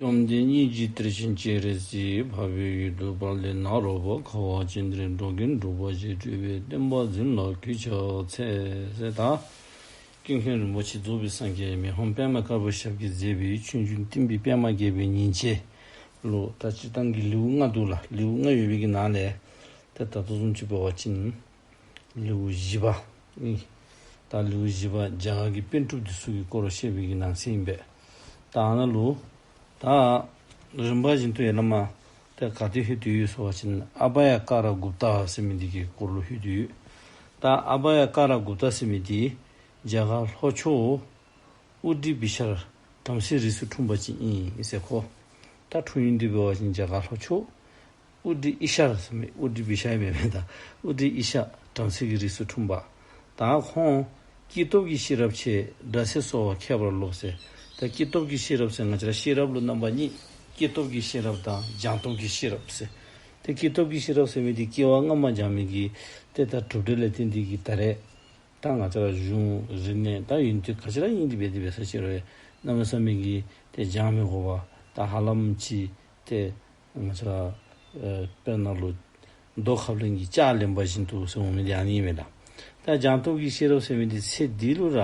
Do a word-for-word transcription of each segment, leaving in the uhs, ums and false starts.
བཅོམ་ལྡན་སྙིང་རྗེ་གཏེར་ཆེན་སྤྱན་རས་གཟིགས། འཕགས་པའི་ཡུལ་དུ་དཔལ་ལྡན་ནཱ་རོ་པ། ཁ་བ་ཅན་དེར་འགྲོ་ཀུན་འགྲོ་བ་སྤྱོད། སྤྲུལ་པའི་བསྟན་པ་འཛིན་ལ་གུས་ཕྱག་འཚལ། ཟེར་ད་ཀུན་མཁྱེན་རིན་པོ་ཆེ་རྫོགས་པའི་སངས་རྒྱས་མི་ཕམ་པདྨ་དཀར་པོ་ཞབས་ཀྱིས་མཛད་པའི་ཆོས་འབྱུང་བསྟན་པའི་པདྨ་རྒྱས་པའི་ཉིན་བྱེད་ལུ་ད་སྤྱིར་བཏང་གི་ལེའུ་ལྔ་འདུག་ལགས། ལེའུ་ལྔ་ཡོད་པའི་གི་ནང་ལས་ད་ད་ལྟོ་བཟུམ་ཅིག་འབད་བ་ཅིན་ལེའུ་བཞི་པ་ཨིན། ད་ལེའུ་བཞི་པ་རྒྱ་གར་གྱི་པཎ་གྲུབ་འདི་ཚུ་གི་སྐོར་བཤད་པའི་གི་ནང་གསེས་ཨིན་པས། ད་ཨ་ནཱ་ལུ་ད་རིམ་པ་བཞིན་དུ་ཡར་ལས་མར་ད་ག་ཏེ་ལྷོད་དེ་ཡོད་ཟེར་བ་ཅིན་ཨ་བྷ་ཡ་ཀ་ར་གུཔྟ་ཟེར་མི་འདི་གི་སྐོར་ལུ་ལྷོད་དེ་ཡོད། ད་ཨ་བྷ་ཡ་ཀ་ར་གུཔྟ་ཟེར་མི་འདི་རྒྱ་གར་ལྷོ་ཕྱོགས་ཨུ་ཏྲི་བི་ཤར་བྲམ་ཟེའི་རིགས་སུ་འཁྲུངས་པ་ཅིག་ཨིན་ཟེར་ཁོ། ད་འཁྲུངས་ཡུལ་འདི་འབད་བ་ཅིན་རྒྱ་གར་ལྷོ་ཕྱོགས་ཨུ་ཏྲི་ཨི་ཤར་ཟེར་མི་ཨུ་ཏྲི་བི་ཤར་མེན་མེན་ད་ཨུ་ཏྲི་ཨི་ཤར་བྲམ་ཟེ་གི་རིགས་སུ་འཁྲུངས་པ། ད་ཁོང་སྐྱེས་སྟོབས་ཀྱིས་ཤེས་རབ་ཆེ། སྒྲ་ཚད་གསོ་བ་མཁས་པར་རློམ་ཟེར། ད་སྐྱེས་སྟོབས་ཀྱིས་ཤེས་རབ་ཟེར་ང་བཅས་ར་ཤེས་རབ་ལུ་རྣམ་པ་གཉིས། སྐྱེས་སྟོབས་ཀྱི་ཤེས་རབ་དང་སྦྱངས་སྟོབས་ཀྱི་ཤེས་རབ་ཟེར། ཏེ་སྐྱེས་སྟོབས་ཀྱི་ཤེས་རབ་ཟེར་མི་འདི་སྐྱེ་བ་སྔ་མ་སྦྱངས་མི་གི་ཏེ་ད་གྲུབ་འབྲས་ལས་བརྟེན་ཏེ་གིས་ད་རེས་ད་ང་བཅས་ར་གཞུང་རིག་གནས་ད་ཡོན་ཏན་ག་ཅི་ར་ཨིན་ཏེ་འབད་དེ་འབད་ས་ཅིག་རུང་གནམ་མེད་ས་མེད་ཀྱི་ཏེ་སྦྱང་མི་དགོ་པར་ད་ཧ་ལམ་ཅིག་ཏེ་ང་བཅས་ར་ཨེ་དཔེར་ན་ལུ་རྡོ་ཁ་ལེན་གྱི་ལྕགས་ལེན་པ་བཞིན་དུ་ཟེར་འོང་མི་འདི་ཨ་ནི་ཨིན་མས་ལགས། ད་སྦྱངས་སྟོབས་ཀྱི་ཤེས་རབ་ཟེར་མི་འདི་ཚེ་འདི་ལུ་ར་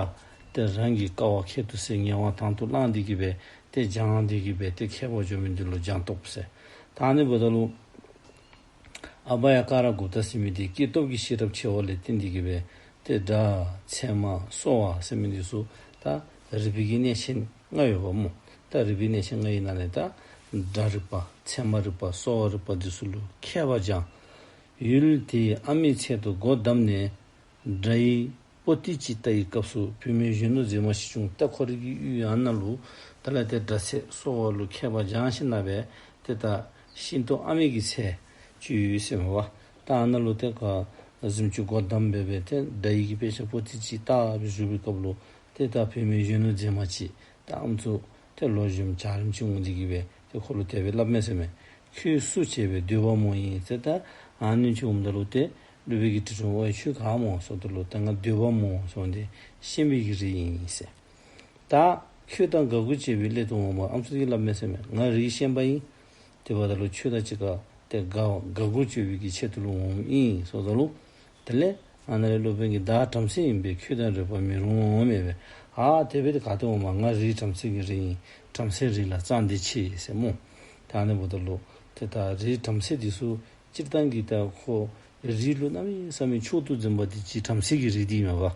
ཏེ་རང་གི་དཀའ་བ་ཁྱད་དུ་བསད་ངལ་བ་དང་དུ་བླངས་ཏེ་གིས་སྦེ་ཏེ་སྦྱངས་ཏེ་གིས་སྦེ་ཏེ་མཁས་པར་འགྱུར་མི་འདི་ལུ་སྦྱངས་སྟོབས་ཟེར། ད་ཨ་ནི་འབདཝ་ད་ལུ་ཨ་བྷ་ཡ་ཀ་ར་གུཔྟ་ཟེར་མི་འདི་སྐྱེས་སྟོབས་ཀྱི་ཤེས་རབ་ཆེ་བ་ལས་བརྟེན་ཏེ་གིས་སྦེ་ཏེ་སྒྲ་ཚད་མ་གསོ་བ་ཟེར་མི་འདི་ཚུ་ད་རིག་པའི་གི་གནས་ཆེན་ལྔ་ཡོདཔ་སྨོ། ད་རིག་པའི་གནས་ཆེན་ལྔ་ཡི་ནང་ལས་ད་སྒྲ་རིག་པ་ཚད་མ་རིག་པ་གསོ་བ་རིག་པ་འདི་ཚུ་ལུ་མཁས་པར་སྦྱངས། ཡུལ་དེའི་ཨ་མའི་ཚལ་དུ་སྒོ་བསྡམས་ནས་སྒྲ་ཡི་པོ་ཏི་ཅི་ལྟ་ཡི་སྐབས་སུ་བུད་མེད་གཞོན་ནུ་མཛེས་མ་ཞིག་བྱུང་། ད་ཁོ་རའི་གི་ཡུལ་ཨ་ནཱ་ལུ་ད་ལས་ཏེ་སྒྲ་ཚད་གསོ་བ་ལུ་མཁས་པར་སྦྱངས་ཞིནམ་ལས་སྦེ་ཏེ་ད་ཤིན་ཏུ་ཨ་མའི་གི་ཚལ་ཅིག་ཡོད་ཟེར་མས་པ། ད་ཨ་ནཱ་ལུ་ཏེ་ག་གཟིམ་ཅུང་སྒོ་བསྡམས་སྦེ་སྦེ་ཏེ་སྒྲ་ཡི་གི་དཔེ་ཆ་པོ་ཏི་ཅིག་ལྟ་སྦེ་བཞུགས་པའི་སྐབས་ལུ་ཏེ་ད་བུད་མེད་གཞོན་ནུ་མཛེས་མ་ཅིག་ད་ཨམ་སྲུ་ཏེ་ལོ་གཞོནམ་འཇའ་རིསམོ་ཅིག་འོང་སྟེ་གིས་སྦེ་ཏེ་ཁོ་ལུ་དེ་སྦེ་སླབ་མས་ཟེར་མས། ཁྱོད་སུ་བྱས་པའི་འདོད་པ་མོ་ཡིན་ཟེར། ད་ཨ་ནི་ཅིག་འོངམ་ད་ལུ་ཏེ་སློབ་དཔོན་གྱིས་དྲི་དྲིཝ་ཨོ་ཁྱོད་ག་སྨོ་ཟེརཝ་ད་ལུ་ད་ང་འདོད་པ་མོ་ཟེར་འོང་སྟེ་ཤན་པའི་གི་རིགས་ཨིན་ཟེར། ད་ཁྱོད་དང་དགའ་མགུ་བྱེད་པའི་སླད་དུ་འོངས་པ། ཨམ་སྲུ་གིས་སླབ་མས་ཟེར་མས། ང་རིགས་ཤན་པ་ཨིན། དེ་འབདཝ་ད་ལུ་ཁྱོད་དང་གཅིག་ཁར་ཏེ་དགའ་དགའ་མགུ་སྤྱོད་པའི་གི་ཆེད་དུ་ལུ་འོངམ་ཨིན་ཟེརཝ་ད་ལུ་དེ་ལས་ཨ་ནཱ་ལས་སློབ་དཔོན་གྱིས་བདག་བྲམ་ཟེ་ཡིན་པས་ཁྱོད་དང་རེག་པར་མི་རུང་ངོ་མས་པས། ཨ་དེ་སྦེ་ཏེ་ག་ཏེ་འོངམ། ང་རིགས་བྲམ་ཟེ་གི་རིགས་ཨིན། བྲམ་ཟེ་རིགས་ལ་གཙང་དད་ཆེ་ཟེར་སྨོ། ད་ཨ་ནི་འབདཝ་ད་ལུ་ཏེ་ད་རིགས་བྲམ་ཟེ་འདི་ཚུ་སྤྱིར་བཏང་གི་ད་ཁོ་རིགས་ལུ་གནམ་མེད་ས་མེད་མཆོག་ཏུ་འཛིན་པ་འདི་ཅིག་བྲམ་ཟེ་གི་རིགས་འདི་ཨིན་མས་པ།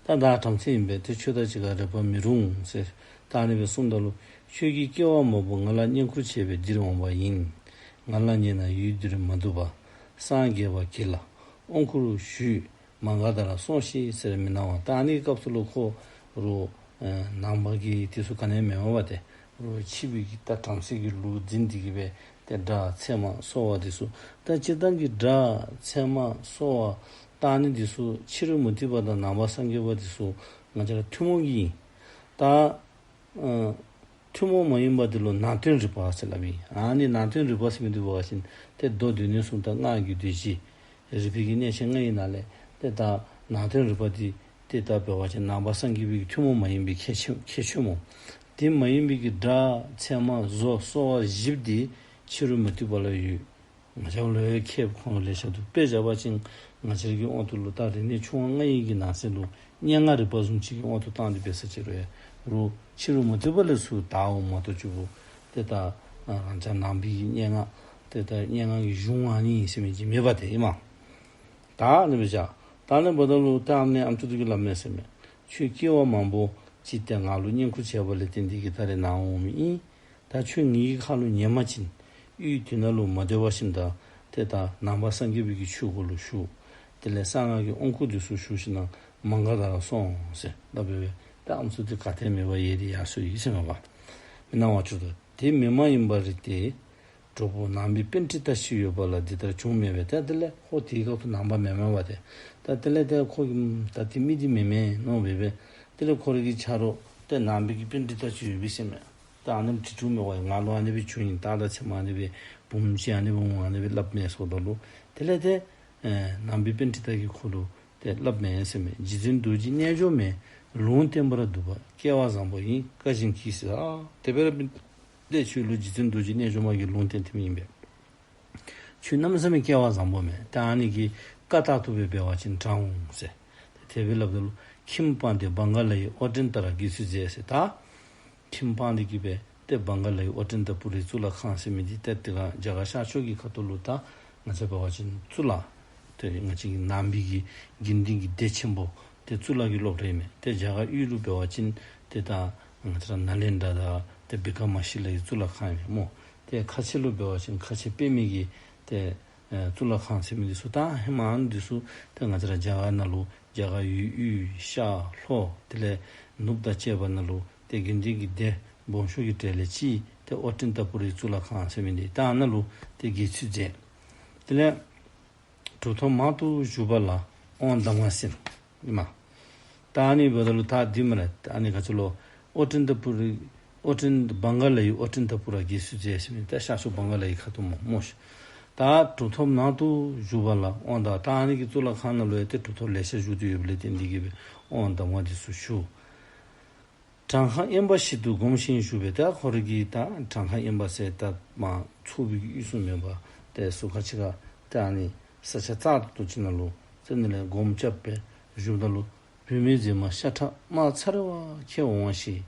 ད་བདག་བྲམ་ཟེ་ཡིན་པས་ཏེ་ཁྱོད་དང་གཅིག་ཁར་རེག་པར་མི་རུང་ཟེར། ད་ཨ་ནི་སྦེ་གསུངམ་ད་ལུ་ཁྱོད་ཀྱིས་སྐྱེ་བ་མང་པོ་ང་ལ་བསྙེན་བཀུར་བྱས་པས་འདིར་འོངས་པ་ཡིན། ང་ལ་ཉེ་ན་ཡུལ་འདིར་མ་འདུག་པ། སངས་རྒྱས་པ་གྱིས་ལ་དབང་བསྐུར་ཞུས། མ་འགགས་ད་ར་སོང་ཞིག་ཟེར་མི་གནང་བ། ད་ཨ་ནི་སྐབས་སུ་ལུ་ཁོ་རུ་ཨེ་ནང་པ་གི་དེ་ཚུ་ག་ནི་མེད་པར་ཏེ་རུ་ཕྱི་པའི་གི་ད་བྲམ་ཟེ་གི་ལུགས་འཛིན་ཏེ་གིས་སྦེ་ཏེ་སྒྲ་ཚད་མ་གསོ་བ་དེ་ཚུ་ད་སྤྱིར་བཏང་གི་སྒྲ་ཚད་མ་གསོ་བ་ད་ཨ་ནི་དེ་ཚུ་ཕྱི་རོལ་མུ་སྟེགས་པ་དང་ནང་པ་སངས་རྒྱས་པ་དེ་ཚུ་ང་བཅས་ར་ཐུན་མོང་གི་ཨིན། ད་ཨ་ཐུན་མོང་མ་ཡིན་པ་དེ་ལུ་ནང་དོན་རིག་པ་ཟེར་སླབ་ཨིན། ཨ་ནི་ནང་དོན་རིག་པ་ཟེར་མི་དེ་འབད་བ་ཅིན་ཏེ་མདོ་སྡེ་སྣོད་གསུམ་དང་སྔགས་ཀྱི་སྡེ་བཞི་རིག་པའི་གི་གནས་ཆེན་ལྔ་ཡི་ནང་ལས་ཏེ་ད་ནང་དོན་རིག་པ་འདི་ཏེ་ད་འབད་བ་ཅིན་ནང་པ་སངས་རྒྱས་པའི་གི་ཐུན་མོང་མ་ཡིན་པའི་ཁྱད་ཆོས་ཁྱད་ཆོས་སྨོ། དེ་མ་ཡིན་པའི་གི་སྒྲ་ཚད་མ་བཟོ་གསོ་བ་བཞི་པོ་འདི་ཕྱི་རོལ་མུ་སྟེགས་པ་ལུ་ཡོད། ང་བཅས་ལུ་ཡང་ཁྱད་ཁོང་ལུ་ལེ་ཤ་འདུག། དཔེ་བཞག་པ་ཅིན་ང་བཅས་ཀྱི་དབང་དུ་ལུ་ད་རིག་གནས་ཆུང་བ་ལྔ་ཡི་གི་ནང་གསེས་ལུ་སྙན་ངག་རིག་པ་བཟུམ་ཅིག་གི་དབང་དུ་བཏང་སྟེ་འབད་ས་ཅིག་རུང་ཡང་རུང་ཕྱི་རོལ་མུ་སྟེགས་པ་ལས་ཚུར་དར་འོང་མ་གཏོགས་ཅིག་པོ་ཏེ་ད་རང་ཅག་ནང་པའི་གི་སྙན་ངག་ཏེ་ད་སྙན་ངག་གི་གཞུང་ཨ་ནི་ཨིན་ཟེར་མི་ཅིག་མེད་པ་དེ་ཨིན་མས། ད་ཨ་ནི་སྦེ་བཞག། ད་ཨ་ནི་འབདཝ་ད་ལུ་ད་ཨམ་ནི་ཨམ་ཅོག་དེ་གིས་སླབ་མས་ཟེར་མས། ཁྱོད་སྐྱེ་བ་མང་པོ་ཅིག་ཏེ་ང་ལུ་བསྙེན་བཀུར་བྱས་པ་ལས་བརྟེན་ཏེ་གིས་ད་རེས་ནཱ་འོང་མི་ཨིན། ད་ཁྱོད་ངེའི་ཁ་ལུ་ཉན་པ་ཅིན་ཡུལ་དེ་ནང་ལུ་མ་སྡོད་པར་ཞིནམ་ད་ཏེ་ད་ནང་པ་སངས་རྒྱས་པའི་གི་ཆོས་སྒོ་ལུ་ཞུགས། དེ་ལས་གསང་སྔགས་ཀྱི་དབང་བསྐུར་དེ་ཚུ་ཞུ་ཞིནམ་ན་མ་འགགས་ད་ར་སོང་ཟེར་སླབ་སྦེ་ད་ཨམ་སྲུ་དེ་ག་ཏེ་མེད་པར་ཡལ་ཏེ་ཡར་སོ་ཡི་ཟེར་མས་པ། མི་སྣང་བར་གྱུར་ཏོ། དེ་མི་མ་ཡིན་པར་རིགས་ཏེ། གྲོགས་པོ་ནང་པའི་པཎྜི་ཏ་ཞིག་ཡོད་པ་ལ་འདི་ལྟར་བྱུང་མེད་པས། ད་དེ་ལས་ཁོ་དེའི་སྐབས་སུ་ནང་པ་མེན་མས་པ་ཏེ། ད་དེ་ལས་ཏེ་ཁོ་གིས་ད་དེ་མི་དེ་མེན་མས་མནོ་སྦེ་སྦེ། དེ་ལས་ཁོ་རའི་གི་ཆ་རོགས་ཏེ་ནང་པའི་གི་པཎྜི་ཏ་ཅིག་ཡོད་པས་ཟེར་མས། ད་ཨ་ནེམ་དྲི་བཅུག་མས་པ། ང་ལུ་ཨ་ནི་སྦེ་བྱུང་ཡི། ད་ད་ཚེ་མ་ཨ་ནི་སྦེ་བུམོ་ཅིག་ཨ་ནི་སྦེ་འོང་ཨ་ནི་སྦེ་སླབ་མས་ཟེརཝ་ད་ལུ་དེ་ལས་ཏེ་ཨེ་ནང་པའི་པཎྜི་ཏ་གིས་ཁོ་ལུ་ཏེ་སླབ་མས་ཟེར་མས། རྗེ་བཙུན་རྡོ་རྗེ་རྣལ་འབྱོར་མས། ལུང་བསྟན་པར་འདུག་པ། སྐལ་བ་བཟང་པོ་ཡིན། བཀའ་བཞིན་གྱིས་ཟེར། ཨ་དེ་སྦེ་ར་འབད་དེ་ཁྱོད་ལུ་རྗེ་བཙུན་རྡོ་རྗེ་རྣལ་འབྱོར་མ་གིས་ལུང་བསྟན་ཏེ་མི་ཨིན་པས། ཁྱོད་གནམ་མེད་ས་མེད་སྐལ་བ་བཟང་པོ་མས། ད་ཨ་ནི་གི་བཀའ་ལྟར་དུ་སྦེ་འབད་བ་ཅིན་དྲག་འོང་ཟེར། དེ་སྦེ་སླབ་ད་ལུ་ཁྱིམ་སྤངས་ཏེ་བང་ག་ལ་ཡི་དབོག་སྤྲིན་ལྟར་དགེ་ཚུལ་མཛད་ཟེར། ད་ཁྱིམ་སྤངས་ཏེ་གི་སྦེ་ཏེ་བང་ག་ལ་ཡི་དབོག་སྤྲིན་ཏ་པུ་རི་གཙུག་ལག་ཁང་ཟེར་མི་འདི་ཏེ་དེ་སྒང་རྒྱ་གར་ཤར་ཕྱོགས་ཀྱི་ཁ་ཐུག་ལུ་ད་ང་བཅས་འབད་བ་ཅིན་གཙུག་ལག་ཏེ་ང་བཅས་ཀྱི་ནང་པའི་གི་དགེ་འདུན་གྱི་སྡེ་ཆེན་པོ་ཏེ་གཙུག་ལག་གི་སློབ་གྲྭ་ཨིན་མས། ཏེ་རྒྱ་གར་དབུས་ལུ་འབད་བ་ཅིན་ཏེ་ད་ང་བཅས་ར་ནཱ་ལེནྡྲ་དང་ཏེ་བི་ཀ་མ་ཤི་ལ་ཡི་གཙུག་ལག་ཁང་ཨིན་མས་སྨོ། ཏེ་ཁ་ཆེ་ལུ་འབད་བ་ཅིན་ཁ་ཆེ་པདྨའི་གི་ཏེ་ཨེ་གཙུག་ལག་ཁང་ཟེར་མི་འདི་ཚུ་ད་ཧེ་མ་ཨ་ནི་འདི་ཚུ་ཏེ་ང་བཅས་ར་རྒྱ་གར་ནང་ལུ་རྒྱ་གར་ཡུལ་དབུས་ཤར་ལྷོ་དེ་ལས་ནུབ་དང་བཅས་པ་ནང་ལུ་ཏེ་དགེ་འདུན་གྱི་སྡེ་སྦོམ་ཤོས་ཀྱི་གྲས་ལས་གཅིག་ཏེ་དབོག་སྤྲིན་ཏ་པུ་རི་གཙུག་ལག་ཁང་ཟེར་མི་འདི་ད་ཨ་ནཱ་ལུ་ཏེ་དགེ་ཚུལ་མཛད། དེ་ལས་གྲུབ་ཐོབ་མང་དུ་བཞུགས་པ་ལ་དབང་གདམས་ངག་གསན། ཨིན་མས། ད་ཨ་ནི་འབདཝ་ད་ལུ་ད་འདི་མ་ར་ཨ་ནི་ག་ཅི་ལོ། དབོག་སྤྲིན་ཏ་པུ་རི་དབོག་སྤྲིན་བང་ག་ལ་ཡི་དབོག་སྤྲིན་ཏ་པུ་ར་དགེ་ཚུལ་མཛད་ཟེར་མི་ད་ཤར་ཕྱོགས་བང་ག་ལ་ཡི་ཁ་ཐུག་སྨོ་སྨོ་ཤིག། ད་གྲུབ་ཐོབ་མང་དུ་བཞུགས་པ་ལ་དབང་གདམས། ད་ཨ་ནི་གི་གཙུག་ལག་ཁང་ནང་ལུ་ཡང་ཏེ་གྲུབ་ཐོབ་ལེ་ཤ་བཞུགས་ཏེ་ཡོདཔ་ལས་བརྟེན་ཏེ་གི་སྦེ་དབང་གདམས་ངག་འདི་ཚུ་ཞུ། གྲངས་ཁ་དབེན་པ་ཞིག་ཏུ་བསྒོམ་ཞིང་བཞུགས་པས། ད་ཁོ་ར་གིས་ད་གྲངས་ཁ་དབེན་པ་ཟེར་ད་མ་ཚུགས་པའི་གི་དབུས་སུ་མེན་པར་ཏེ་ཟུར་ཁ་ཅིག་ཁར་ད་ཨ་ནི་ས་ཆ་བཙག་འཐུ་ཅིག་ནང་ལུ་ཟེར་ནི་ལས་སྒོམ་རྐྱབ་སྦེ་བཞུགསཔ་ད་ལུ་བུད་མེད་མཛེས་མ་ཤ་ཁྲག་དམར་ཚ་ར་བ་ཁྱེར་འོང་བ་ཞིག།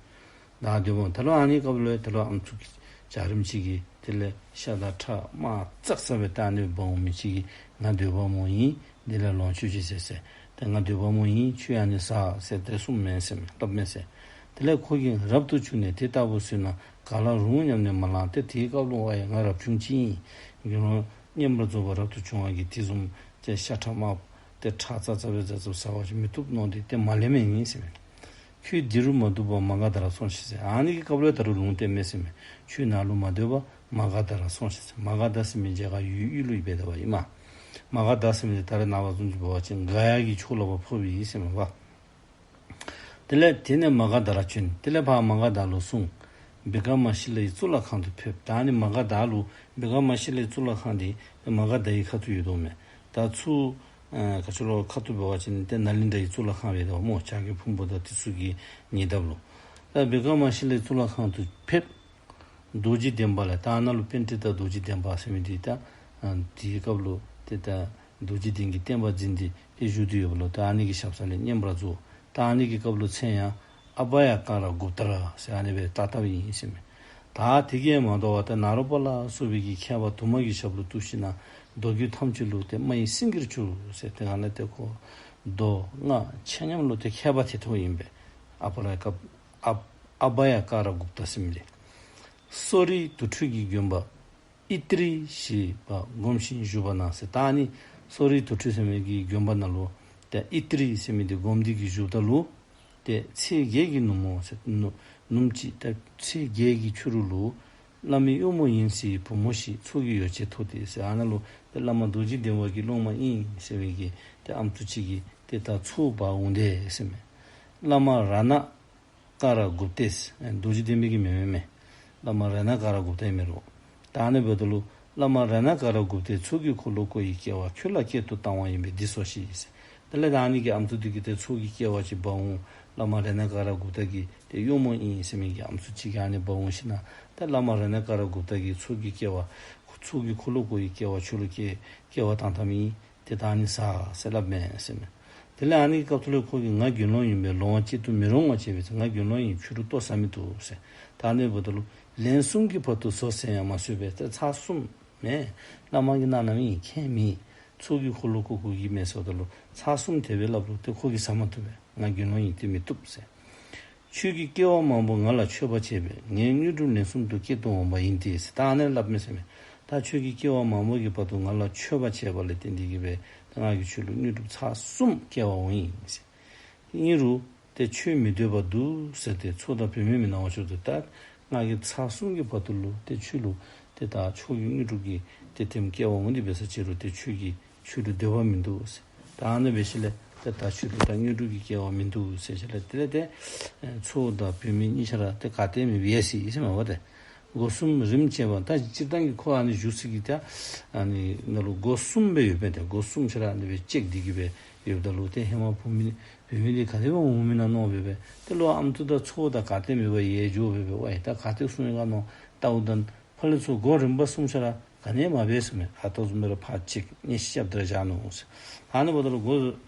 བདག་འདོད་པ་ད་ལུ་ཨ་ནི་སྐབས་ལུ་ད་ལུ་ཨམ་སྲུ་གི་བྱ་རིམ་ཅིག་གིས་དེ་ལས་ཤ་དང་ཁྲག་དམར་ཙག་ཙ་སྦེ་ད་ཨ་ནི་འབག་འོང་མི་ཅིག་གིས་ང་འདོད་པ་མོ་ཨིན། འདི་ལས་ལོངས་སྤྱོད་ཅིག་ཟེར་ཟེར། ཏེ་ང་འདོད་པ་མོ་ཨིན། ཁྱོད་ཨ་ནི་ཟ་ཟེར་ཏེ་གསུངམ་མས་ཟེར་མས། སླབ་མས་ཟེར། དེ་ལས་ཁོ་གིས་རབ་ཏུ་བྱུང་ནས་དེ་ལྟ་བུ་ཟོས་ན་ག་ལ་རུང་སྙམ་ནས་མ་ལངས་ཏེ། དེའི་སྐབས་ལུ་ཨ་ཡ་ང་རབ་བྱུང་ཅིག་ཨིན། དགེ་སློང་བསྙེན་པར་རྫོགས་པ་རབ་ཏུ་བྱུང་བ་གིས་དེ་བཟུམ་ཏེ་ཤ་ཁྲག་དམརཔོ་ཏེ་ཁྲག་ཙག་ཙ་སྦེ་ཙག་ཙ་ཟ་བ་ཅིན་མི་བཏུབ་མནོ་སྟེ་ཏེ་མ་ལེནམ་ཨིན་ཟེར་མས། ཁྱོད་འདི་རུ་མ་འདུག་པར་མ་ག་དྷ་ར་སོང་ཞིག་ཟེར། ཨ་ནི་གི་སྐབས་ལུ་ད་རུང་ལུང་བསྟན་མས་ཟེར་མས། ཁྱོད་ནཱ་ལུ་མ་སྡོད་པར་མ་ག་དྷ་ར་སོང་ཞིག་ཟེར། མ་ག་དྷ་ཟེར་མི་རྒྱ་གར་ཡུལ་དབུས་ལུ་ཡོདཔ་འབད་དོ་བ་ཨིན་མས། མ་ག་དྷ་ཟེར་མི་འདི་ད་རེས་ནངས་པ་བཟུམ་ཅིག་འབད་བ་ཅིན་ག་ཡ་གི་ཕྱོགས་ལུ་ཕར་ཕོགཔ་ཨིན་ཟེར་མས་པ། དེ་ལས་དེ་ནས་མ་ག་དྷ་ར་བྱོན། དེ་ལས་ཕར་མ་ག་དྷ་ལུ་སོང་། བི་ཀ་མ་ཤི་ལ་ཡི་གཙུག་ལག་ཁང་དུ་ཕེབས། ད་ཨ་ནི་མ་ག་དྷ་ལུ་བི་ཀ་མ་ཤི་ལ་ཡི་གཙུག་ལག་ཁང་འདི་མ་ག་དྷ་ཡི་ཁ་ཐུག་ཡོད་དོ་མས། ད་ཚུར་ཨ་ག་ཅི་ལོ་ཁ་ཐུག་འབད་བ་ཅིན་ཏེ་ནཱ་ལེནྡྲ་ཡི་གཙུག་ལག་ཁང་འབད་དོ་སྨོ། བྱ་རྒོད་ཕུང་པོ་དང་དེ་ཚུ་གི་ཉེ་འདབས་ལུ། ད་བི་ཀ་མ་ཤི་ལ་ཡི་གཙུག་ལག་ཁང་དུ་ཕེབས། རྡོ་རྗེ་གདན་པ་ལས་ད་ཨ་ནཱ་ལུ་པཎྜི་ཏ་རྡོ་རྗེ་གདན་པ་ཟེར་མི་འདི་ད་ཨ་དེའི་སྐབས་ལུ་ཏེ་ད་རྡོ་རྗེ་གདན་གྱི་བསྟན་པ་འཛིན་ཏེ་ཏེ་བཞུགས་ཏེ་ཡོདཔ་ལུ་ད་ཨ་ནི་གི་ཞབས་ས་ལས་བསྙེན་པར་རྫོགས། ད་ཨ་ནི་གི་སྐབས་ལུ་མཚན་ཡང་ཨ་བྷ་ཡ་ཀ་ར་གུཔྟ་ར་ཟེར་ཨ་ནི་སྦེ་བཏགས་བཏགསཔ་ཨིན་ཟེར་མས། ད་དེ་གིས་མ་དོ་བར་ཏེ་ནཱ་རོ་པ་ལ་སོགས་པའི་གི་མཁས་པ་དུ་མ་གི་ཞབས་ལུ་གཏུགས་ཞིནམ་ལས་མདོ་རྒྱུད་ཐམས་ཅད་ལུ་ཏེ་སྨྲ་བའི་སེང་གེར་གྱུར་ཟེར། ཏེ་ག་ལས་ཏེ་ཁོ་མདོ་སྔགས་ཆ་མཉམ་ལུ་ཏེ་མཁས་པ་ཐལ་ཐལཝ་ཨིན་པས། ཨ་བྷ་ཡ་ཀ་ཨ་ཨ་བྷ་ཡ་ཀ་ར་གུཔྟ་ཟེར་མི་འདི། སོ་རི་དུར་ཁྲོད་ཀྱི་དགོན་པ་ཨི་ཏྲི་ཞེས་པར་བསྒོམ་ཞིང་བཞུགས་པ་ན་ཟེར། ད་ཨ་ནི་སོ་རི་དུར་ཁྲོད་ཟེར་མི་གི་དགོན་པ་ནང་ལུ་ཏེ་ཨི་ཏྲི་ཟེར་མི་འདི་བསྒོམ་སྟེ་གི་བཞུགསཔ་ད་ལུ་ཏེ་ཚེས་བརྒྱད་ཀྱི་ནུབ་མོ་ཟེར་ནུབ་ནུབ་ཅིག་ཏེ་ཚེས་བརྒྱད་ཀྱི་ཕྱི་རུ་ལུ་བླ་མའི་གཡོག་མོ་ཡིན་སའི་བུ་མོ་ཞིག་ཚོགས་ཀྱི་ཡོ་བྱད་ཐོགས་ཏེ་ཟེར། ཨ་ནཱ་ལུ་ཏེ་བླ་མ་རྡོ་རྗེ་གདན་པ་གི་སློབ་མ་ཨིན་ཟེར་བའི་གི་ཏེ་ཨམ་སྲུ་ཅིག་གིས་ཏེ་ད་ཚོགས་འབག་འོང་དེས་ཟེར་མས། བླ་མ་རཏྣ་ཀ་ར་གུཔྟས། རྡོ་རྗེ་གདན་པའི་གི་མེན་མེན་མས། བླ་མ་རཏྣ་ཀ་ར་གུཔྟ་ཨིན་མས་རོ། ད་ཨ་ནི་འབདཝ་ད་ལུ་བླ་མ་རཏྣ་ཀ་ར་གུཔྟས་ཚོགས་ཀྱི་འཁོར་ལོ་བསྐོར་བའི་སྐལ་བ་ཁྱོད་ལ་བསྐྱེད་དུ་བཏང་བ་ཡིན་པས་འདི་གསོལ་ཞིག་ཟེར། དེ་ལས་ད་ཨ་ནི་གི་ཨམ་སྲུ་འདི་གིས་ཏེ་ཚོགས་ཀྱི་སྐལ་བ་ཅིག་འབག་འོང་། བླ་མ་རཏྣ་ཀ་ར་གུཔྟ་གི་ཏེ་གཡོག་མོ་ཨིན་ཟེར་མི་གི་ཨམ་སྲུ་ཅིག་གིས་ཨ་ནི་འབག་འོང་ཞིནམ་ལས་ཏེ་བླ་མ་རཏྣ་ཀ་ར་གུཔྟ་གིས་ཚོགས་ཀྱི་སྐལ་བ་ཚོགས་ཀྱི་འཁོར་ལོ་བསྐོར་བའི་སྐལ་བ་ཁྱོད་ལུ་བསྐྱེད་བསྐྱེད་པར་བཏང་བཏངམ་ཨིན། ཏེ་ད་ཨ་ནི་ཟ་ཟེར་སླབ་མས་ཟེར་མས། དེ་ལས་ཨ་ནི་གི་སྐབས་ཐོག་ལས་ཁོ་གིས་ང་དགེ་སློང་ཨིན་པས་ལོངས་སྤྱོད་དུ་མི་རུང་བ་བྱས་པས་ཟེར། ང་དགེ་སློང་ཨིན་ཕྱི་རུ་ལྟོ་ཟ་མི་བཏུབ་ཟེར། ད་ཨ་ནི་འབདཝ་ད་ལུ་ལན་གསུམ་གྱི་བར་དུ་ཟོ་ཟེར་ཡང་མ་ཟོས་པས། ཏེ་ཚར་གསུམ་མས། བླ་མ་གིས་གནང་གནངམ་ཨིན་ཁྱད་མེད། ཚོགས་ཀྱི་འཁོར་ལོ་བསྐོར་དགོ་གི་མས་ཟེརཝ་ད་ལུ་ཚར་གསུམ་དེ་སྦེ་སླབ་རུང་ཏེ་ཁོ་གིས་ཟ་མ་བཏུབ་པས། ང་དགེ་སློང་ཨིན་ཏེ་མི་བཏུབ་ཟེར། ཁྱོད་ཀྱིས་སྐྱེ་བ་མང་པོ་ང་ལ་མཆོད་པ་བྱས་པས། ངས་དངོས་གྲུབ་ལན་གསུམ་དུ་བསྐྱེད་དུ་འོང་བ་ཡིན་ཏེ་ཟེར། ད་ཨ་ནི་སླབ་མས་ཟེར་མས། ད་ཁྱོད་ཀྱིས་སྐྱེ་བ་མང་པོ་གི་བར་དུ་ང་ལ་མཆོད་པ་བྱས་པ་ལས་བརྟེན་ཏེ་གི་སྦེ་ད་ང་གིས་ཁྱོད་ལུ་དངོས་གྲུབ་ཚར་གསུམ་སྐྱེ་བ་འོང་ཡི་ཟེར། ཨིན་རུང་ཏེ་ཁྱོད་མི་འདོད་པར་འདུག་ཟེར་ཏེ་ཚོགས་དང་བུད་མེད་མི་སྣང་བ་ཅིག་ཏུ། ད་ང་གིས་ཚར་གསུམ་གྱི་བར་དུ་ལུ་ཏེ་ཁྱོད་ལུ་ཏེ་ད་མཆོག་གི་དངོས་གྲུབ་ཀྱི་ཏེ་དེམ་སྐྱེ་བ་འོང་སྟེ་འབད་ས་ཅིག་རུང་ཏེ་ཁྱོད་ཀྱིས་ཁྱོད་ལུ་འདོད་པ་མིན་འདུག་ཟེར། ད་ཨ་ནི་འབད་ཞིནམ་ལས་ཏེ་ད་ཁྱོད་ལུ་ད་དངོས་གྲུབ་ཀྱི་སྐྱེ་བ་མིན་འདུག་ཟེར་ཞིནམ་ལས་དེ་ལས་ཏེ་ཨེ་ཚོགས་དང་བུད་མེད་གཉིས་ཆ་ར་ཏེ་ག་ཏེ་མི་འབད་ཡ་ཟེར་ཨིན་ཟེར་མས་པ་ཏེ། སྒོ་གསུམ་རིམ་བྱས་པ། ད་སྤྱིར་བཏང་གི་ཁོ་ཨ་ནི་བཞུགས་ས་གི་ད་ཨ་ནི་ནང་ལུ་སྒོ་གསུམ་སྦེ་ཡོད་པས་ཏེ། སྒོ་གསུམ་ཆ་ར་ཨ་ནི་སྦེ་བཅད་དེ་གི་སྦེ་ ཡོདཔ་ད་ལུ་ཏེ་ཧེ་མ་བུད་མེད་བུད་མེད་འདི་ག་དེ་སྦེ་འོང་མི་ན་མནོ་སྦེ་སྦེ་ཏེ་ལོག་ཨམ་སྲུ་དང་ཚའོ་དང་ག་ཏེ་མེད་པར་ཡལ་འགྱོ་སྦེ་སྦེ་ཝའི་ད་ག་ཏེ་སོང་ཡི་ག་མནོ་བལྟཝ་ད་ཕར་ལས་ཚུར་སྒོ་རིམ་པ་གསུམ་ཆ་ར་ག་ནི་ཡང་མ་འབད་ཟེར་མས། ཨ་ཏོ་བཟུམ་སྦེ་ར་ཕར་གཅིག་ཉེ་ཤ་རྐྱབ་སྟེ་ར་བཞག་ནུག་ཟེར། ཨ་ནི་འབདཝ་ད་ལུ་སྒོ་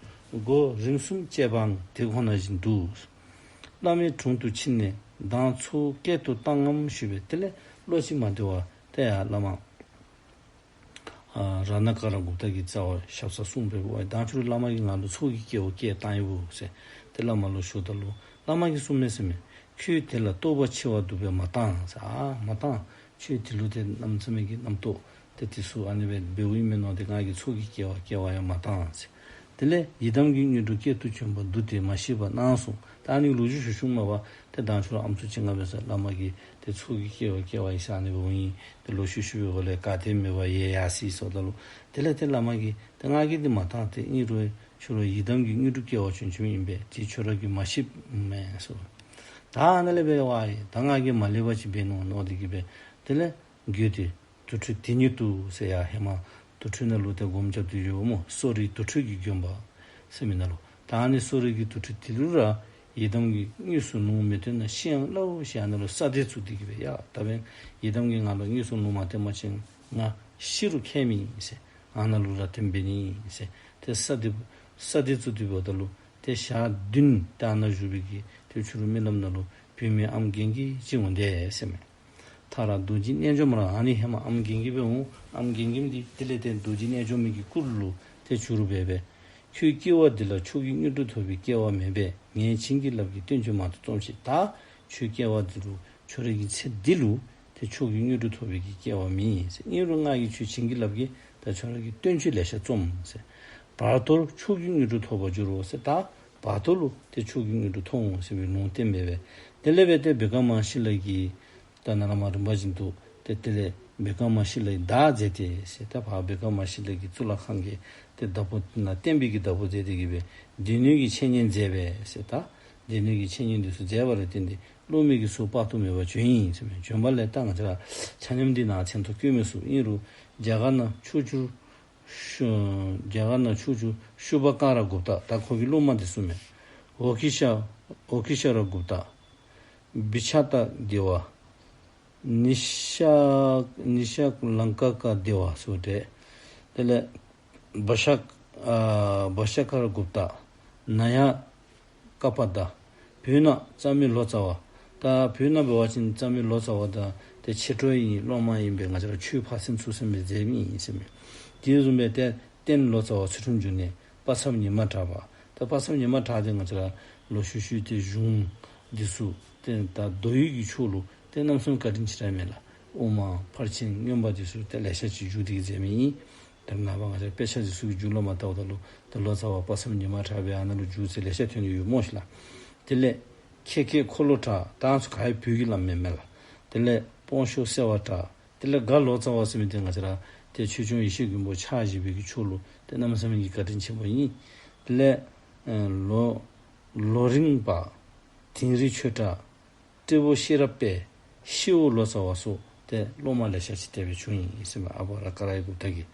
སྒོ་རིམ་གསུམ་བཅད་པའང་དེ་ཁོ་ན་བཞིན་དུ། བླ་མའི་དྲུང་དུ་ཕྱིན་ནས་མདང་ཚའོ་སྐད་དུ་བཏང་ངམ་ཞུས་པས། དེ་ལས་བློ་ཅིག་མ་བདེ་བར་ཏེ་ཡར་བླ་མ་ཨ་རཏྣ་ཀ་ར་གུཔྟ་གི་རྩ་བར་ཞབས་སར་སོང་སྦེ་ཝའི་མདང་ཕྱི་རུ་བླ་མ་གིས་ང་ལུ་ཚའོ་གི་སྐད་བ་སྐད་བཏང་ཡི་བོ་ཟེར་ཏེ་བླ་མ་ལུ་ཞུཝ་ད་ལུ་བླ་མ་གིས་གསུངས་མས་ཟེར་མས། ཁྱོད་དེ་ལ་རྟོག་པ་འཆི་བ་འདུག་པས་མ་བཏང་ཟེར། ཨ་མ་བཏང་། ཁྱོད་དེ་ལུ་ཏེ་གནམ་མེད་ས་མེད་ཀྱི་རྣམ་རྟོག་ཏེ་དེ་ཚུ་ཨ་ནི་སྦེ་འབདཝ་ཨིན་མས་མནོ་སྟེ་ང་གིས་ཚའོ་གི་སྐད་བ་སྐད་བ་ཡང་མ་བཏང་ཟེར། དེ་ལས་ཡི་དམ་གྱི་དངོས་གྲུབ་སྐྱེལ་དུ་བྱོན་པ་འདུག་སྟེ་མ་ཤེས་པར་སྣང་གསུངས། ད་ཨ་ནི་ལོ་རྒྱུས་ཞུ་ཞུཝ་མས་པ། ཏེ་མདང་ཕྱི་རུ་ཨམ་སྲུ་ཅིག་ང་འབད་ས་བླ་མ་གིས་ཏེ་ཚའོ་གི་སྐད་བ་སྐད་བ་ཡི་ས་ཨ་ནི་སྦེ་འོང་ཡི། ཏེ་ལོག་ཤུལ་ཤུལ་སྦེ་འོག་ལས་ག་ཏེ་མེད་པར་ཡལ་ཡར་སོ་ཡི་ཟེརཝ་ད་ལུ་དེ་ལས་ཏེ་བླ་མ་གིས་ཏེ་ང་གིས་འདི་མ་བཏང་། ཏེ་ཨིན་རུང་ཁྱོད་ར་ཡི་དམ་གྱི་དངོས་གྲུབ་སྐྱེལ་བར་བྱོན་བྱོནམ་ཨིན་པས། དེ་ཁྱོད་ར་གིས་མ་ཤེས་མས་ཟེར། ད་ཨ་ནཱ་ལས་འབད་བ་ཡི་ད་ང་གིས་མ་ལེགས་པ་ཅིག་འབད་ནུག་མནོ་སྟེ་གིས་སྦེ་དེ་ལས་འགྱོ་སྟེ་དུར་ཁྲོད་དེ་ཉིད་དུ་ཟེར་ཡར་ཧེ་མ་དུར་ཁྲོད་ནང་ལུ་ཏེ་སྒོམ་རྐྱབ་སྟེ་ཡོདཔ་སྨོ། གསོ་རིག་དུར་ཁྲོད་ཀྱི་དགོན་པ་ཟེར་མི་ནང་ལུ། ད་ཨ་ནི་གསོ་རིག་གི་དུར་ཁྲོད་དེ་ལུ་ར་ཡི་དམ་གྱི་དངོས་སུ་ལུང་མི་སྟོན་ན་ཤི་ཡང་སླའོ་ཞེས་ཨ་ནཱ་ལུ་ས་སྡེ་བཙུགས་ཏེ་གིས་སྦེ་ཡ་ད་འབདན་ཡི་དམ་གྱིས་ང་ལུ་དངོས་སུ་ལུང་མ་སྟོན་པ་ཅིན་ང་ཤི་རུང་ཁྱད་མེད་ཨིན་ཟེར། ཨ་ནཱ་ལུ་ར་ཏེ་འབད་ནི་ཨིན་ཟེར། ཏེ་ས་སྡེ་ས་སྡེ་བཙུགས་ཏེ་འབདཝ་ད་ལུ་ཏེ་ཞག་བདུན་ཏེ་ཨ་ནཱ་བཞུགས་པའི་གི་ཏེ་ཕྱི་རུ་རྨི་ལམ་ནང་ལུ་བུད་མེད་ཨམ་རྒན་རྒས་ཅིག་འོང་དེས་ཟེར་མས། མཐར་རྡོ་རྗེ་རྣལ་འབྱོར་མ་ར། ཨ་ནི་ཧེ་མ་ཨམ་རྒན་རྒས་སྦེ་འོང་། ཨམ་རྒན་རྒས་འདི་དེ་ལས་ཏེ་རྡོ་རྗེ་རྣལ་འབྱོར་མའི་གི་སྐུ་རུ་ལུ་ཏེ་བྱུ་རུ་སྦེ་སྦེ། ཁྱོད་སྐྱེ་བ་འདི་ལ་མཆོག་གི་དངོས་གྲུབ་ཐོབ་པའི་སྐལ་བ་མེད་པས། ངས་བྱིན་གྱིས་བརླབས་ཀྱི་བསྟན་བཅོས་མང་དུ་རྩོམ་ཞིག། ད་ཁྱོད་སྐྱེ་བ་འདི་ལུ་ཁྱོད་རའི་གི་ཚེ་འདི་ལུ་ཏེ་མཆོག་གི་དངོས་གྲུབ་ཐོབ་པའི་གི་སྐལ་བ་མེད་ཟེར། ཨིན་རུང་ང་གིས་ཁྱོད་བྱིན་གྱིས་བརླབས་ཀྱི་ད་ཁྱོད་ར་གི་བསྟན་བཅོས་ལེ་ཤ་རྩོམ་ཟེར། བར་དོར་མཆོག་གི་དངོས་གྲུབ་ཐོབ་པར་འགྱུར་རོ་ཟེར། ད་བར་དོ་ལུ་ཏེ་མཆོག་གི་དངོས་གྲུབ་ཐོབ་འོང་ཟེར་བའི་ལུང་བསྟན་སྦེ་སྦེ། དེ་ལས་སྦེ་ཏེ་བོད་ཀ་མ་ཤི་ལ་གིས་ད་ནཱ་ལས་མར་རིམ་པ་བཞིན་དུ་ཏེ་དེ་ལས་བོད་ཀ་མ་ཤི་ལ་གིས་བདག་མཛད་དེ་ཟེར། ད་ཕར་བོད་ཀ་མ་ཤི་ལ་གིས་གཙུག་ལག་ཁང་གི་ཏེ་བདག་པོ་ནང་བསྟན་པའི་གི་བདག་པོ་མཛད་དེ་གིས་སྦེ་སྡེ་སྣོད་ཀྱི་འཆད་ཉན་མཛད་པས་ཟེར། ད་སྡེ་སྣོད་ཀྱི་འཆད་ཉན་འདི་ཚུ་མཛད་པ་ལས་བརྟེན་ཏེ་སློབ་མའི་གི་ཚོགས་དཔག་ཏུ་མེད་པ་བྱོན་ཡི་ཟེར་མས། བྱོན་པ་ལས་ད་ང་བཅས་ར་ཆ་མཉམ་འདི་ནང་མཚན་ཐོ་བཀོད་མི་ཚུགས། ཨིན་རུང་རྒྱ་གར་ནང་ཕྱོགས་བཅུར་ཤུ་རྒྱ་གར་ནང་ཕྱོགས་བཅུར་ཤུ་བ་ཀ་ར་གུཔྟ། ད་ཁོ་གི་སློབ་མ་འདི་ཚུ་མས། ཨོ་ཀི་ཤ་ཨོ་ཀི་ཤ་ར་གུཔྟ། བི་ཆ་ཏ་དེ་བ། ནི་ཤ་ནི་ཤ་ལང་ཀ་ཀ་དེ་བ་ཟེར་དེ། དེ་ལས་བ་ཤ་ཨ་བ་ཤ་ཀ་ར་གུཔྟ། ན་ཡ་ཀ་པ་ད། བོད་ནང་རྩ་མེད་ལོ་ཙཱ་བ། ད་བོད་ནང་འབད་བ་ཅིན་རྩ་མེད་ལོ་ཙཱ་བ་དང་ཏེ་མཆེད་གྲོགས་ཨིན་སློབ་མ་ཨིན་པས། ང་བཅས་ར་ཆོས་ཕར་ཕྱིན་ཚུར་ཕྱིན་སྦེ་མཛད་མི་ཨིན་ཟེར་མས། དེ་བཟུམ་སྦེ་ཏེ་བསྟན་ལོ་ཙཱ་བ་ཚུལ་ཁྲིམས་འབྱུང་གནས་དཔག་བསམ་ཉི་མ་གྲགས་པ། ད་དཔག་བསམ་ཉི་མ་གྲགས་དེ་ང་བཅས་ར་ལོག་ཤུལ་ཤུལ་ཏེ་གཞུང་འདི་ཚུ་ཏེ་ད་མདོ་དབུས་ཀྱི་ཕྱོགས་ལུ་ཏེ་རྣམ་གསུམ་བཀའ་དྲིན་ཆེ་དྲགས་མས་ལགས། དབུ་མ་ཕར་ཕྱིན་མངོན་པ་འདི་ཚུ་ཏེ་ལེ་ཤ་ཅིག་བསྒྱུར་ཏེ་གིས་མཛད་མི་ཨིན། ད་ནངས་པ་ང་བཅས་དཔེ་ཆ་འདི་ཚུ་གི་མཇུག་ལུ་མར་བལྟཝ་ད་ལུ་ད་ལོ་ཙཱ་བ་དཔག་བསམ་ཉི་མ་གྲགས་པའི་ཨ་ནཱ་ལུ་རྒྱུ་མཚན་ལེ་ཤ་ཐོན་ཏེ་ཡོད་སྨོ་ཤིག་ལགས། དེ་ལས་ཁྱེད་ཀྱི་འཁོར་ལོ་གྲགས། ད་ཚུ་ག་ཡང་བོད་ཀྱི་བླམ་མེན་མས་ལགས། དེ་ལས་སྤོང་ཤོག་སེ་བ་གྲགས། དེ་ལས་སྒ་ལོ་ཙཱ་བ་ཟེར་མི་འདི་ང་བཅས་ར་ཏེ་ཆོས་སྐྱོང་ཡེ་ཤེས་མགོན་པོ་ཕྱག་བཞི་པའི་གི་ཕྱོགས་ལུ་ཏེ་གནམ་མེད་ས་མེད་ཀྱི་བཀའ་དྲིན་ཆེན་པོ་ཨིན། དེ་ལས་ཨེ་ལོ་ལོ་རིང་པ། དིང་རི་ཆོས་གྲགས། སྤྲེལ་བོ་ཤེས་རབ་དཔལ། ཤེའུ་ལོ་ཙཱ་བ་སོགས་ཏེ་སློབ་མ་ལེ་ཤ་ཅིག་དེ་སྦེ་བྱུང་ཡི་ཟེར་མས། ཨ་བ་ར་ཀ་ར་ཡ་གུཔྟ་གིས།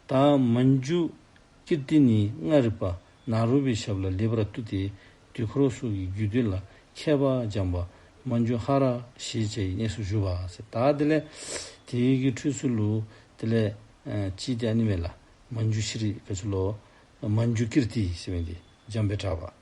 ད་མཉྫུ་ཀིརྟི་ནི་ལྔ་རིག་པ་ནཱ་རོ་པའི་ཞབས་ལ་ལེགས་པར་གཏུགས་ཏེ་དུས་འཁོར་སོགས་ཀྱི་རྒྱུད་སྡེ་ལ་མཁས་པར་སྦྱངས་པ་མཉྫུ་ཧ་ར་ཞེས་བྱ་ཡི་གནས་སུ་བཞུགས་པ་ཟེར། ད་དེ་ལས་དེ་གི་འཕྲོས་སུ་ལུ་དེ་ལས་ཨ་ཅི་སྟེ་ཨ་ནི་མས་ལགས། མཉྫུ་ཤྲཱི་ག་ཅི་ལོ་མཉྫུ་ཀིརྟི་ཟེར་མི་འདི་འཇམ་དཔལ་གྲགས་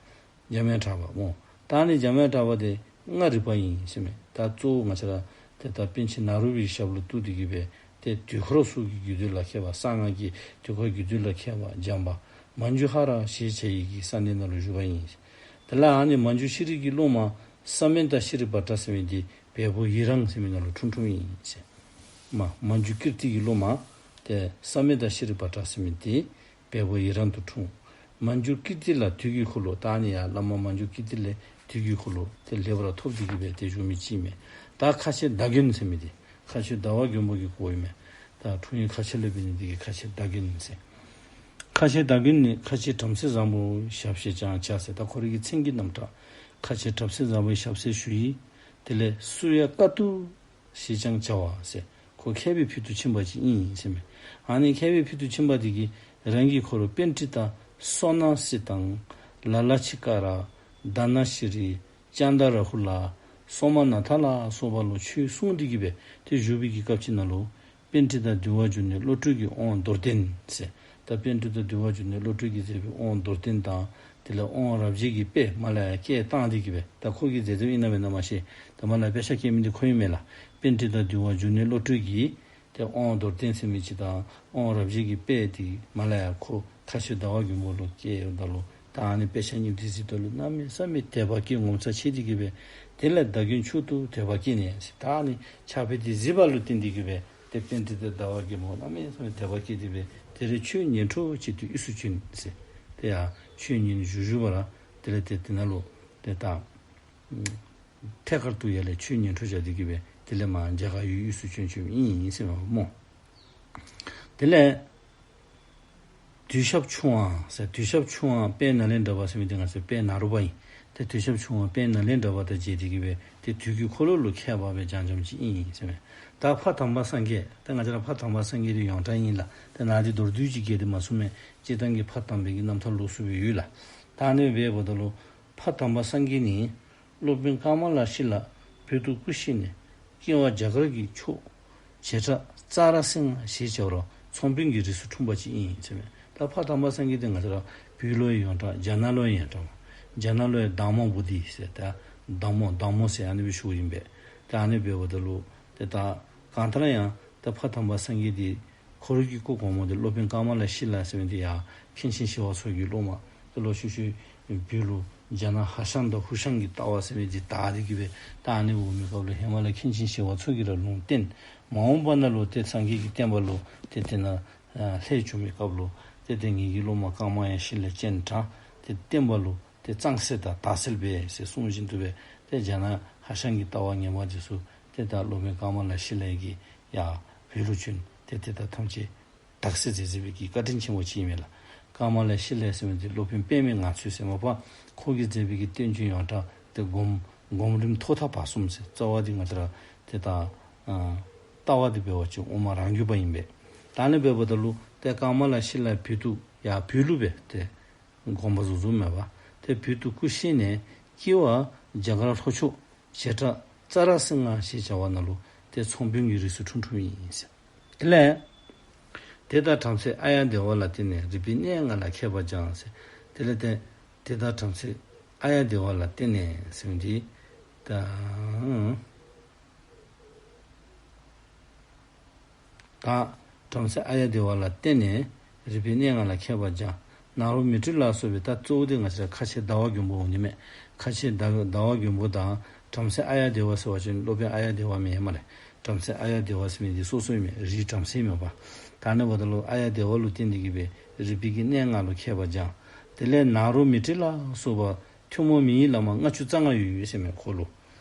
པ། འཇམ་དབྱངས་གྲགས་པ་སྨོ། ད་ཨ་ནི་འཇམ་དབྱངས་གྲགས་པ་དེ་ལྔ་རིག་པ་ཨིན་ཟེར་མས། ད་གཙོ་བོ་ང་བཅས་ར་ཏེ་ད་པཎ་ཆེན་ནཱ་རོ་པའི་ཞབས་ལུ་གཏུགས་ཏེ་གིས་སྦེ་ཏེ་དུས་འཁོར་སོགས་ཀྱི་རྒྱུད་སྡེ་ལ་མཁས་པ། གསང་སྔགས་ཀྱི་དུས་འཁོར་རྒྱུད་སྡེ་ལ་མཁས་པ་སྦྱངས་པ་མཉྫུ་ཧ་ར་ཞེས་བྱ་ཡི་གི་ས་གནས་ནང་ལུ་བཞུགས་པ་ཨིན། དེ་ལས་ཨ་ནི་མཉྫུ་ཤྲཱི་གི་སློབ་མ་ས་མནྟ་ཤྲཱི་བྷ་དྲ་ཟེར་མི་འདི་བལ་པོ་ཡི་རང་ཟེར་མི་ནང་ལུ་འཁྲུངས་འཁྲུངསམ་ཨིན་ཟེར། མ་མཉྫུ་ཀིརྟི་གི་སློབ་མ་ཏེ་ས་མནྟ་ཤྲཱི་བྷ་དྲ་ཟེར་མི་འདི་བལ་པོ་ཡི་རང་དུ་འཁྲུངས། མཉྫུ་ཀིརྟི་ལ་དུས་ཀྱི་འཁོར་ལོ། ད་ཨ་ནི་ཡར་བླ་མ་མཉྫུ་ཀིརྟི་ལས་དུས་ཀྱི་འཁོར་ལོ་ཏེ་ལེགས་པར་ཐོབ་སྟེ་གིས་སྦེ་ཏེ་བཞུགས་མི་ཅིག་མས། ད་ཁ་ཆེ་ཟླ་མགོན་ཟེར་མི་འདི་ཁ་ཆེ་ཟླ་བ་མགོན་པོ་གི་སྐོར་ཨིན་མས། ད་འཁྲུངས་ཡུལ་ཁ་ཆེ་ལས་འབད་ནི་འདི་གིས་ཁ་ཆེ་ཟླ་མགོན་ཟེར། ཁ་ཆེ་ཟླ་མགོན་ནི་ཁ་ཆེ་བྲམ་ཟེ་བཟང་པོའི་ཞབས་ཞེས་ཀྱང་བྱ་ཟེར། ད་ཁོ་རའི་གི་མཚན་གྱི་རྣམ་གྲངས་ཁ་ཆེ་བྲམ་ཟེ་བཟང་པོའི་ཞབས་ཟེར་ཞུ་ཡི། དེ་ལས་སུ་ཡ་ཀ་ཏུ་ཞེས་ཀྱང་བྱ་བ་ཟེར། ཁོ་མཁས་པའི་ཕུལ་དུ་ཕྱིན་པ་ཅིག་ཨིན་ཟེར་མས། ཨ་ནི་མཁས་པའི་ཕུལ་དུ་ཕྱིན་པ་འདི་གིས་རང་གི་འཁོར་པཎྜི་ཏ་ སོ་ན་སི་ཏང་། ལ་ལ་ཅི་ཀ་ར། དཱ་ན་ཤྲཱི། ཙནྡ་ར་ཧུ་ལ། སོ་མ་ན་ཐ་ལ་སོགས་པ་ལུ་ཆོས་གསུངས་ཏེ་གི་སྦེ་ཏེ་བཞུགས་པའི་གི་སྐབས་ཅིག་ནང་ལུ་པཎྜི་ཏ་འདུལ་བ་འཇུག་གནས་བློ་གྲོས་ཀྱི་དབང་མདོར་བསྟན་ཟེར། ད་པཎྜི་ཏ་འདུལ་བ་འཇུག་གནས་བློ་གྲོས་ཀྱིས་མཛད་པའི་དབང་མདོར་བསྟན་དང་དེ་ལས་དབང་རབ་བྱེད་ཀྱི་དཔེ་མར་ལས་ཡར་བསྐྱལ་བཏང་སྟེ་གི་སྦེ། ད་ཁོ་གིས་མཛད་མཛདཔ་ཨིན་ན་མེན་ན་མ་ཤེས། ད་མར་ལས་ཡར་དཔེ་ཆ་བསྐྱལ་མི་འདི་ཁོ་ཨིན་མས་ལགས། པཎྜི་ཏ་འདུལ་བ་འཇུག་གནས་བློ་གྲོས་ཀྱི་ཏེ་དབང་མདོར་བསྟན་ཟེར་མི་ཅིག་དང་དབང་རབ་བྱེད་ཀྱི་དཔེ་འདི་མར་ལས་ཡར་ཁོ་ཁ་ཆེ་ཟླ་བ་མགོན་པོ་ལུ་བསྐྱལ་ཡོདཔ་ད་ལུ། ད་ཨ་ནི་དཔེ་ཆ་གཉིས་འདི་གཟིགསཔ་ད་ལུ་གནམ་མེད་ས་མེད་དད་པ་སྐྱེས་ངོ་མཚར་ཆེ་སྟེ་གི་སྦེ། དེ་ལས་བདག་རྐྱེན་མཆོག་ཏུ་དད་པ་སྐྱེས་ནས་ཟེར། ད་ཨ་ནི་ཕྱག་དཔེ་འདི་གཟིགསཔ་ལུ་བརྟེན་ཏེ་གི་སྦེ་ཏེ་པཎྜི་ཏ་ཟླ་བ་མགོན་པོ་གནམ་མེད་ས་མེད་དད་པ་སྐྱེས་ཏེ་སྦེ། དེ་ལས་ཆོས་ཉན་འཕྲོ་བྱེད་དུ་དབུས་སུ་བྱོན་ཟེར། ཏེ་ཡར་ཆོས་ཉན་བཞུགས་བཞུགས་པ་ར་དེ་ལས་ཏེ་དེ་ནང་ལུ་ཏེ་ད་ཐད་ཀར་དུ་ཡར་ལས་ཆོས་ཉན་འཕྲོ་བྱས་ཏེ་གི་སྦེ་དེ་ལས་མར་རྒྱ་གར་ཡུལ་དབུས་སུ་བྱོན་བྱོནམ་ཨིན་ཟེར་མས་སྨོ། དེ་ལས་དུས་ཞབས་ཆུང་བ་ཟེར། དུས་ཞབས་ཆུང་བ་དཔལ་ནཱ་ལེནྡྲ་པ་ཟེར་མི་འདི་ང་བཅས་དཔལ་ནཱ་རོ་པ་ཨིན། ཏེ་དུས་ཞབས་ཆུང་བ་དཔལ་ནཱ་ལེནྡྲ་པ་དང་མཇལ་ཏེ་གི་སྦེ་ཏེ་དུས་ཀྱི་འཁོར་ལོ་ལུ་མཁས་པ་སྦེ་སྦྱངས་སྦྱངམ་ཅིག་ཨིན་ཟེར་མས། ད་ཕ་དམ་པ་སངས་རྒྱས། ད་ང་བཅས་ར་ཕ་དམ་པ་སངས་རྒྱས་འདི་ཡོངས་གྲགས་ཨིན་ལགས། ད་ནཱ་འདི་མདོར་བསྡུས་ཅིག་བརྒྱད་དེ་མ་གསུངས་མས། སྤྱིར་བཏང་གི་ཕ་དམ་པའི་གི་རྣམ་ཐར་ལོགས་སུ་སྦེ་ཡོད་ལགས། ད་ཨ་ནི་སྦེ་འབདཝ་ད་ལུ་ཕ་དམ་པ་སངས་རྒྱས་ནི་སློབ་དཔོན་ཀ་མ་ལ་ཤཱི་ལ་བོད་དུ་སྐུ་གཤེགས་ནས་སྐྱེ་བ་རྒྱ་གར་གྱི་ཕྱོགས་བྱེ་བྲག་ཙཱ་ར་སེང་ང་ཞེས་བྱ་བར་ཚོང་དཔོན་གྱི་རིགས་སུ་འཁྲུངས་པ་ཅིག་ཨིན་ཟེར་མས། ད་ཕ་དམ་པ་སངས་རྒྱས་འདི་ང་བཅས་ར་བོད་ལུ་ཡང་ཡོངས་གྲགས། རྒྱ་ནག་ལུ་ཡང་ཡོངས་གྲགས། རྒྱ་ནག་ལུ་ཡང་དཱ་མོ་བོ་དྷི་ཟེར། ད་དཱ་མོ་དཱ་མོ་ཟེར་ཨ་ནི་སྦེ་ཞུཝ་ཨིན་པས། ད་ཨ་ནི་སྦེ་འབདཝ་ད་ལུ་ཏེ་ད་གང་ལྟར་ཡང་ད་ཕ་དམ་པ་སངས་རྒྱས་འདི་ཁོ་རའི་གི་སྐུ་གོང་མ་འདི་སློབ་དཔོན་ཀ་མ་ལ་ཤཱི་ལ་ཟེར་མི་འདི་ཡར་མཁན་ཆེན་ཞི་བ་འཚོ་གི་སློབ་མ། ཏེ་ལོག་ཤུལ་ཤུལ་བོད་ལུ་རྒྱ་ནག་ཧྭ་ཤང་དང་ཧུ་ཤང་གི་ལྟ་བ་ཟེར་མི་འདི་དར་ཏེ་གི་སྦེ་ད་ཨ་ནི་འོང་མི་སྐབས་ལུ་ཧེ་མ་ལས་མཁན་ཆེན་ཞི་བ་འཚོ་གིས་ར་ལུང་བསྟན། མ་འོངས་པ་ནང་ལུ་ཏེ་སངས་རྒྱས་ཀྱི་བསྟན་པ་ལུ་ཏེ་དེ་ནང་ལྷོད་བཅུག་མི་སྐབས་ལུ་ཏེ་ཏེ་ངེ་གི་སློབ་མ་ཀ་མ་ཡང་ཤཱི་ལ་སྤྱན་དྲངས། ཏེ་བསྟན་པ་ལུ་ཏེ་གཙང་སེལ་དང་དར་སེལ་འབད་ཟེར་གསུངས་བཞིན་དུ་སྦེ་ཏེ་རྒྱ་ནག་ཧྭ་ཤང་གི་ལྟ་བ་ངན་པ་འདི་ཚུ་ཏེ་ད་སློབ་དཔོན་ཀ་མ་ལ་ཤཱི་ལ་གིས་ཡར་བོད་ལུ་བྱོན་ཏེ་ཏེ་ད་ཐམས་ཅད་དག་སེལ་མཛད་མཛད་པའི་གི་བཀའ་དྲིན་ཆེན་པོ་ཅིག་ཨིན་མས་ལགས། ཀ་མ་ལ་ཤཱི་ལ་ཟེར་མི་འདི་སློབ་དཔོན་པདྨའི་ངང་ཚུལ་ཟེར་མ་པ་ཁོ་གིས་མཛད་པའི་གི་བསྟན་བཅོས་ཡོངས་གྲགས་ཏེ་སྒོམ་སྒོམ་རིམ་ཐོག་མཐའ་བར་གསུམ་ཟེར། རྩ་བ་འདི་ང་བཅས་ར་ཏེ་ད་ཨ་ལྟ་བ་འདི་འབད་བ་ཅིན་དབུ་མ་རང་རྒྱུད་པ་ཨིན་པས། ད་ཨ་ནི་འབདཝ་ད་ལུ་ཏེ་ཀ་མ་ལ་ཤཱི་ལ་བོད་དུ་ཡར་བོད་ལུ་སྦེ་ཏེ་དགོངས་པ་རྫོགས་རྫོགསཔ་མས་པ། ཏེ་བོད་དུ་སྐུ་གཤེགས་ནས་སྐྱེ་བ་རྒྱ་གར་ལྷོ་ཕྱོགས་བྱེ་བྲག་ཙཱ་ར་སེང་ང་ཞེས་བྱ་བ་ནང་ལུ་ཏེ་ཚོང་དཔོན་གྱི་རིགས་སུ་འཁྲུངས་འཁྲུངསམ་ཨིན་ཟེར། དེ་ལས་དེ་དག་བྲམ་ཟེ་ཨཱརྱ་དེ་བ་ལ་བརྟེན་ནས་རིག་པའི་གནས་ལྔ་ལ་མཁས་པར་སྦྱངས་ཟེར། དེ་ལས་ཏེ་དེ་དག་བྲམ་ཟེ་ཨཱརྱ་དེ་བ་ལ་བརྟེན་ནས་ཟེར་མི་འདི་ད་ད་བྲམ་ཟེ་ཨཱརྱ་དེ་བ་ལ་བརྟེན་ནས་རིག་པའི་གནས་ལྔ་ལ་མཁས་པར་སྦྱངས། ནཱ་རོ་མཻ་ཏྲི་ལ་སོགས་པའི། ད་གཙོ་བོ་འདི་ང་བཅས་ར་ཁ་ཆེ་ཟླ་བ་མགོན་པོ་འོང་ནི་མས། ཁ་ཆེ་ཟླ་ཟླ་བ་མགོན་པོ་དང་བྲམ་ཟེ་ཨཱརྱ་དེ་བ་ཟེར་བ་ཅིན་སློབ་དཔོན་ཨཱརྱ་དེ་བ་མེན་མས་ལགས། བྲམ་ཟེ་ཨཱརྱ་དེ་བ་ཟེར་མི་འདི་སོ་སོ་ཨིན་མས། རིགས་བྲམ་ཟེ་མས་པ། ད་ཨ་ནི་འབདཝ་ད་ལུ་ཨཱརྱ་དེ་བ་ལུ་བརྟེན་ཏེ་གི་སྦེ་རིག་པའི་གི་གནས་ལྔ་ལུ་མཁས་པར་སྦྱངས། དེ་ལས་ནཱ་རོ་མཻ་ཏྲི་ལ་སོགས་པ་ཐུན་མོང་མི་ཡི་བླ་མ་ལྔ་བཅུ་རྩ་ལྔ་ཡོད་ཡོད་ཟེར་མས་ཁོ་ལུ།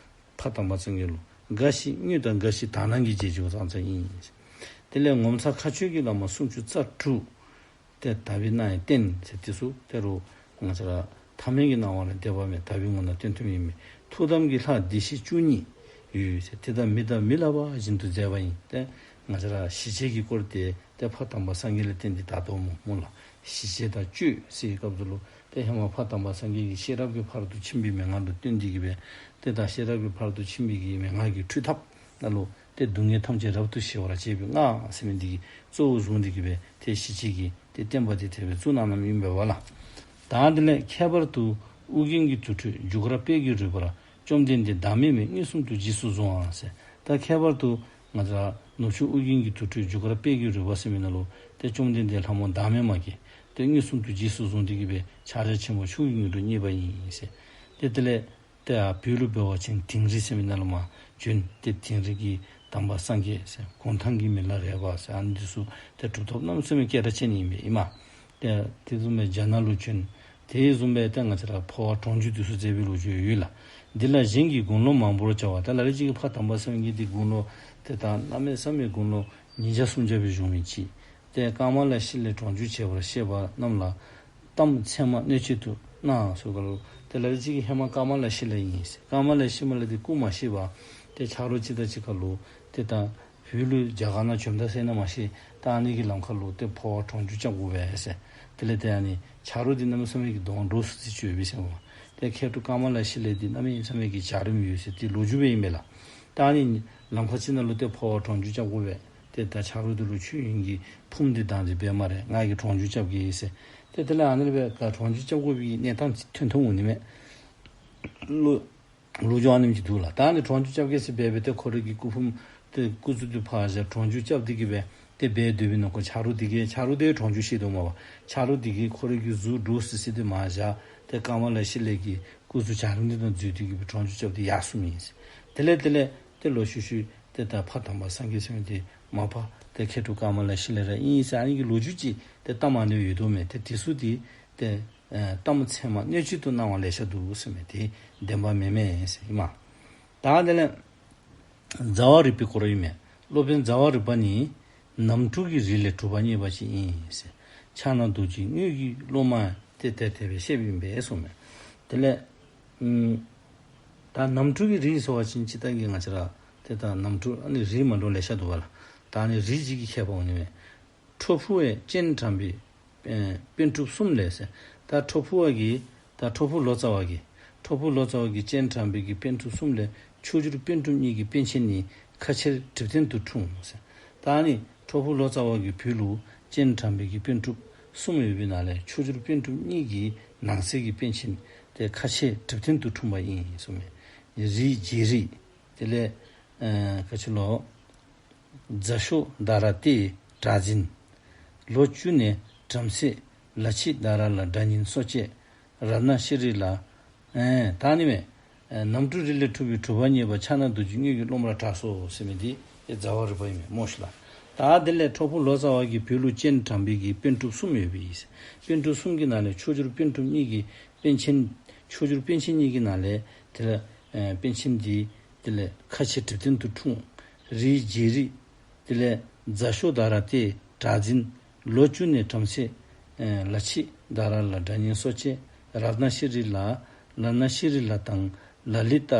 ཕ་དམ་པ་སངས་རྒྱས་ལུ། འགའ་ཞིག་དངོས་དང་འགའ་ཞིག་དག་སྣང་གི་རྗེས་འཇུག་ཙང་ཙང་ཨིན། དེ་ལས་ངོ་མཚར་མཁའ་སྤྱོད་ཀྱི་བླ་མ་སུམ་ཅུ་རྩ་དྲུག་ཏེ་དག་པའི་སྣང་ཡང་བསྟན་ཟེར། དེ་ཚུ་དེ་རུ་ང་བཅས་ར་ཐ་མལ་གྱི་སྣང་བ་ལས་འདས་པ་མེད། དག་པའི་ངོ་ན་སྟོན་ཐུབ་ཨིན་མས། ཐུགས་དམ་གྱི་ལྷ་བདེ་གཤེགས་བཅུ་གཉིས་ཡོད་ཟེར། དེ་དག་མི་དང་མི་ལ་བ་བཞིན་དུ་མཛད་པ་ཡིན། ཏེ་ང་བཅས་ར་ཞི་བྱེད་ཀྱི་སྐོར་ཏེ་ཏེ་ཕ་དམ་པ་སངས་རྒྱས་ལས་བརྟེན་ཏེ་དར་དོ་སྨོ་སྨོ་ལགས། ཞི་བྱེད་དང་སྤྱོད་ཟེར་བའི་སྐབས་སུ་ལུ་ཏེ་ཧེ་མ་ཕ་དམ་པ་སངས་རྒྱས་ཀྱིས་ཤེས་རབ་ཀྱི་ཕ་རོལ་ཏུ་ཕྱིན་པའི་མན་ངག་ལུ་བརྟེན་ཏེ་གི་སྦེ་ཏེ་ད་ཤེས་རབ་ཀྱི་ཕ་རོལ་ཏུ་ཕྱིན་པའི་གི་མན་ངག་གི་འཕྲུལ་ཐབས་ནང་ལུ་ཏེ་སྡུག་བསྔལ་ཐམས་ཅད་རབ་ཏུ་ཞི་བར་བྱེད་པའི་སྔགས་ཟེར་མི་འདི་གི་གཙོ་བོ་བཟུང་སྟེ་གི་སྦེ་ཏེ་ཞི་བྱེད་ཀྱི་ཏེ་བསྟན་པ་འདི་དེ་སྦེ་བཙུགས་གནང་གནངམ་ཨིན་པས་པ་ལགས། ད་དེ་ལས་ཁྱད་པར་དུ་ཨོ་རྒྱན་གྱི་དུར་ཁྲོད་རྒྱུ་སྐར་དཔལ་གྱི་རོལ་པར་བཅོམ་ལྡན་འདས་བདག་མེད་མས་མངོན་སུམ་དུ་རྗེས་སུ་བཟུང་བ་ཟེར། ད་ཁྱད་པར་དུ་ང་བཅས་ནུབ་ཕྱོགས་ཨོ་རྒྱན་གྱི་དུར་ཁྲོད་རྒྱུ་སྐར་དཔལ་གྱི་རོལ་པ་ཟེར་མི་ནང་ལུ་ཏེ་བཅོམ་ལྡན་འདས་ལྷ་མོ་བདག་མེད་མ་གིས་ཏེ་མངོན་སུམ་དུ་རྗེས་སུ་བཟུང་སྟེ་གི་སྦེ་ཕྱག་རྒྱ་ཆེན་པོ་མཆོག་གི་དངོས་གྲུབ་བརྙེས་པ་ཨིན་ཟེར། ཏེ་དེ་ལས་ཏེ་ཨ་བོད་ལུ་འབད་བ་ཅིན་དིང་རི་ཟེར་མི་ནང་ལུ་མར་བྱོན། ཏེ་དིང་རི་གི་དམ་པ་སངས་རྒྱས་ཟེར་གུང་ཐང་གི་མི་ལ་རས་པ་ཟེར་ཨ་ནི་འདི་ཚུ་ཏེ་གྲུབ་ཐོབ་གནམ་མེད་ས་མེད་སྐད་གྲགས་ཅན་ཨིན་པས་ཨིན་མས། ཏེ་དེ་བཟུམ་སྦེ་རྒྱ་ནག་ལུ་བྱོན། དེ་བཟུམ་སྦེ་ཏེ་ང་བཅས་ར་འཕོ་བ་གྲོང་འཇུག་འདི་ཚུ་མཛད་པའི་ལོ་རྒྱུས་ཡོད་ལགས། འདི་ལ་གཞན་གྱིས་དགུང་ལོ་མང་པོར་བྱ་བ། ད་ལ་ལུ་ཅིག་གིས་ཕ་དམ་པ་སངས་རྒྱས་འདི་དགུང་ལོ་ཏེ་ད་གནམ་མེད་ས་མེད་དགུང་ལོ་ཉིས་བརྒྱ་སུམ་བརྒྱ་སྦེ་བཞུགས་མི་ཅིག། ཏེ་ཀ་མ་ལ་ཤཱི་ལའི་གྲོང་འཇུག་བྱེད་པར་གཤེགས་པ་རྣམས་ལ་གཏམ་ཚད་མ་སྣོད་བཅུད་དུ་གནང་ཟེར་ག་ལུ། ཏེ་ལ་ལུ་ཅིག་གིས་ཧེ་མ་ཀ་མ་ལ་ཤཱི་ལ་ཨིན་ཟེར། ཀ་མ་ལ་ཤཱི་མ་ལ་འདི་སྐུ་མ་གཤེགས་པར་ཏེ་ཆ་རོགས་ཅིག་དང་གཅིག་ཁར་ལུ་ཏེ་ད་བོད་ལུ་རྒྱ་གར་ནང་བྱོནམ་ད་ཟེར་ན་མ་ཤེས། ད་ཨ་ནི་གི་ལམ་ཁར་ལུ་ཏེ་འཕོ་བ་གྲོང་འཇུག་རྐྱབ་དགོ་པས་ཟེར། དེ་ལས་ཏེ་ཨ་ནི་ ཆ་རོགས་འདི་གནམ་མེད་ས་མེད་ཀྱི་གདོང་འདྲོག་སི་སི་ཅིག་ཡོད་པས་ཟེར་བ། ཏེ་མཁས་གྲུབ་ཀ་མ་ལ་ཤཱི་ལ་འདི་གནམ་མེད་ས་མེད་ཀྱི་འཇའ་རིསམོ་ཡོད་ཟེར་ཏེ་ལོ་རྒྱུས་སྦེ་ཨིན་པས་ལགས། ད་ཨ་ནི་ལམ་ཁ་ཅིག་ནང་ལུ་ཏེ་འཕོ་བ་གྲོང་འཇུག་རྐྱབ་དགོ་པས། ཏེ་ད་ཆ་རོགས་འདི་ལུ་ཆོས་དབྱིངས་ཀྱི་ཕུངམ་འདི་དང་འདི་འབད་སྨ་རེ། ང་གིས་གྲོང་འཇུག་རྐྱབ་གེ་ཟེར། ཏེ་དེ་ལས་ཨ་ནི་སྦེ་ག་གྲོང་འཇུག་རྐྱབ་དགོ་པའི་གནས་སྟངས་ཅིག་ཐོན་ཐོན་འོང་ནི་མས། ལོ་ལོ་རྒྱུས་ཨ་ནེམ་ཅིག་འདུག་ལགས། ད་ཨ་ནི་གྲོང་འཇུག་རྐྱབ་གེ་ཟེར་འབད་འབད་ཏེ་ཁོ་རའི་གི་སྐུ་ཕུངམ་ཏེ་སྐུ་གཟུགས་འདི་ཕར་བཞག་གྲོང་འཇུག་རྐྱབ་སྟེ་གི་སྦེ་ཏེ་འབད་སྡོད་པའི་ནང་ཁོ་ཆ་རོགས་འདི་གིས་ཆ་རོགས་འདི་གྲོང་འཇུག་ཤེས་དོ་མས་པ། ཆ་རོགས་འདི་གིས་ཁོ་རའི་གི་གཟུགས་འདྲོག་སི་སི་འདི་མར་བཞག་ཏེ་ཀ་མ་ལ་ཤཱི་ལ་གི་སྐུ་གཟུགས་འཇའ་རིསམོ་འདི་དང་འཛུལ་ཏེ་གི་སྦེ་གྲོང་འཇུག་རྐྱབ་སྟེ་ཡར་སོངམ་ཨིན་ཟེར། དེ་ལས་དེ་ལས་ཏེ་ལོག་ཤུལ་ཤུལ་ཏེ་ད་ཕ་དམ་པ་སངས་རྒྱས་ཟེར་མི་འདི་མ་པ་ཏེ་མཁས་གྲུབ་ཀ་མ་ལ་ཤཱི་ལ་ར་ཨིན་ཟེར་ཨ་ནི་གི་ལོ་རྒྱུས་ཅིག་ཏེ་གཏམ་ཨ་ནི་ཡོད་དོ་མས། ཏེ་དེ་ཚུ་འདི་ཏེ་ཨེ་གཏམ་ཚད་མ་སྣོད་བཅུད་དུ་སྣང་བ་ལེ་ཤ་འདུག་ཟེར་མི་འདི་བདེན་པ་མེན་མས་ཟེར་ཨིན་མས། ད་དེ་ལས་ཛཿ་བ་རཱི་པའི་སྐོར་ཨིན་མས། སློབ་དཔོན་ཛཿ་བ་རཱི་པ་ནི་ནམ་གྲུ་གི་རིགས་ལས་གྲུབ་པ་བརྙེས་པ་ཅིག་ཨིན་ཟེར། ཕྱག་ན་རྡོ་རྗེ་དངོས་ཀྱི་སློབ་མ་སྟེ་དེ་དེ་སྦེ་བཤདཔ་ཨིན་པས་གསུངས་མས། དེ་ལས་ཨམ་ད་ནམ་གྲུ་གི་རིགས་ཟེར་བ་ཅིན་ཅི་ལྟར་གྱི་ང་བཅས་ར་ཏེ་ད་ནམ་གྲུ་ཨ་ནི་རིགས་མ་འདྲཝ་ལེ་ཤ་འདུག་པ་ལགས། ད་ཨ་ནི་རིགས་ཅིག་གི་ཁྱད་པར་འོང་ནི་མས། ཁྲོ་ཕུ་བས་སྤྱན་དྲངས་པའི་ཨེ་པཎ་གྲུབ་གསུམ་ལས་ཟེར། ད་ཁྲོ་ཕུ་བ་གིས་ད་ཁྲོ་ཕུ་ལོ་ཙཱ་བ་གིས་ཁྲོ་ཕུ་ལོ་ཙཱ་བ་གིས་སྤྱན་དྲངས་པའི་གི་པཎ་གྲུབ་གསུམ་ལས་མཆོག་གྱུར་པཎ་གྲུབ་གཉིས་ཀྱི་པཎ་ཆེན་ནི་ཁ་ཆེར་གྲིབ་སྟན་དུ་འཁྲུངས་ཟེར། ད་ཨ་ནི་ཁྲོ་ཕུ་ལོ་ཙཱ་བ་གིས་བོད་ལུ་སྤྱན་དྲངས་པའི་གི་པཎ་གྲུབ་གསུམ་ཡོད་པའི་ནང་ལས་མཆོག་གྱུར་པཎ་གྲུབ་གཉིས་ཀྱི་ནང་གསེས་ཀྱི་པཎ་ཆེན་ཏེ་ཁ་ཆེར་གྲིབ་སྟན་དུ་འཁྲུངས་པ་ཨིན་གསུངས་མས། རིགས་རྗེ་རིགས། དེ་ལས་ཨེ་ག་ཅི་ལོ། ཛ་ཤོ་དྷ་ར་སྟེ་གྲགས་འཛིན། ལོ་བཅུ་ནས་བྲམ་ཟེ་ལ་ཕྱི་དྷ་ར་ལ་སྒྲ་སྙན་གསོ་དཔྱད། རཏྣ་ཤྲཱི་ལ་ཨེ་ད་ཨ་ནི་མས། ཨེ་ནམ་གྲུ་རིགས་ལས་གྲུབ་པའི་གྲུབ་པ་བརྙེས་པ་ཕྱག་ན་རྡོ་རྗེ་དངོས་ཀྱི་སློབ་མར་གྲགས་སོ་ཟེར་མི་འདི་ཨེ་ཛ་བ་རཱི་པ་ཨིན་མས་སྨོ་ཤིག་ལགས། ད་དེ་ལས་ཁྲོ་ཕུ་ལོ་ཙཱ་བ་གིས་བོད་ལུ་སྤྱན་དྲངས་པའི་གི་པཎ་གྲུབ་གསུམ་ཡོད་པའི་ཨིན་ཟེར། པཎ་གྲུབ་གསུམ་གྱི་ནང་ལས་མཆོག་གྱུར་པཎ་གྲུབ་གཉིས་ཀྱི་པཎ་ཆེན་མཆོག་གྱུར་པཎ་ཆེན་གཉིས་ཀྱི་ནང་ལས་དེ་ལས་ཨེ་པཎ་ཆེན་འདི་དེ་ལས་ཁ་ཆེ་གྲིབ་སྟན་དུ་འཁྲུངས། རིགས་རྗེ་རིགས། དེ་ལས་ཛ་ཤོ་དྷ་ར་སྟེ་གྲགས་འཛིན། ལོ་བཅུ་ནས་བྲམ་ཟེ་ཨེ་ལ་ཕྱི་དྷ་ར་ལ་སྒྲ་སྙན་གསོ་དཔྱད། རཏྣ་ཤྲཱི་ལ་རཏྣ་ཤྲཱི་ལ་དང་ལ་ལི་ཏ་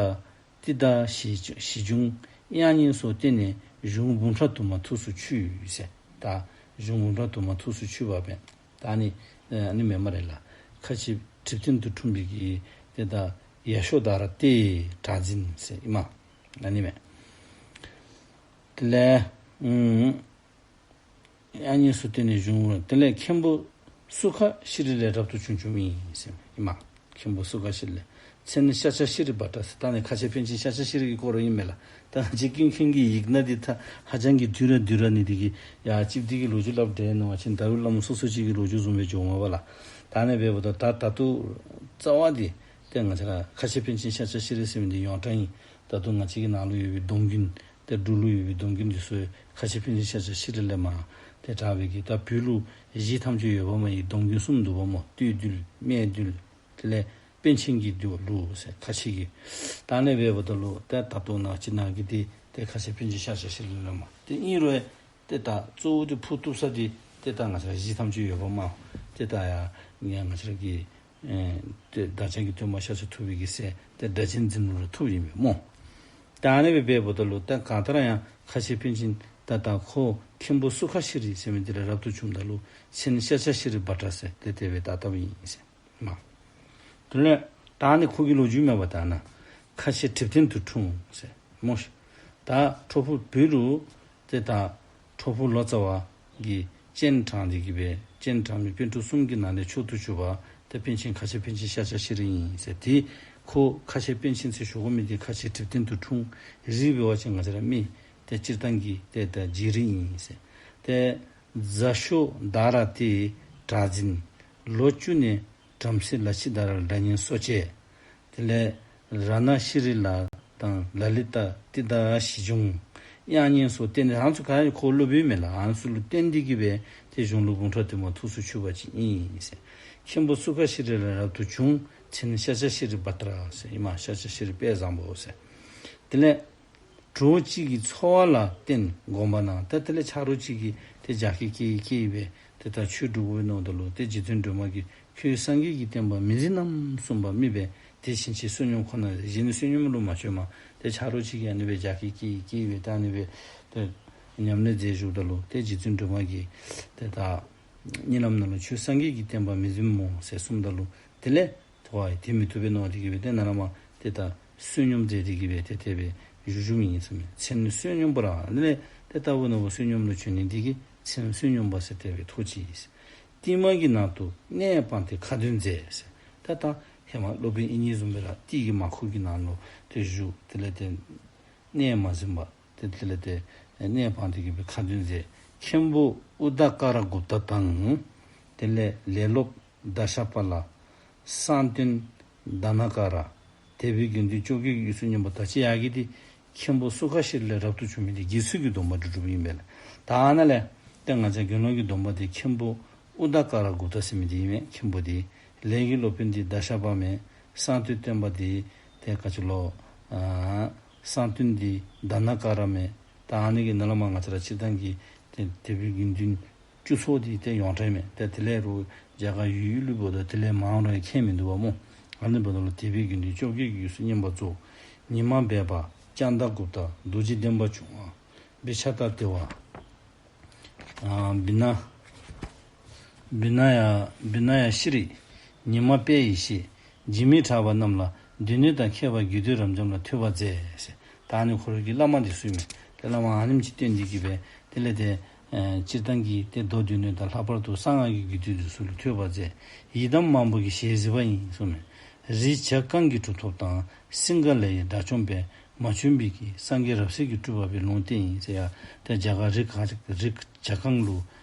ཏི་ཏ་ཞི་ཞི་འབྱུང་དབྱངས་སྙན་སོགས་བསྟན་ནས་གཞུང་འབུམ་ཕྲག་དུ་མ་ཐུགས་སུ་ཆུད་ཟེར། ད་གཞུང་འབུམ་ཕྲག་དུ་མ་ཐུགས་སུ་ཆུད་པ་སྦེ། ད་ཨ་ནི་ཨ་ནི་མེན་སྨ་རེ་ལགས། ཁ་ཆེ་གྲིབ་སྟན་དུ་འཁྲུངས་པའི་གི་ཏེ་ད་ཡ་ཤོ་དྷ་ར་སྟེ་གྲགས་འཛིན་ཟེར་ཨིན་མས། ཨ་ནི་མས། དེ་ལས་ཨུམ་དབྱངས་སྙན་སོགས་བསྟན་ནས་གཞུང་འབུམ། དེ་ལས་མཁན་པོ་སུ་ཁ་ཤྲཱི་ལས་རབ་ཏུ་བྱུང་བྱུངམ་ཨིན་ཟེར་ཨིན་མས། མཁན་པོ་སུ་ཁ་ཤྲཱི་ལས། མཚན་ཤཱཀྱ་ཤྲཱི་བྷ་དྲ་ཟེར། ད་ཨ་ནི་ཁ་ཆེ་པཎ་ཆེན་ཤཱཀྱ་ཤྲཱི་གི་སྐོར་ཨིན་མས་ལགས། ད་ང་བཅས་ཀུན་མཁྱེན་གྱི་ཡིག་སྣ་འདི་ད་ཧ་ཅང་གི་དུས་ར་དུས་ར་ནི་འདི་གིས་ཡ་ཅིག་འདི་གི་ལོ་རྒྱུས་སླབ་དེ་ནང་བ་ཅིན་ད་རུང་བླམ་སོ་སོ་ཅིག་གི་ལོ་རྒྱུས་བཟུམ་སྦེ་འགྱོཝ་མས་པ་ལགས། ད་ཨ་ནི་འབདཝ་ད་ད་ད་ལྟོ་རྩ་བ་འདི་ཏེ་ང་བཅས་ར་ཁ་ཆེ་པཎ་ཆེན་ཤཱཀྱ་ཤྲཱི་ཟེར་མི་འདི་ཡོངས་གྲགས་ཨིན། ད་ལྟོ་ང་བཅས་ཀྱི་ནང་ལུ་ཡོད་པའི་སྡོམ་རྒྱུན་ཏེ་འབྲུག་ལུ་ཡོད་པའི་སྡོམ་རྒྱུན་འདི་ཚུ་ཁ་ཆེ་པཎ་ཆེན་ཤཱཀྱ་ཤྲཱི་ལས་མར་ཏེ་དྲངས་པའི་གི་ད་བོད་ལུ་གཞི་ཐམས་ཅད་ཡོདཔ་མས། ཨིན་སྡོམ་རྒྱུན་གསུམ་འདུག་པ་སྨོ། སྟོད་འདུལ་སྨད་འདུལ་དེ་ལས་པཎ་ཆེན་གྱི་འདུལ་ལུགས་ཟེར་ཁ་ཆེ་གི། ད་ཨ་ནི་འབདཝ་ད་ལུ་ཏེ་ད་ལྟོ་ནཱ་ཅིག་ནཱ་གི་འདི་ཏེ་ཁ་ཆེ་པཎ་ཆེན་ཤཱཀྱ་ཤྲཱི་ལས་མར་ཏེ་ཨིན་རུང་ཏེ་ད་གཙོ་བོ་འདི་ཕུ་བཏུབ་ས་འདི་ཏེ་ད་ང་བཅས་གཞི་ཐམས་ཅད་ཡོདཔ་མས། ཏེ་ད་ཡ་ང་བཅས་ར་གི་ཨེ་ཏེ་བདག་ཅག་གི་སྟོན་པ་ཤཱཀྱ་ཐུབ་པའི་གི་སྲས་ཏེ་སྒྲ་གཅན་འཛིན་ལུ་ར་ཐུགཔ་ཨིན་པས་སྨོ། ད་ཨ་ནི་སྦེ་འབདཝ་ད་ལུ་ད་གང་ལྟར་ཡང་ཁ་ཆེ་པཎ་ཆེན་ད་ད་ཁོ་མཁན་པོ་སུ་ཁ་ཤྲཱི་ཟེར་མི་འདི་ལས་རབ་ཏུ་བྱུངམ་ད་ལུ་མཚན་ཤཱཀྱ་ཤྲཱི་བྷ་དྲ་ཟེར་ཏེ་དེ་སྦེ་བཏགས་བཏགསཔ་ཨིན་ཟེར་མས། དེ་ལས་ད་ཨ་ནི་ཁོ་གི་ལོ་རྒྱུས་མས་པ། ད་ནཱ་ཁ་ཆེ་གྲིབ་སྟན་དུ་འཁྲུངས་ཟེར་སྨོ་ཤིག། ད་ཁྲོ་ཕུ་བོད་ལུ་ཏེ་ད་ཁྲོ་ཕུ་ལོ་ཙཱ་བ་གིས་སྤྱན་དྲངས་ཏེ་གི་སྦེ་སྤྱན་དྲངས་མི་པཎ་གྲུབ་གསུམ་གྱི་ནང་ལས་མཆོག་ཏུ་གྱུར་པ་ཏེ་པཎ་ཆེན་ཁ་ཆེ་པཎ་ཆེན་ཤཱཀྱ་ཤྲཱི་ཨིན་ཟེར། ཏེ་ཁོ་ཁ་ཆེ་པཎ་ཆེན་ཟེར་ཞུ་དགོ་མི་འདི་ཁ་ཆེ་གྲིབ་སྟན་དུ་འཁྲུངས། རིགས་འབད་བ་ཅིན་ང་བཅས་ར་མི་ཏེ་སྤྱིར་བཏང་གི་ཏེ་ད་རྗེ་རིགས་ཨིན་ཟེར། ཏེ་ཛ་ཤོ་དྷ་ར་སྟེ་གྲགས་འཛིན། ལོ་བཅུ་ནས་བྲམ་ཟེ་ལ་ཕྱི་དྷ་ར་ལ་སྒྲ་སྙན་གསོ་དཔྱད། དེ་ལས་རཏྣ་ཤྲཱི་ལ་དང་ལ་ལི་ཏ་ཏི་ཏ་ཞི་འབྱུང་དབྱངས་སྙན་སོགས་བསྟན་ཏེ་ཨ་ནི་ཚུ་ག་ར་ཁོ་སློབ་དཔོན་མས་ལགས། ཨ་ནི་ཚུ་ལུ་བསྟེན་ཏེ་གི་སྦེ་ཏེ་གཞུང་ལུགས་འབུམ་ཕྲག་དུ་མ་ཐུགས་སུ་ཆུད་པ་ཅིག་ཨིན་ཟེར། མཁན་པོ་སུ་ཁ་ཤྲཱི་ལས་རབ་ཏུ་བྱུང་། མཚན་ཤཱཀྱ་ཤྲཱི་བྷ་དྲ་ཟེར་ཨིན་མས། ཤཱཀྱ་ཤྲཱི་དཔལ་བཟང་པོ་ཟེར། དེ་ལས་གྲོགས་གཅིག་གིས་འཚོ་བ་ལ་བརྟེན་སྒོམ་པ་ན། ད་དེ་ལས་ཆ་རོགས་གཅིག་གིས་ཏེ་རྒྱ་སྐྱེད་སྐྱེད་སྐྱེད་སྦེ་ཏེ་ད་ཆོས་སྒྲུབ་དགོ་པས་མནོཝ་ད་ལུ་ཏེ་རྗེ་བཙུན་སྒྲོལ་མ་གིས་ཁྱོད་སངས་རྒྱས་ཀྱི་བསྟན་པ་མི་འཛིན་ནམ་གསུངས་པ་མི་འབད་དེ་བཞིན་གཤེགས་བསོད་སྙོམས་ཁོ་ན་གཞན་ནི་བསོད་སྙོམས་ལུ་མ་བྱོན་མ། ཏེ་ཆ་རོགས་གཅིག་གིས་ཨ་ནི་སྦེ་རྒྱ་སྐྱེད་སྐྱེད་སྐྱེད་སྦེ་ད་ཨ་ནི་སྦེ་ཏེ་ཉམས་ལེན་མཛད་བཞུགསཔ་ད་ལུ་ཏེ་རྗེ་བཙུན་སྒྲོལ་མ་གིས་ཏེ་ད་ གཉིད་ལམ་ནང་ལུ་ཁྱོད་སངས་རྒྱས་ཀྱི་བསྟན་པ་མི་འཛིན་མོ་ཟེར་གསུངམ་ད་ལུ་དེ་ལས་ཏེ་ཝའི་དེ་མི་བཏུབ་པས་མནོ་སྟེ་གིས་སྦེ་ཏེ་ནཱ་ལས་མར་ཏེ་ད་བསོད་སྙོམས་མཛད་དེ་གིས་སྦེ་ཏེ་དེ་སྦེ་བཞུགས་བཞུགསཔ་ཨིན་ཟེར་མས། མཚན་ནི་བསོད་སྙོམས་པ་ར། དེ་ལས་ཏེ་ལྟ་བུ་ནོར་བུ་བསོད་སྙོམས་ལུ་བྱོན་ནི་འདི་གིས་མཚན་བསོད་སྙོམས་པ་ཟེར་དེ་སྦེ་ཐོགས་ཅི་ཟེར། ཏིལ་མར་གྱི་ནང་དུ་གནས་སྤངས་ཏེ་ཁ་འདོན་མཛད་ཟེར། ད་ད་ཧེ་མ་སློབ་དཔོན་དབྱིག་གཉེན་བཟུམ་སྦེ་ར་ཏིལ་གྱི་མར་ཁུ་གི་ནང་ལུ་ཏེ་བཞུགས། དེ་ལས་ཏེ་གནས་མ་ཟིན་པར་ཏེ་དེ་ལས་ཏེ་གནས་སྤངས་ཏེ་གིས་སྦེ་ཁ་འདོན་མཛད། མཁན་པོ་ཨུ་དཀར་གུཔྟ་དང་། དེ་ལས་ལས་སློབ་དཱ་ཤ་པཱ་ལ། གསང་སྟོན་དྷ་ན་ཀ་ར། དད་པའི་དགེ་འདུན་བཅོ་བརྒྱད་ཀྱི་དབུས་སུ་བསྙེན་པ་ད་ཅི་ཡར་གྱི་འདི་མཁན་པོ་སུ་ཁ་ཤྲཱི་ལས་རབ་ཏུ་བྱུང་མི་འདི་དགེ་ཚུལ་གྱི་སྡོམ་པ་སྒྲུབ་སྒྲུབཔ་ཨིན་པས་ལགས། ད་ཨ་ནཱ་ལས་ཏེ་ང་བཅས་དགེ་སློང་གི་སྡོམ་པ་འདི་མཁན་པོ་ཨུ་དཀར་གུཔྟ་ཟེར་མི་འདི་ཨིན་མས། མཁན་པོ་འདི་ལས་ཀྱི་སློབ་དཔོན་འདི་དཱ་ཤ་པཱ་མས། གསང་སྟོན་བསྟན་པ་འདི་ཏེ་ག་ཅི་ལོ། ཨ་གསང་སྟོན་འདི་དྷ་ན་ཀ་ར་མས། ད་ཨ་ནི་གི་ནང་ལས་མར་ང་བཅས་ར་སྤྱིར་བཏང་གི་ཏེ་དད་པའི་དགེ་འདུན་བཅུ་ཚོགས་འདི་ཏེ་ཡོངས་གྲགས་མས། ཏེ་དེ་ལས་རུང་རྒྱ་གར་ཡུལ་ཡུལ་ལུ་འབདཝ་ད་དེ་ལས་མང་རུང་ཡང་ཁྱད་མིན་འདུག་པ་སྨོ། ཨ་ནི་འབདཝ་ད་ལུ་དད་པའི་དགེ་འདུན་བཅོ་བརྒྱད་ཀྱི་དབུས་སུ་བསྙེན་པར་རྫོགས། ཉི་མ་སྦས་པ་ཙནྡྲ་གུཔྟ་རྡོ་རྗེ་འདན་མ་བྱུང་བ། བི་ཆ་ཏ་དེ་ཝ། ཨ་བི་ན་བི་ན་ཡ་བི་ན་ཡ་ཤྲཱི། ཉི་མ་དཔལ་ཡེ་ཤེས། འཇིགས་མེད་གྲགས་པ་རྣམས་ལ་སྡེ་སྣོད་དང་མཁས་པ་རྒྱུད་སྡེ་རབ་འབྱམས་ལ་ཐོས་པ་མཛད་ཟེར། ད་ཨ་ནི་ཁོ་རའི་གི་བླ་མ་འདི་ཚུ་ཨིན་མས། ཏེ་བླ་མ་ཨ་ནེམ་ཅིག་བསྟེན་ཏེ་གིས་སྦེ་དེ་ལས་ཏེ་ཨེ་སྤྱིར་བཏང་གི་ཏེ་མདོ་སྡེ་སྣོད་དང་ལྷག་པར་དུ་གསང་སྔགས་ཀྱི་རྒྱུད་སྡེ་འདི་ཚུ་ལུ་ཐོས་པ་མཛད། ཡི་དམ་མང་པོ་གི་ཞལ་གཟིགས་པ་ཡིན་གསུངས་མས། རི་བྱ་རྐང་གི་གྲུབ་ཐོབ་དང་སིངྒ་ལའི་དགྲ་བཅོམ་པས་མ་བྱོན་པའི་གི་སངས་རྒྱས་རབ་གསལ་གྱི་སྤྲུལ་པ་སྦེ་ལུང་བསྟན་ཡི་ཟེར་ཡ། ཏེ་རྒྱ་གར་རི་ག་རི་བྱ་རྐང་ལུ་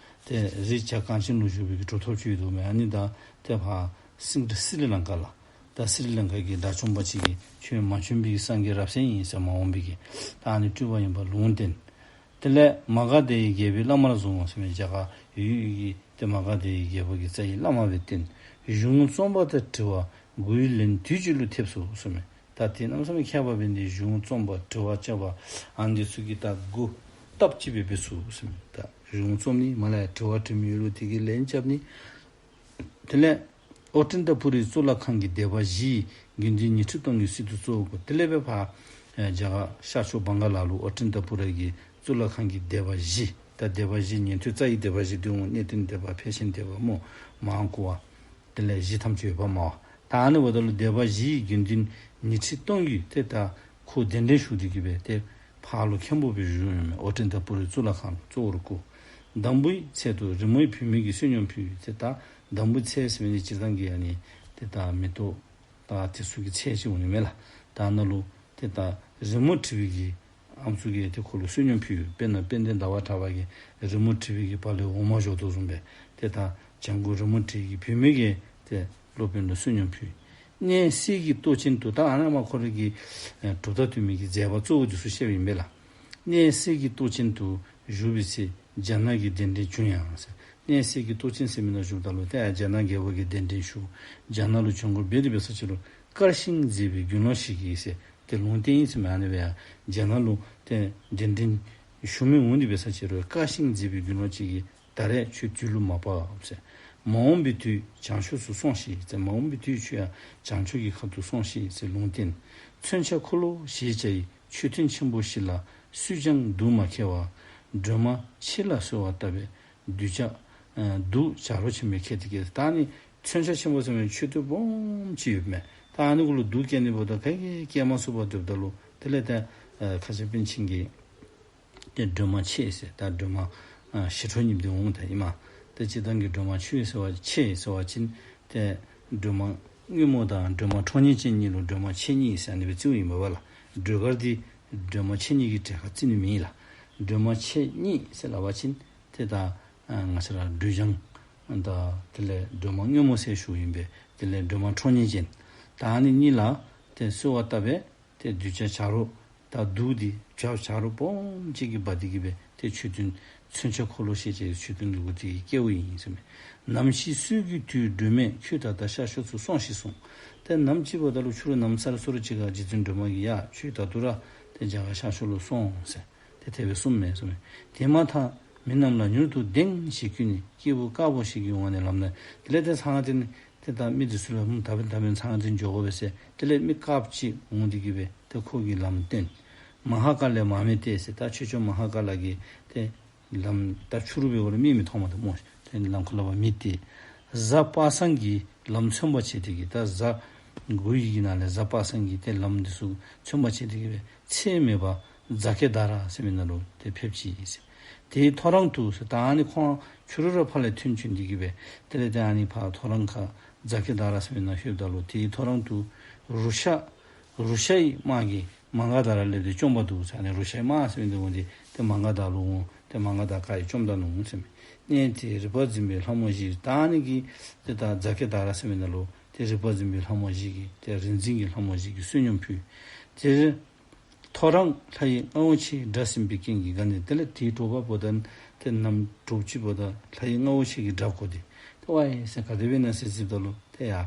ཏེ་རི་བྱ་རྐང་ཅན་ལུ་བཞུགས་པའི་གི་གྲུབ་ཐོབ་ཅིག་ཡོད་དོ་མས། ཨ་ནི་ད་ཏེ་ཕར་སིང་སི་རི་ལང་ཀ་ལགས། ད་སི་རི་ལང་ཀ་གི་དགྲ་བཅོམ་པ་ཅིག་གིས་ཁྱོད་མ་བྱོན་པའི་གི་སངས་རྒྱས་རབ་གསལ་ཨིན་ཟེར་མ་འོངས་པའི་གི་ད་ཨ་ནི་སྤྲུལ་པ་ཨིནམ་ལུང་བསྟན། དེ་ལས་མ་ག་དྷའི་རྒྱལ་པོའི་བླ་མར་བཟུང་ཟེར་མི་རྒྱ་གར་ཡུལ་ཡུལ་གྱི་ཏེ་མ་ག་དྷའི་རྒྱལ་པོ་གི་རྩ་བའི་བླ་མ་སྦེ་བསྟེན། གཞུང་རྩོམ་པ་དང་དྲི་བ་དགུའི་ལན་དུས་གཅིག་ལུ་ཐེབས་སོ་གསུངས་མས། ད་དེ་གནམ་མེད་ས་མེད་མཁས་པ་འབད་ནི་འདི་གཞུང་རྩོམ་པ་དྲི་བ་རྐྱབ་པ་ཨ་ནི་འདི་ཚུ་གི་ད་དགུ་སྟབས་གཅིག་སྦེ་འབད་ཚུགས་གསུངས་མས། ད་གཞུང་རྩོམ་ནི་མ་ལ་ཡ་དྲི་བ་དྲི་མི་ཡོད་རུང་དེ་གི་ལན་རྐྱབ་ནི། དེ་ལས་ཨོ་ཏནྟ་པུ་རི་གཙུག་ལག་ཁང་གི་སྡེ་པ་བཞི་དགེ་འདུན་ཉི་ཁྲི་སྟོང་གི་སྲིད་དུ་གཙོ་བོ་བསྐོ། དེ་ལས་སྦེ་ཕར་ཨེ་རྒྱ་གར་ཤར་ཕྱོགས་བང་ག་ལ་ལུ་ཨོ་ཏནྟ་པུ་རི་གི་གཙུག་ལག་ཁང་གི་སྡེ་པ་བཞི། ད་སྡེ་པ་བཞི་ཉན་ཐོས་རྩ་བའི་སྡེ་པ་བཞི་འདུག་སྨོ། གནས་བརྟན་སྡེ་པ་ཕལ་ཆེན་སྡེ་པ་སྨོ། མ་ཧཱ་ཀུ་པ། དེ་ལས་བཞི་ཐམས་ཅད་ཡོད་པ་སྨོ། ད་ཨ་ནི་འབདཝ་ད་ལུ་སྡེ་པ་བཞི་དགེ་འདུན་ཉི་ཁྲི་སྟོང་གིས་ཏེ་ད་ཁོ་གདན་འདྲེན་ཞུ་སྟེ་གིས་སྦེ་ཏེ་ཕར་ལུ་མཁན་པོ་སྦེ་བཞུགས་ཡོད་མས། ཨོ་ཏནྟ་པུ་རི་གཙུག་ལག་ཁང་གཙོ་བོར་བསྐོ། འདམ་བུའི་ཚལ་དུ་རི་མོའི་བུད་མེད་ཀྱི་བསོད་སྙོམས་ཕུལ། ཏེ་ད་འདམ་བུའི་ཚལ་ཟེར་མི་འདི་སྤྱིར་བཏང་གི་ཨ་ནི་ཏེ་ད་མེ་ཏོག་ད་དེ་ཚུ་གི་ཚལ་ཅིག་འོང་ནི་མས་ལགས། ད་ནཱ་ལུ་ཏེ་ད་རི་མོ་བྲིས་པའི་གི་ཨམ་སྲུ་གིས་ཏེ་ཁོ་ལུ་བསོད་སྙོམས་ཕུལ། དཔེར་ན་དཔལ་ལྡན་ཟླ་བ་གྲགས་པ་གིས་རི་མོ་བྲིས་པའི་གི་བར་ལས་འོ་མ་བཞོ་དོ་བཟུམ་སྦེ་ཏེ་ད་བྱང་སྒོ་རི་མོ་བྲིས་ཀྱི་བུད་མེད་ཀྱིས་ཏེ་སློབ་དཔོན་ལུ་བསོད་སྙོམས་ཕུལ། གནས་གསེར་གྱི་ཏོག་ཅན་དུ། ད་ཨ་ནཱ་མར་ཁོ་རའི་གི་ཨེ་གྲུབ་རྟགས་སྟོན་མི་གི་མཛད་པ་གཙོ་བོ་འདི་ཚུ་བཤདཔ་ཨིན་པས་ལགས། གནས་གསེར་གྱི་ཏོག་ཅན་དུ་བཞུགས་པའི་ཚེ་རྒྱ་ནག་གི་གདན་འདྲེན་བྱུང་ཡང་ཟེར། གནས་གསེར་གྱི་ཏོག་ཅན་ཟེར་མི་ནང་བཞུགསཔ་ད་ལུ་ཏེ་ཨ་རྒྱ་ནག་རྒྱལ་པོ་གི་གདན་འདྲེན་ཞུ། རྒྱ་ནག་ལུ་བྱོན་དགོ་པས། དེ་འབད་ས་ཅིག་ལུ་དཀར་ཞིང་མཛེས་པའི་དགེ་སློང་ཞིག་གིས་ཟེར་ཏེ་ལུང་བསྟན་ཡི་ཟེར་མས། ཨ་ནི་སྦེ་ཡ་རྒྱ་ནག་ལུ་ཏེ་གདན་འདྲེན་ཞུ་མི་འོང་། དེ་འབད་ས་ཅིག་ལུ་དཀར་ཞིང་མཛེས་པའི་དགེ་སློང་ཅིག་གིས་ད་རེས་ཁྱོད་དུས་ལུ་མ་བབས་ཟེར། མ་འོངས་པའི་དུས་བྱང་ཕྱོགས་སུ་སོང་ཞིག་ཟེར། མ་འོངས་པའི་དུས་ཁྱོད་ཡར་བྱང་ཕྱོགས་ཀྱི་ཁ་ཐུག་སོང་ཞིག་ཟེར་ལུང་བསྟན། མཚོན་ཆ་འཁོར་ལོ་ཞེས་བྱ་ཡི་མཆོད་རྟེན་ཆེན་པོ་ཞིག་ལ་སུས་ཀྱང་གདུགས་མ་ཁྱེར་བར་སྒྲོལ་མ་མཆེད་ལ་གསོལ་བ་བཏབ་པས། གདུགས་བྱ་ཨ་གདུགས་བྱ་རོག་ཆེན་པོས་ཁྱེར་ཏེ་གིས། ད་ཨ་ནི་མཚོན་ཆ་ཆེན་པོ་ཟེར་མི་མཆོད་རྟེན་སྦོམ་ཅིག་ཡོདཔ་མས། ད་ཨ་ནི་གུ་ལུ་གདུགས་བསྐྱལ་ནི་འབདཝ་ད་ག་གིས་བསྐྱལ་མ་ཚུགས་པར་སྡོདཔ་ད་ལུ་དེ་ལས་ད་ཨ་ཁ་ཆེ་པཎ་ཆེན་གྱིས་ཏེ་སྒྲོལ་མ་མཆེད་ཟེར། ད་སྒྲོལ་མ་ཨ་ཞི་ཁྲོ་གཉིསཔོ་འདི་འོང་ད་ཨིན་མས། ཏེ་སྤྱིར་བཏང་གི་སྒྲོལ་མ་མཆེད་ཟེར་བ་མཆེད་ཟེར་བ་ཅིན་ཏེ་སྒྲོལ་མ་སྔོན་མོ་དང་སྒྲོལ་མ་ཁྲོ་གཉེར་ཅན་གཉིས་ལུ་སྒྲོལ་མ་མཆེད་གཉིས་ཟེར་ཨ་ནི་སྦེ་བརྩིཝ་ཨིན་པས་ལགས། སྒྲོལ་དཀར་འདི་སྒྲོལ་མ་མཆེད་གཉིས་ཀྱི་གྲས་ཁར་བརྩི་ནི་མེད་ལགས། སྒྲོལ་མ་མཆེད་གཉིས་ཟེར་སླབ་པ་ཅིན་ཏེ་ད་ཨ་ང་བཅས་ར་སྒྲོལ་ལྗང་དང་དེ་ལས་སྒྲོལ་མ་སྔོན་མོ་ཟེར་ཞུཝ་ཨིན་པས། དེ་ལས་སྒྲོལ་མ་ཁྲོ་གཉེར་ཅན། ད་ཨ་ནི་གཉིས་ལ་ཏེ་གསོལ་བ་བཏབ་པས། ཏེ་གདུགས་བྱ་བྱ་རོག་ད་གདུགས་འདི་བྱ་བྱ་རོག་སྦོམ་ཅིག་གིས་འབག་སྟེ་གིས་སྦེ་ཏེ་མཆོད་རྟེན་མཚོན་ཆ་འཁོར་ལོ་ཞེས་བྱ་ཡི་མཆོད་རྟེན་ལུ་བཀོད་དེ་གིས་བསྐྱལཝ་ཨིན་ཟེར་མས། ནམ་ཞིག་སྲོད་ཀྱི་དུས་སྒྲོལ་མས་ཁྱོད་ད་ལྟ་ཤར་ཕྱོགས་སུ་སོང་ཞིག་གསུངས། ཏེ་ནམ་ཅིག་འབདཝ་ད་ལུ་ཕྱི་རུ་ནམ་ཚར་སོ་རུ་ཅིག་ཁར་རྗེ་བཙུན་སྒྲོལ་མ་གིས་ཡ་ཁྱོད་ད་ལྟོ་ར་ཏེ་རྒྱ་གར་ཤར་ཕྱོགས་ལུ་སོང་ཟེར་ཏེ་དེ་སྦེ་གསུངམ་མས་ཟེར་མས། དེ་མ་ཐག་མི་རྣམས་ལ་མྱུར་དུ་གདེང་ཞིག་བསྐུལ་ནས་སྐྱེས་བུ་དཀར་པོ་ཞིག་གི་ངོ་ནས་ལམ་སྣ། དེ་ལས་ཏེ་ཚང་ཏེ་ནི་ཏེ་ད་མི་འདི་ཚུ་ལུ་ད་འབདན་ད་འབདན་ཚང་ཏེ་འགྱོ་དགོ་པས་ཟེར། དེ་ལས་མི་དཀརཔོ་ཅིག་འོང་སྟེ་གིས་སྦེ་ཏེ་ཁོ་གིས་ལམ་སྟོན། མ་ཧཱ་ཀཱ་ལས་མར་མེ་སྟེར་ཟེར། ད་ཆོས་སྐྱོང་མ་ཧཱ་ཀཱ་ལ་གིས་ཏེ་ ལམ་ད་ཕྱི་རུ་འབད་བ་ལུ་མིག་མི་མཐོང་མ་ད་སྨོ། ཏེ་ལམ་ཁར་ལུ་འབད་མི་དེ་གཟའ་པ་སངས་ཀྱིས་ལམ་མཚོན་པར་བྱས་ཏེ་གི་ད་གཟའ་དགུ་ཡི་གི་ནང་ལས་གཟའ་པ་སངས་ཀྱིས་ཏེ་ལམ་འདི་ཚུ་མཚོན་པར་བྱས་ཏེ་གི་སྦེ་ཚེགས་མེད་པར་ཛ་ཀེ་ད་ར་ཟེར་མི་ནང་ལུ་ཏེ་ཕེབས་ཅི་ཟེར། དེའི་ཐོ་རངས་སུ་ཟེར་ད་ཨ་ནི་ཁོང་ཕྱི་རུ་ར་ཕར་ལས་ཐོན་བྱོན་ཏེ་གི་སྦེ་དེ་ལས་ཏེ་ཨ་ནི་ཕར་ཐོ་རངས་ཁ་ཛ་ཀེ་ད་ར་ཟེར་མི་ནང་ལྷོདཔ་ད་ལུ་དེའི་ཐོ་རངས་སུ་རུ་ཤ་རུ་ཤའི་དམག་གིས་མ་ག་དྷ་ར་སླེབས་ཏེ་བཅོམ་པ་འདུག་ཟེར། ཨ་ནི་རུ་ཤའི་དམག་ཟེར་མི་འདི་འོང་སྟེ་ཏེ་མ་ག་དྷ་ལུ་འོང་། ཏེ་མ་ག་དྷ་ཁ་ཡི་བཅོམ་ད་ནུག་ཟེར་མས། གནས་དེར་རིག་པ་འཛིན་པའི་ལྷ་མོ་བཞི། ད་ཨ་ནི་གི་ཏེ་ད་ཛ་ཀེ་ད་ར་ཟེར་མི་ནང་ལུ་ཏེ་རིག་པ་འཛིན་པའི་ལྷ་མོ་བཞི་གིས་ཏེ་རིག་འཛིན་གྱི་ལྷ་མོ་བཞི་གིས་བསོད་སྙོམས་ཕུལ། དེར་ཐོ་རངས་ལྷ་ཡི་རྔ་བོ་ཆེའི་སྒྲ་ཟིན་པའི་རྐྱེན་གྱིས་དགའ་ནས། དེ་ལས་དེའི་དྲོ་པ་འབདཝ་ད་ཏེ་གནམ་དྲོ་པ་ཅིག་འབདཝ་ད་ལྷ་ཡི་རྔ་བོ་ཆེ་གི་སྒྲ་གོ་སྟེ་ཏེ་ཝའི་ཟེར་ག་དེ་སྦེ་ཨིན་ན་ཟེར་གཟིགསཔ་ད་ལུ་ཏེ་ཡར་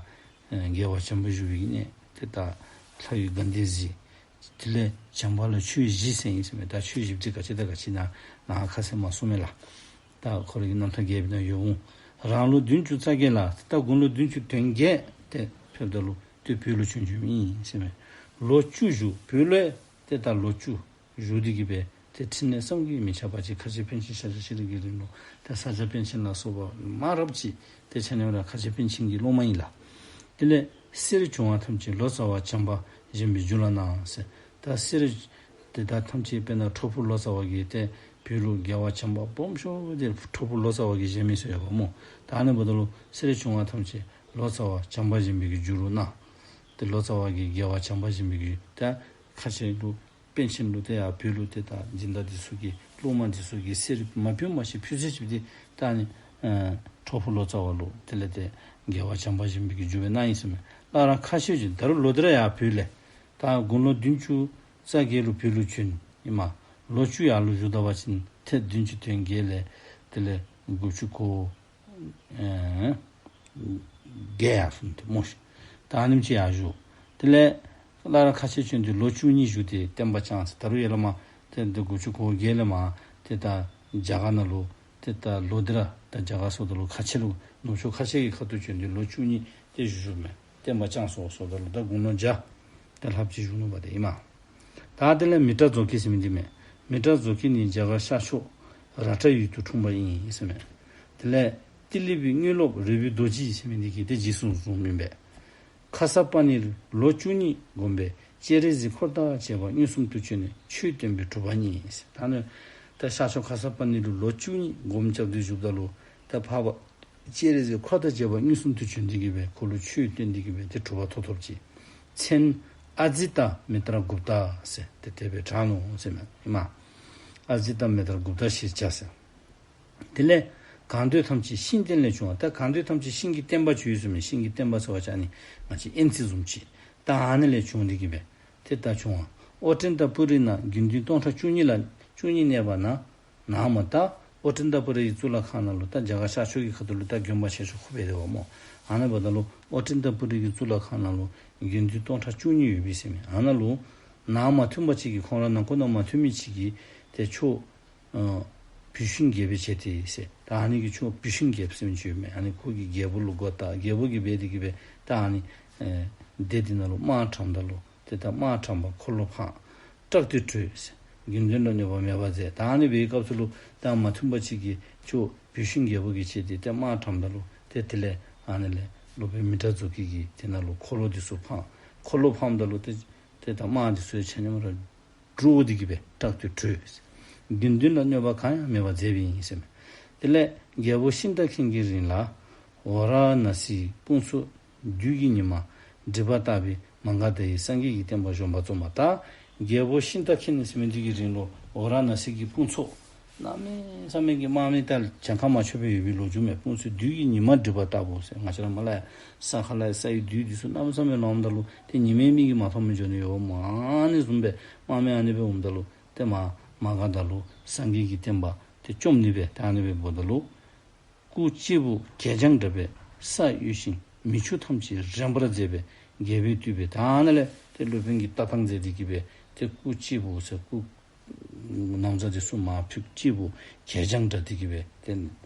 ཨེ་རྒྱལ་བ་བྱམས་པ་བཞུགས་པའི་གི་གནས་ཏེ་ད་ལྷ་ཡུལ་དགའ་ལྡན་གཟིགས། དེ་ལས་བྱམས་པ་ལ་ཆོས་བཞི་གསན་ཡི་ཟེར་མས། ད་ཆོས་བཞི་འདི་ག་ཅི་དང་ག་ཅི་ཨིན་ན་ང་ཁ་གསལ་མ་གསུངས་མས་ལགས། ད་ཁོ་རའི་གི་རྣམ་ཐར་རྒྱས་པའི་ནང་ཡོད་འོང་། རང་ལོ་བདུན་ཅུ་རྩ་བརྒྱད་ལ་ད་དགུང་ལོ་བདུན་ཅུ་དོན་བརྒྱད་ཏེ་ཕེབས་ད་ལུ་ཏེ་བོད་ལུ་བྱོན་བྱོནམ་ཨིན་ཟེར་མས། ལོ་བཅུ་བཞུགས། བོད་ལུ་ཏེ་ད་ལོ་བཅུ་བཞུགས་ཏེ་གི་སྦེ་ཏེ་ཕྲིན་ལས་བསམ་གྱིས་མི་ཁྱབ་པ་ཅིག་ཁ་ཆེ་པཎ་ཆེན་ཤཱཀྱ་ཤྲཱི་གི་རིང་ལུ་ཏེ་ས་སྐྱ་པཎ་ཆེན་ལ་སོགས་པ་མང་རབས་ཅིག་ཏེ་ཆ་མཉམ་ར་ཁ་ཆེ་པཎ་ཆེན་གྱི་སློབ་མ་ཨིན་ལགས། དེ་ལས་གསེར་བྱུང་བ་ཐམས་ཅད་ལོ་ཙཱ་བ་བྱམས་པ་བཞེངས་པའི་རྒྱུ་ལ་གནང་ཟེར། ད་གསེར་དེ་དག་ཐམས་ཅད་དཔེར་ན་ཁྲོ་ཕུ་ལོ་ཙཱ་བ་གིས་ཏེ་བོད་ལུ་རྒྱལ་བ་བྱམས་པ་སྦོམ་ཤོས་དེ་ཁྲོ་ཕུ་ལོ་ཙཱ་བ་གིས་བཞེངས་མི་ཟེར་ཡོདཔ་སྨོ། ད་ཨ་ནི་འབདཝ་ད་ལུ་གསེར་བྱུང་བ་ཐམས་ཅད་ལོ་ཙཱ་བ་བྱམས་པ་བཞེངས་པའི་གི་རྒྱུ་ལུ་གནང་། ཏེ་ལོ་ཙཱ་བ་གིས་རྒྱལ་བ་བྱམས་པ་བཞེངས་པའི་གི་ད་ཁ་ཆེ་ལུ་པཎ་ཆེན་ལུ་ཏེ་ཡར་བོད་ལུ་ཏེ་ད་སྦྱིན་བདག་འདི་ཚུ་གིས་སློབ་མ་འདི་ཚུ་གིས་གསེར་མ་ཕུལ་མ་ཤེས་ཕུལ་ཚད་ཅིག་འདི་ད་ཨ་ནི་ཨེ་ཁྲོ་ཕུ་ལོ་ཙཱ་བ་ལུ་དེ་ལས་ཏེ་རྒྱལ་བ་བྱམས་པ་བཞེངས་པའི་གི་རྒྱུ་སྦེ་གནང་ཡི་ཟེར་མས། སླར་ཁ་ཆེ་ཅིག་ད་རུང་ལོག་སྟེ་ར་ཡར་བོད་ལས་ད་དགུང་ལོ་བདུན་ཅུ་རྩ་བརྒྱད་ལུ་བོད་ལུ་བྱོན་ཨིན་མས། ལོ་བཅུ་ཡར་ལུ་བཞུགས་ད་པ་ཅིན་ཏེ་བདུན་ཅུ་དོན་བརྒྱད་ལས་དེ་ལས་དགུ་བཅུ་གོ་ཨེ་བརྒྱད་ཡར་སོང་སྟེ་སྨོ་ཤིག། ད་ཨ་ནེམ་ཅིག་ཡར་བཞུགས། དེ་ལས་སླར་ཁ་ཆེ་བྱོན་ཏེ་ལོ་བཅུ་གཉིས་བཞུགས་ཏེ་བསྟན་པ་བསྐྱངས་ཟེར། ད་རུང་ཡར་ལས་མར་ཏེ་དགུ་བཅུ་གོ་བརྒྱད་ལས་མར་ཏེ་ད་རྒྱ་གར་ནང་ལུ་ཏེ་ད་ལོག་སྟེ་ར་ད་རྒྱ་གར་སོངམ་ད་ལུ་ཁ་ཆེ་ལུ་ནུབ་ཕྱོགས་ཁ་ཆེ་གི་ཁ་ཐུག་བྱོན་ཏེ་ལོ་བཅུ་གཉིས་ཏེ་བཞུགས་མས། བསྟན་པ་བསྐྱངས་སོངམ་ད་ལུ་ད་དགུང་ལོ་བརྒྱ་ཏེ་ལྷགཔ་ཅིག་བཞུགས་ནུག་པ་ཏེ་ཨིན་མས། ད་དེ་ལས་མི་ཏྲ་ཛོ་ཀི་ཟེར་མི་འདི་མས། མི་ཏྲ་ཛོ་ཀི་ནི་རྒྱ་གར་ཤར་ཕྱོགས་ར་ཏྲ་ཡུལ་དུ་འཁྲུངས་པ་ཨིན་ཟེར་མས། དེ་ལས་ཏི་ལི་པའི་དངོས་སློབ་རི་བོའི་རྡོ་རྗེ་ཟེར་མི་འདི་གིས་ཏེ་རྗེས་སུ་བཟུང་མི་འབད། ཁ་ས་པ་ནིར་ལོ་བཅུ་གཉིས་བསྒོམས་པས་སྤྱན་རས་གཟིགས་འཁོར་དང་བཅས་པ་མངོན་སུམ་དུ་བྱོན་ནས་ཆོས་སྟོན་པའི་གྲུབ་པ་བརྙེས་ཟེར། ད་ནི་ད་ཤར་ཕྱོགས་ཁ་ས་པ་ནིར་ལུ་ལོ་བཅུ་གཉིས་སྒོམ་རྐྱབ་སྟེ་བཞུགསཔ་ད་ལུ་ད་འཕགས་པ་སྤྱན་རས་གཟིགས་འཁོར་དང་བཅས་པ་མངོན་སུམ་དུ་བྱོན་ཏེ་གི་སྦེ་ཁོ་ལུ་ཆོས་སྟོན་ཏེ་གི་སྦེ་ཏེ་གྲུབ་པ་ཐོབ་ཐོབ་ཅི། མཚན་ཨ་ཛི་ཏ་མི་ཏྲ་གུཔྟ་ཟེར་ཏེ་དེ་སྦེ་གྲགས་ནུག་ཟེར་མས་ཨིན་མས། ཨ་ཛི་ཏ་མི་ཏྲ་གུཔྟ་ཞེས་བྱ་ཟེར། དེ་ལས་གང་འདོད་ཐམས་ཅད་ཤིང་སྟེང་ལས་བྱུང་བ། ད་གང་འདོད་ཐམས་ཅད་ཤིང་གི་བརྟེན་པ་ཅིག་ཡོད་ཟེར་མས། ཤིང་གི་བརྟེན་པ་ཟེར་བ་ཅིན་ཨ་ནི་ང་བཅས་ཨེན་ཙི་བཟུམ་ཅིག། ད་ཨ་ནི་ལས་བྱུང་སྟེ་གི་སྦེ་ཏེ་ད་བྱུང་བ། ཨོ་ཏནྟ་པུ་རི་ན་དགེ་འདུན་སྟོང་ཕྲག་བཅུ་གཉིས་ལ་བཅུ་གཉིས་གནས་པ་ན་ནཱ་མ། ད་ཨོ་ཏནྟ་པུ་རི་གི་གཙུག་ལག་ཁང་ནང་ལུ་ད་རྒྱ་གར་ཤར་ཕྱོགས་ཀྱི་ཁ་ཐུག་ལུ་ད་དགོན་པ་ཆེ་ཤོས་ཁོ་སྦེ་ར་འོང་སྨོ། ཨ་ནི་འབདཝ་ད་ལུ་ཨོ་ཏནྟ་པུ་རི་གི་གཙུག་ལག་ཁང་ནང་ལུ་དགེ་འདུན་སྟོང་ཕྲག་བཅུ་གཉིས་ཡོད་པས་ཟེར་མས། ཨ་ནཱ་ལུ་ནང་མ་མཐུན་པ་ཅིག་གིས་ཁོང་ར་ནང་ཁོག་ནང་མ་མཐུན་མི་ཅིག་གིས་ཏེ་ཁྱོད་ཨ་བུད་ཤིང་རྒྱལ་པོ་བྱས་ཏེ་ཟེར། ད་ཨ་ནི་གིས་ཁྱོད་བུད་ཤིང་རྒྱལཔོ་ཟེར་མི་ཅིག་ཡོད་མས། ཨ་ནི་ཁོ་གིས་རྒྱལ་པོ་ལུ་མགོ་བཏགས། རྒྱལ་པོ་གིས་འབད་དེ་གི་སྦེ་ད་ཨ་ནི་ཨེ་སྡེ་འདི་ནང་ལུ་དམག་དྲངམ་ད་ལུ་ཏེ་ད་དམག་དྲངམ་འཁོར་ལོ་འཕངས། སྐྲག་སྟེ་བྲོས་ཟེར། དགེ་འདུན་ལ་གནོད་པ་མེད་པར་མཛད། ད་ཨ་ནི་སྦེ་སྐབས་སུ་ལུ་ད་མ་མཐུན་པ་ཅིག་གིས་ཁྱོད་བུད་ཤིང་རྒྱལ་པོ་གིས་བྱས་ཏེ་ཏེ་དམག་དྲངམ་ད་ལུ་ཏེ་དེ་ལས་ཨ་ནི་ལས་སློབ་དཔོན་མི་ཏྲ་ཛོ་ཀི་གིས་དེ་ནང་ལུ་འཁོར་ལོ་འདི་ཚུ་འཕངས། འཁོར་ལོ་འཕངམ་ད་ལུ་ཏེ་ཏེ་ད་དམག་འདི་ཚུ་ཡང་ཆ་མཉམ་ར་འདྲོགས་ཏེ་གི་སྦེ་སྐྲག་སྟེ་བྲོས་ཟེར། དགེ་འདུན་ལ་གནོད་པ་གང་ཡང་མེད་པར་མཛད་པ་ཨིན་ཟེར་མས། དེ་ལས་རྒྱལ་པོ་ཤིན་ཏ་ཁིན་གྱི་རིང་ལ་ཝཱ་ར་ཎཱ་སིའི་དཔུང་ཚོགས་བདུད་ཀྱི་ཉི་མ་སྒྲིབ་པ་དག་པའི་མ་ག་དྷ་ཡི་སངས་རྒྱས་ཀྱི་བསྟན་པ་གཞོན་པ་རྩོམ་པ། ད་རྒྱལ་པོ་ཤིན་ཏ་ཁིན་ཟེར་མི་འདི་གི་རིང་ལུ་ཝཱ་ར་ཎཱ་སི་གི་དཔུང་ཚོགས་གནམ་མེད་ས་མེད་ཀྱི་དམག་མི་ད་གྱངས་ཁ་མ་ཆོདཔ་སྦེ་ཡོད་པའི་ལོ་རྒྱུས་མས། དཔུང་ཚོགས་བདུད་ཀྱི་ཉི་མ་སྒྲིབ་པ་ལྟ་བུ་ཟེར། ང་བཅས་ར་མ་ལ་ཡ་ས་ཁ་ལ་ཡ་ས་ཡི་བདུད་འདི་ཚུ་གནམ་མེད་ས་མེད་ལོངམ་ད་ལུ་ཏེ་ཉི་མའི་མིག་གིས་མ་མཐོངམ་འགྱོ་ནི་ཡོདཔ་མས། ཨ་ནི་བཟུམ་སྦེ་དམག་མི་ཨ་ནི་སྦེ་འོངམ་ད་ལུ་ཏེ་མ་མ་ག་དྷ་ལུ་སངས་རྒྱས་ཀྱི་བསྟན་པ་ཏེ་བཅོམ་ནི་སྦེ་ད་ཨ་ནི་སྦེ་འབདཝ་ད་ལུ་སྐུ་གཅིག་པུ་གད་རྒྱངས་བསྒྲགས་པས་ས་གཡོས་ཤིང་མི་ཆུ་ཐམས་ཅད་རན་པར་མཛད་པས་རྒྱལ་པོས་བཏུད་པས། ད་ཨ་ནཱ་ལས་ཏེ་སློབ་དཔོན་གྱིས་ལྟ་སྟངས་མཛད་དེ་གི་སྦེ་ཏེ་སྐུ་གཅིག་པུ་ཟེར་སྐུ་ན་བཟའ་འདི་ཚུ་མར་ཕུད་གཅིག་པུ་གད་རྒྱངས་བསྒྲགས་ཏེ་གི་སྦེ་ཏེ་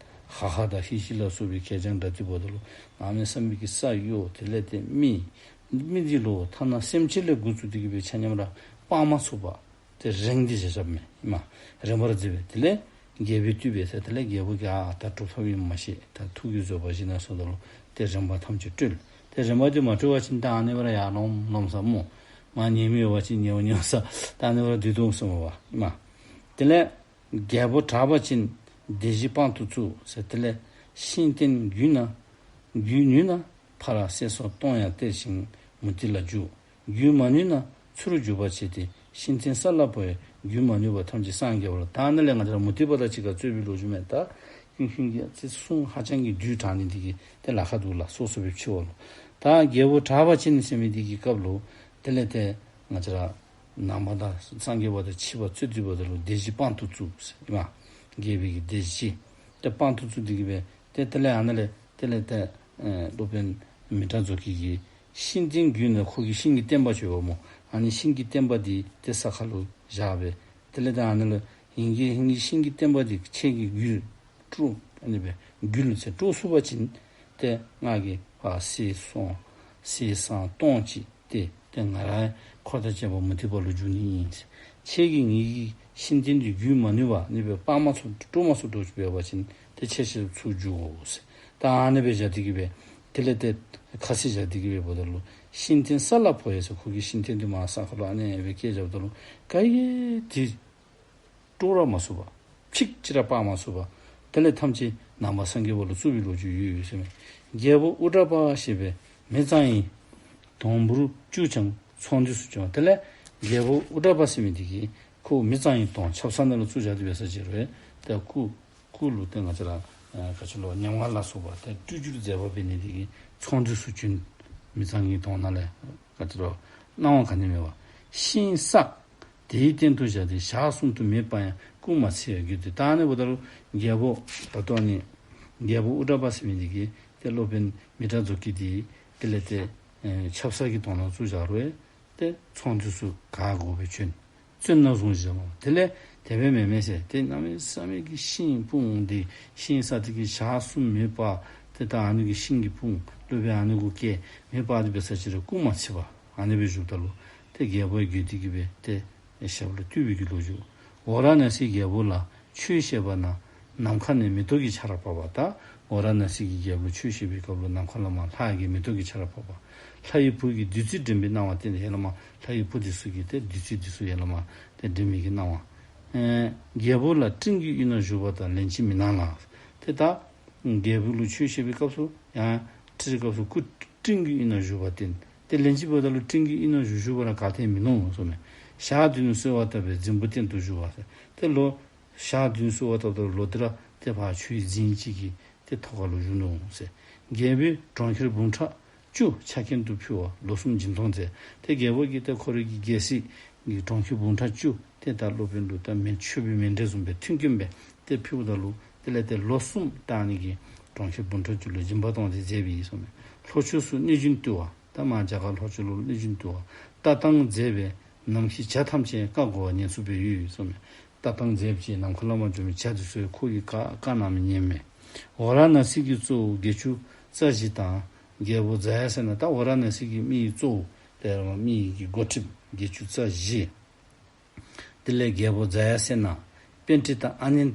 ཧ་ཧ་དང་ཧི་ཧི་ལ་སོགས་པའི་གད་རྒྱངས་བསྒྲགས་ཏེ་འབདཝ་ད་ལུ་གནམ་མེད་ས་མེད་ཀྱི་ས་གཡོ། དེ་ལས་ཏེ་མི་མི་འདི་ལུ་ཐ་ན་སེམས་ཅན་ལས་འགོ་བཙུགས་ཏེ་གི་སྦེ་ཆ་མཉམ་ར་སྤང་མ་ཚུགས་པར་ཏེ་རེངས་ཏེ་བཞག་བཞགཔ་མས་ཨིན་མས། རན་པར་མཛད་པས། དེ་ལས་ རྒྱལ་པོའི་བཏུད་པས་ཟེར། དེ་ལས་རྒྱལ་པོ་གིས་ཨ་ད་གྲུབ་ཐོབ་ཨིནམ་མ་ཤེས། ད་ཐུགས་ཀྱི་བཟོད་པ་བཞེས་གནང་ཟེརཝ་ད་ལུ་ཏེ་རིམ་པ་ཐམས་ཅད་བཀྲོལ། ཏེ་རིམ་པ་འདི་མ་བཀྲོལ་བ་ཅིན་ད་ཨ་ནི་སྦེ་ར་ཡར་ལོངམ་ལོངམ་ས་སྨོ། མར་ཉལ་མི་ཡོད་པ་ཅིན་ཉལཝ་ཉལཝ་ས་ད་ཨ་ནི་སྦེ་ར་སྡོད་དོ་ཟེར་སྨོ་པ་ཨིན་མས། དེ་ལས་རྒྱལ་པོ་དྲག་པ་ཅིན་སྡེ་བཞི་དཔང་དུ་བཙུགས་ཟེར། དེ་ལས་ཤིང་རྟེན་རྒྱུད་ན་རྒྱུད་ནུས་ན་ཕར་གསེར་སོགས་སྟོང་ཡང་སྟེར་ཞིང་མུ་སྟེགས་ལ་རྒྱུག། རྒྱུད་མ་ནུས་ན་ཚུར་འཇུག་པར་བྱེད་དེ། ཤིང་རྟེན་ས་ལ་འཕོ་བའི་རྒྱུད་མ་ནུས་པ་ཐམས་ཅད་སངས་རྒྱས་པ་ལ། ད་ཨ་ནཱ་ལས་ང་བཅས་ར་མུ་སྟེགས་པ་དང་གཅིག་ཁར་རྩོད་པའི་ལོ་རྒྱུས་མས། ད་ཀུན་མཁྱེན་གྱིས་ཨ་ཙི་གསུང་ཧ་ཅང་གི་བསྡུས་དྲགས་ནི་འདི་གིས་ཏེ་ལཱ་ཁག་འདུག་ལགས། སོ་སོ་སྦེ་ཕྱེཝ་ལོ། ད་རྒྱལ་པོ་དྲག་པ་ཅིན་ཟེར་མི་འདི་གི་སྐབས་ལུ་དེ་ལས་ཏེ་ང་བཅས་ར་ནང་པ་དང་སངས་རྒྱས་པ་དང་ཕྱི་པ་རྩོད་སྡོད་པ་དེ་ལུ་སྡེ་བཞི་དཔང་དུ་བཙུགས་ཟེར་ཨིན་མས། རྒྱལ་པོའི་གི་སྡེ་བཞི་ཏེ་དཔང་དུ་བཙུགས་འདི་གིས་སྦེ་ཏེ་དེ་ལས་ཨ་ནཱ་ལས་དེ་ལས་ཏེ་ཨེ་སློབ་དཔོན་མི་ཏྲ་རྫོགས་སྐྱིད་ཀྱིས་ཤིང་རྟེན་རྒྱུད་ནི་ཁོ་གི་ཤིང་གི་བརྟེན་པ་ཅིག་ཡོདཔ་སྨོ། ཨ་ནི་ཤིང་གི་བརྟེན་པ་འདི་ཏེ་ས་ཁར་ལུ་བཞག་སྦེ་དེ་ལས་ཏེ་ཨ་ནཱ་ལུ་ཨིན་གྱི་ཨིན་གྱི་ཤིང་གི་བརྟེན་པ་འདི་ཁྱེད་ཀྱིས་རྒྱུད་དཀྲོག་ཨ་ནི་སྦེ་རྒྱུད་ལུ་ཟེར་དཀྲོག་ཚུགས་པ་ཅིན་ཏེ་ང་གིས་ཕར་གསེར་སོགས་གསེར་སྲང་སྟོང་གཅིག་སྟེར། ཏེ་ང་རའི་འཁོར་དང་བཅས་པ་མུ་སྟེགས་པ་ལུ་འཇུག་ནི་ཨིན་ཟེར། ཁྱེད་ཀྱིས་ངེ་གི་ཤིང་རྟེན་འདི་རྒྱུད་མ་ནུས་པ་ཨ་ནི་སྦེ་སྤང་མ་ཚུགས་དཀྲོག་མ་ཚུགས་དྲགས་ཅིག་འབད་བ་ཅིན་ཏེ་ཁྱེད་ཁྱེད་ཚུར་འཇུག་དགོ་ཟེར། ད་ཨ་ནི་སྦེ་བཞག་འདི་གིས་སྦེ་དེ་ལས་ཏེ་ཁ་བཟེད་བཞག་འདི་གིས་སྦེ་འབདཝ་ད་ལུ་ཤིང་རྟེན་ས་ལ་འཕོ་ཡི་ཟེར། ཁོ་གི་ཤིང་རྟེན་འདི་མར་ས་ཁར་ལུ་ཨ་ནི་སྦེ་བཀལ་བཞགཔ་ད་ལུ་ག་ཡང་ཏེ་དཀྲོག་ར་མ་ཚུགས་པར་ཕྱིས་ཅི་ར་སྤང་མ་ཚུགས་པར་དེ་ལས་ཐམས་ཅད་ནང་པ་སངས་རྒྱས་པ་ལུ་བཙུགས་པའི་ལོ་རྒྱུས་ཡོད་ཡོད་ཟེར་མས། རྒྱལ་པོ་ཨུ་ཏྲ་པ་ཞེས་པའི་མི་གཙང་ཡིན། དུང་ཕུར་བཅུ་ཆང་ཚོང་འདུས་སུ་བྱོན། དེ་ལས་རྒྱལ་པོ་ཨུ་ཏྲ་པ་ཟེར་མི་འདི་གིས་ཁོ་མི་གཙང་ཡིན་དུང་ཆབ་གསང་ནང་ལུ་བཙུགས་བཞག་སྟེ་འབད་ས་ཅིག་རུང་ཏེ་སྐུ་སྐུ་ལུ་ཏེ་ང་བཅས་ར་ཨ་ག་ཅི་ལོ་ཉམ་ང་ལ་སོགས་པ་ཏེ་སྤྲུལ་བསྒྱུར་མཛད་པ་འབད་ནི་འདི་གིས་ཚོང་འདུས་སུ་བྱོན། མི་གཙང་གི་དུང་ནང་ལས་ག་ཅི་ལོ་སྣང་བ་ག་ནི་མེད་པར་ཤིང་བསགས་དེའི་སྟེང་དུ་བཞག་སྟེ་ཞག་གསུམ་དུ་མེ་སྤར་ཡང་སྐུ་མ་ཚིག་པར་གྱུར་ཏེ། ད་ཨ་ནི་འབདཝ་ད་ལུ་རྒྱལ་པོ་ད་ལྟོ་ཨ་ནི་རྒྱལ་པོ་ཨུ་ཏྲ་པ་ཟེར་མི་འདི་གིས་ཏེ་སློབ་དཔོན་མི་ཏྲ་རྫོགས་སྐྱིད་འདི་དེ་ལས་ཏེ་ཨེ་ཆབ་གསང་གི་དུང་ནང་བཙུགས་བཞག་རུང་ཏེ་ཚོང་འདུས་སུ་ག་དགོ་སྦེ་བྱོན། བཙོན་ནང་བཟུང་བཞག་སྨོ། དེ་ལས་དེ་སྦེ་མེན་མས་ཟེར། ཏེ་གནམ་མེད་ས་མེད་ཀྱི་ཤིང་སྤུངས་ཏེ་ཤིང་བསགས་ཏེ་གི་ཞག་གསུམ་མེ་སྤར། ཏེ་ད་ཨ་ནི་གི་ཤིང་གི་སྤུངས་ལུ་སྦེ་ཨ་ནི་གུ་བཀལ་མེ་སྤར་ཏེ་འབད་ས་ཅིག་རུང་སྐུ་མ་ཚིག་པར་ཨ་ནི་སྦེ་བཞུགསཔ་ད་ལུ་ཏེ་རྒྱལ་པོ་འགྱོད་དེ་གི་སྦེ་ཏེ་ཞབས་ལུ་བཏུད་པའི་གི་ལོ་རྒྱུས། ཝཱ་ར་ཎཱ་སིའི་རྒྱལ་པོ་ལ་ཆོས་བཤད་པ་ན་ནམ་མཁའ་ནས་མེ་ཏོག་གི་ཆར་བབས་པ། ད་ཝཱ་ར་ཎཱ་སི་གི་རྒྱལ་པོ་ཆོས་བཤད་པའི་སྐབས་ལུ་ནམ་མཁའ་ལས་མར་ལྷ་གི་མེ་ཏོག་གི་ཆར་བབས་པ། ལྷ་ཡི་བུ་གི་བདུད་རྩི་འདྲེན་པའི་སྣང་བ་བསྟན་ཏེ་ཡར་ལས་མར་ལྷ་ཡི་བུ་འདི་ཚུ་གིས་ཏེ་བདུད་རྩི་འདི་ཚུ་ཡར་ལས་མར་ཏེ་འདྲེན་པའི་གི་སྣང་བ། ཨེ་རྒྱལ་པོ་ལ་སྤྲིན་གྱི་དབུས་ན་བཞུགས་པ་དང་ལན་གཅིག་མི་སྣང་ལ། ཏེ་ད་རྒྱལ་པོ་ལུ་ཆོས་བཤད་པའི་སྐབས་སུ་ཡང་ཁྲིད་སྐབས་སུ་སྐུ་སྤྲིན་གྱི་དབུས་ན་བཞུགས་པ་བསྟན། ཏེ་ལན་གཅིག་འབདཝ་ད་ལུ་སྤྲིན་གྱི་དབུས་ན་བཞུགས་བཞུགས་པ་ར་ག་ཏེ་མི་སྣང་གསུངས་མས། ཞག་བདུན་གསོལ་བ་བཏབ་པས་རྫིང་བུ་སྟེང་དུ་བཞུགས་པ་ཟེར། ཏེ་ལོ་ཞག་བདུན་གསོལ་བ་བཏབ་ད་ལུ་ལོག་སྟེ་ར་ཏེ་ཕར་ཆུའི་རྫིང་ཅིག་གི་ཏེ་ཐོག་ཁ་ལུ་བཞུགས་ནུག་ཟེར། རྒྱལ་པོས་གྲོང་ཁྱེར་འབུམ་ཕྲག་བཅུ་ཆ་མཁན་དུ་ཕུལ་བ་ལོ་གསུམ་སྦྱིན་གཏོང་མཛད། ཏེ་རྒྱལ་པོ་གིས་ཏེ་ཁོ་རའི་གི་རྒྱལ་སྲིད་ཀྱི་གྲོང་ཁྱེར་འབུམ་ཕྲག་བཅུ་ཏེ་ད་སློབ་དཔོན་ལུ་ད་མེ་མཆོད་པའི་མཎྜལ་བཟུམ་སྦེ་མཐུན་རྐྱེན་སྦེ་ཏེ་ཕུལཝ་ད་ལུ་དེ་ལས་ཏེ་ལོ་གསུམ་ད་ཨ་ནི་གི་གྲོང་ཁྱེར་འབུམ་ཕྲག་བཅུ་ལུ་སྦྱིན་པ་གཏོང་སྟེ་མཛད་པའི་གསུངས་མས། ལྷོ་ཕྱོགས་སུ་གནོད་སྦྱིན་བཏུལ་བ། ད་མར་རྒྱ་གར་ལྷོ་ཕྱོགས་ལུ་གནོད་སྦྱིན་བཏུལ་བ། ལྟ་སྟངས་མཛད་པས་ནམ་མཁའི་བྱ་ཐམས་ཅད་བཀའ་བསྒོ་བར་ཉེར་འཚོ་སྦེ་ཡོད་གསུངས་མས། ལྟ་སྟངས་མཛད་པ་ཅིན་ནམ་མཁའ་ལས་མར་འབྱུང་མི་བྱ་འདི་ཚུ་ཁོ་གི་བཀའ་བཀའ་གནང་མི་ཉན་མས། ཝཱ་ར་ཎཱ་སི་གི་གཙོ་བོ་བརྒྱད་ཅུ་རྩ་བཞི་དང་རྒྱལ་པོ་ཛ་ཡ་སེ་ན། ད་ཝཱ་ར་ཎཱ་སི་གི་མི་ཡི་གཙོ་བོ་དེ་ལས་མི་ཡི་གི་འགོ་ཁྲིདཔ་བརྒྱད་ཅུ་རྩ་བཞི། དེ་ལས་རྒྱལ་པོ་ཛ་ཡ་སེ་ན། པཎྜི་ཏ་ཨ་ནནྟ།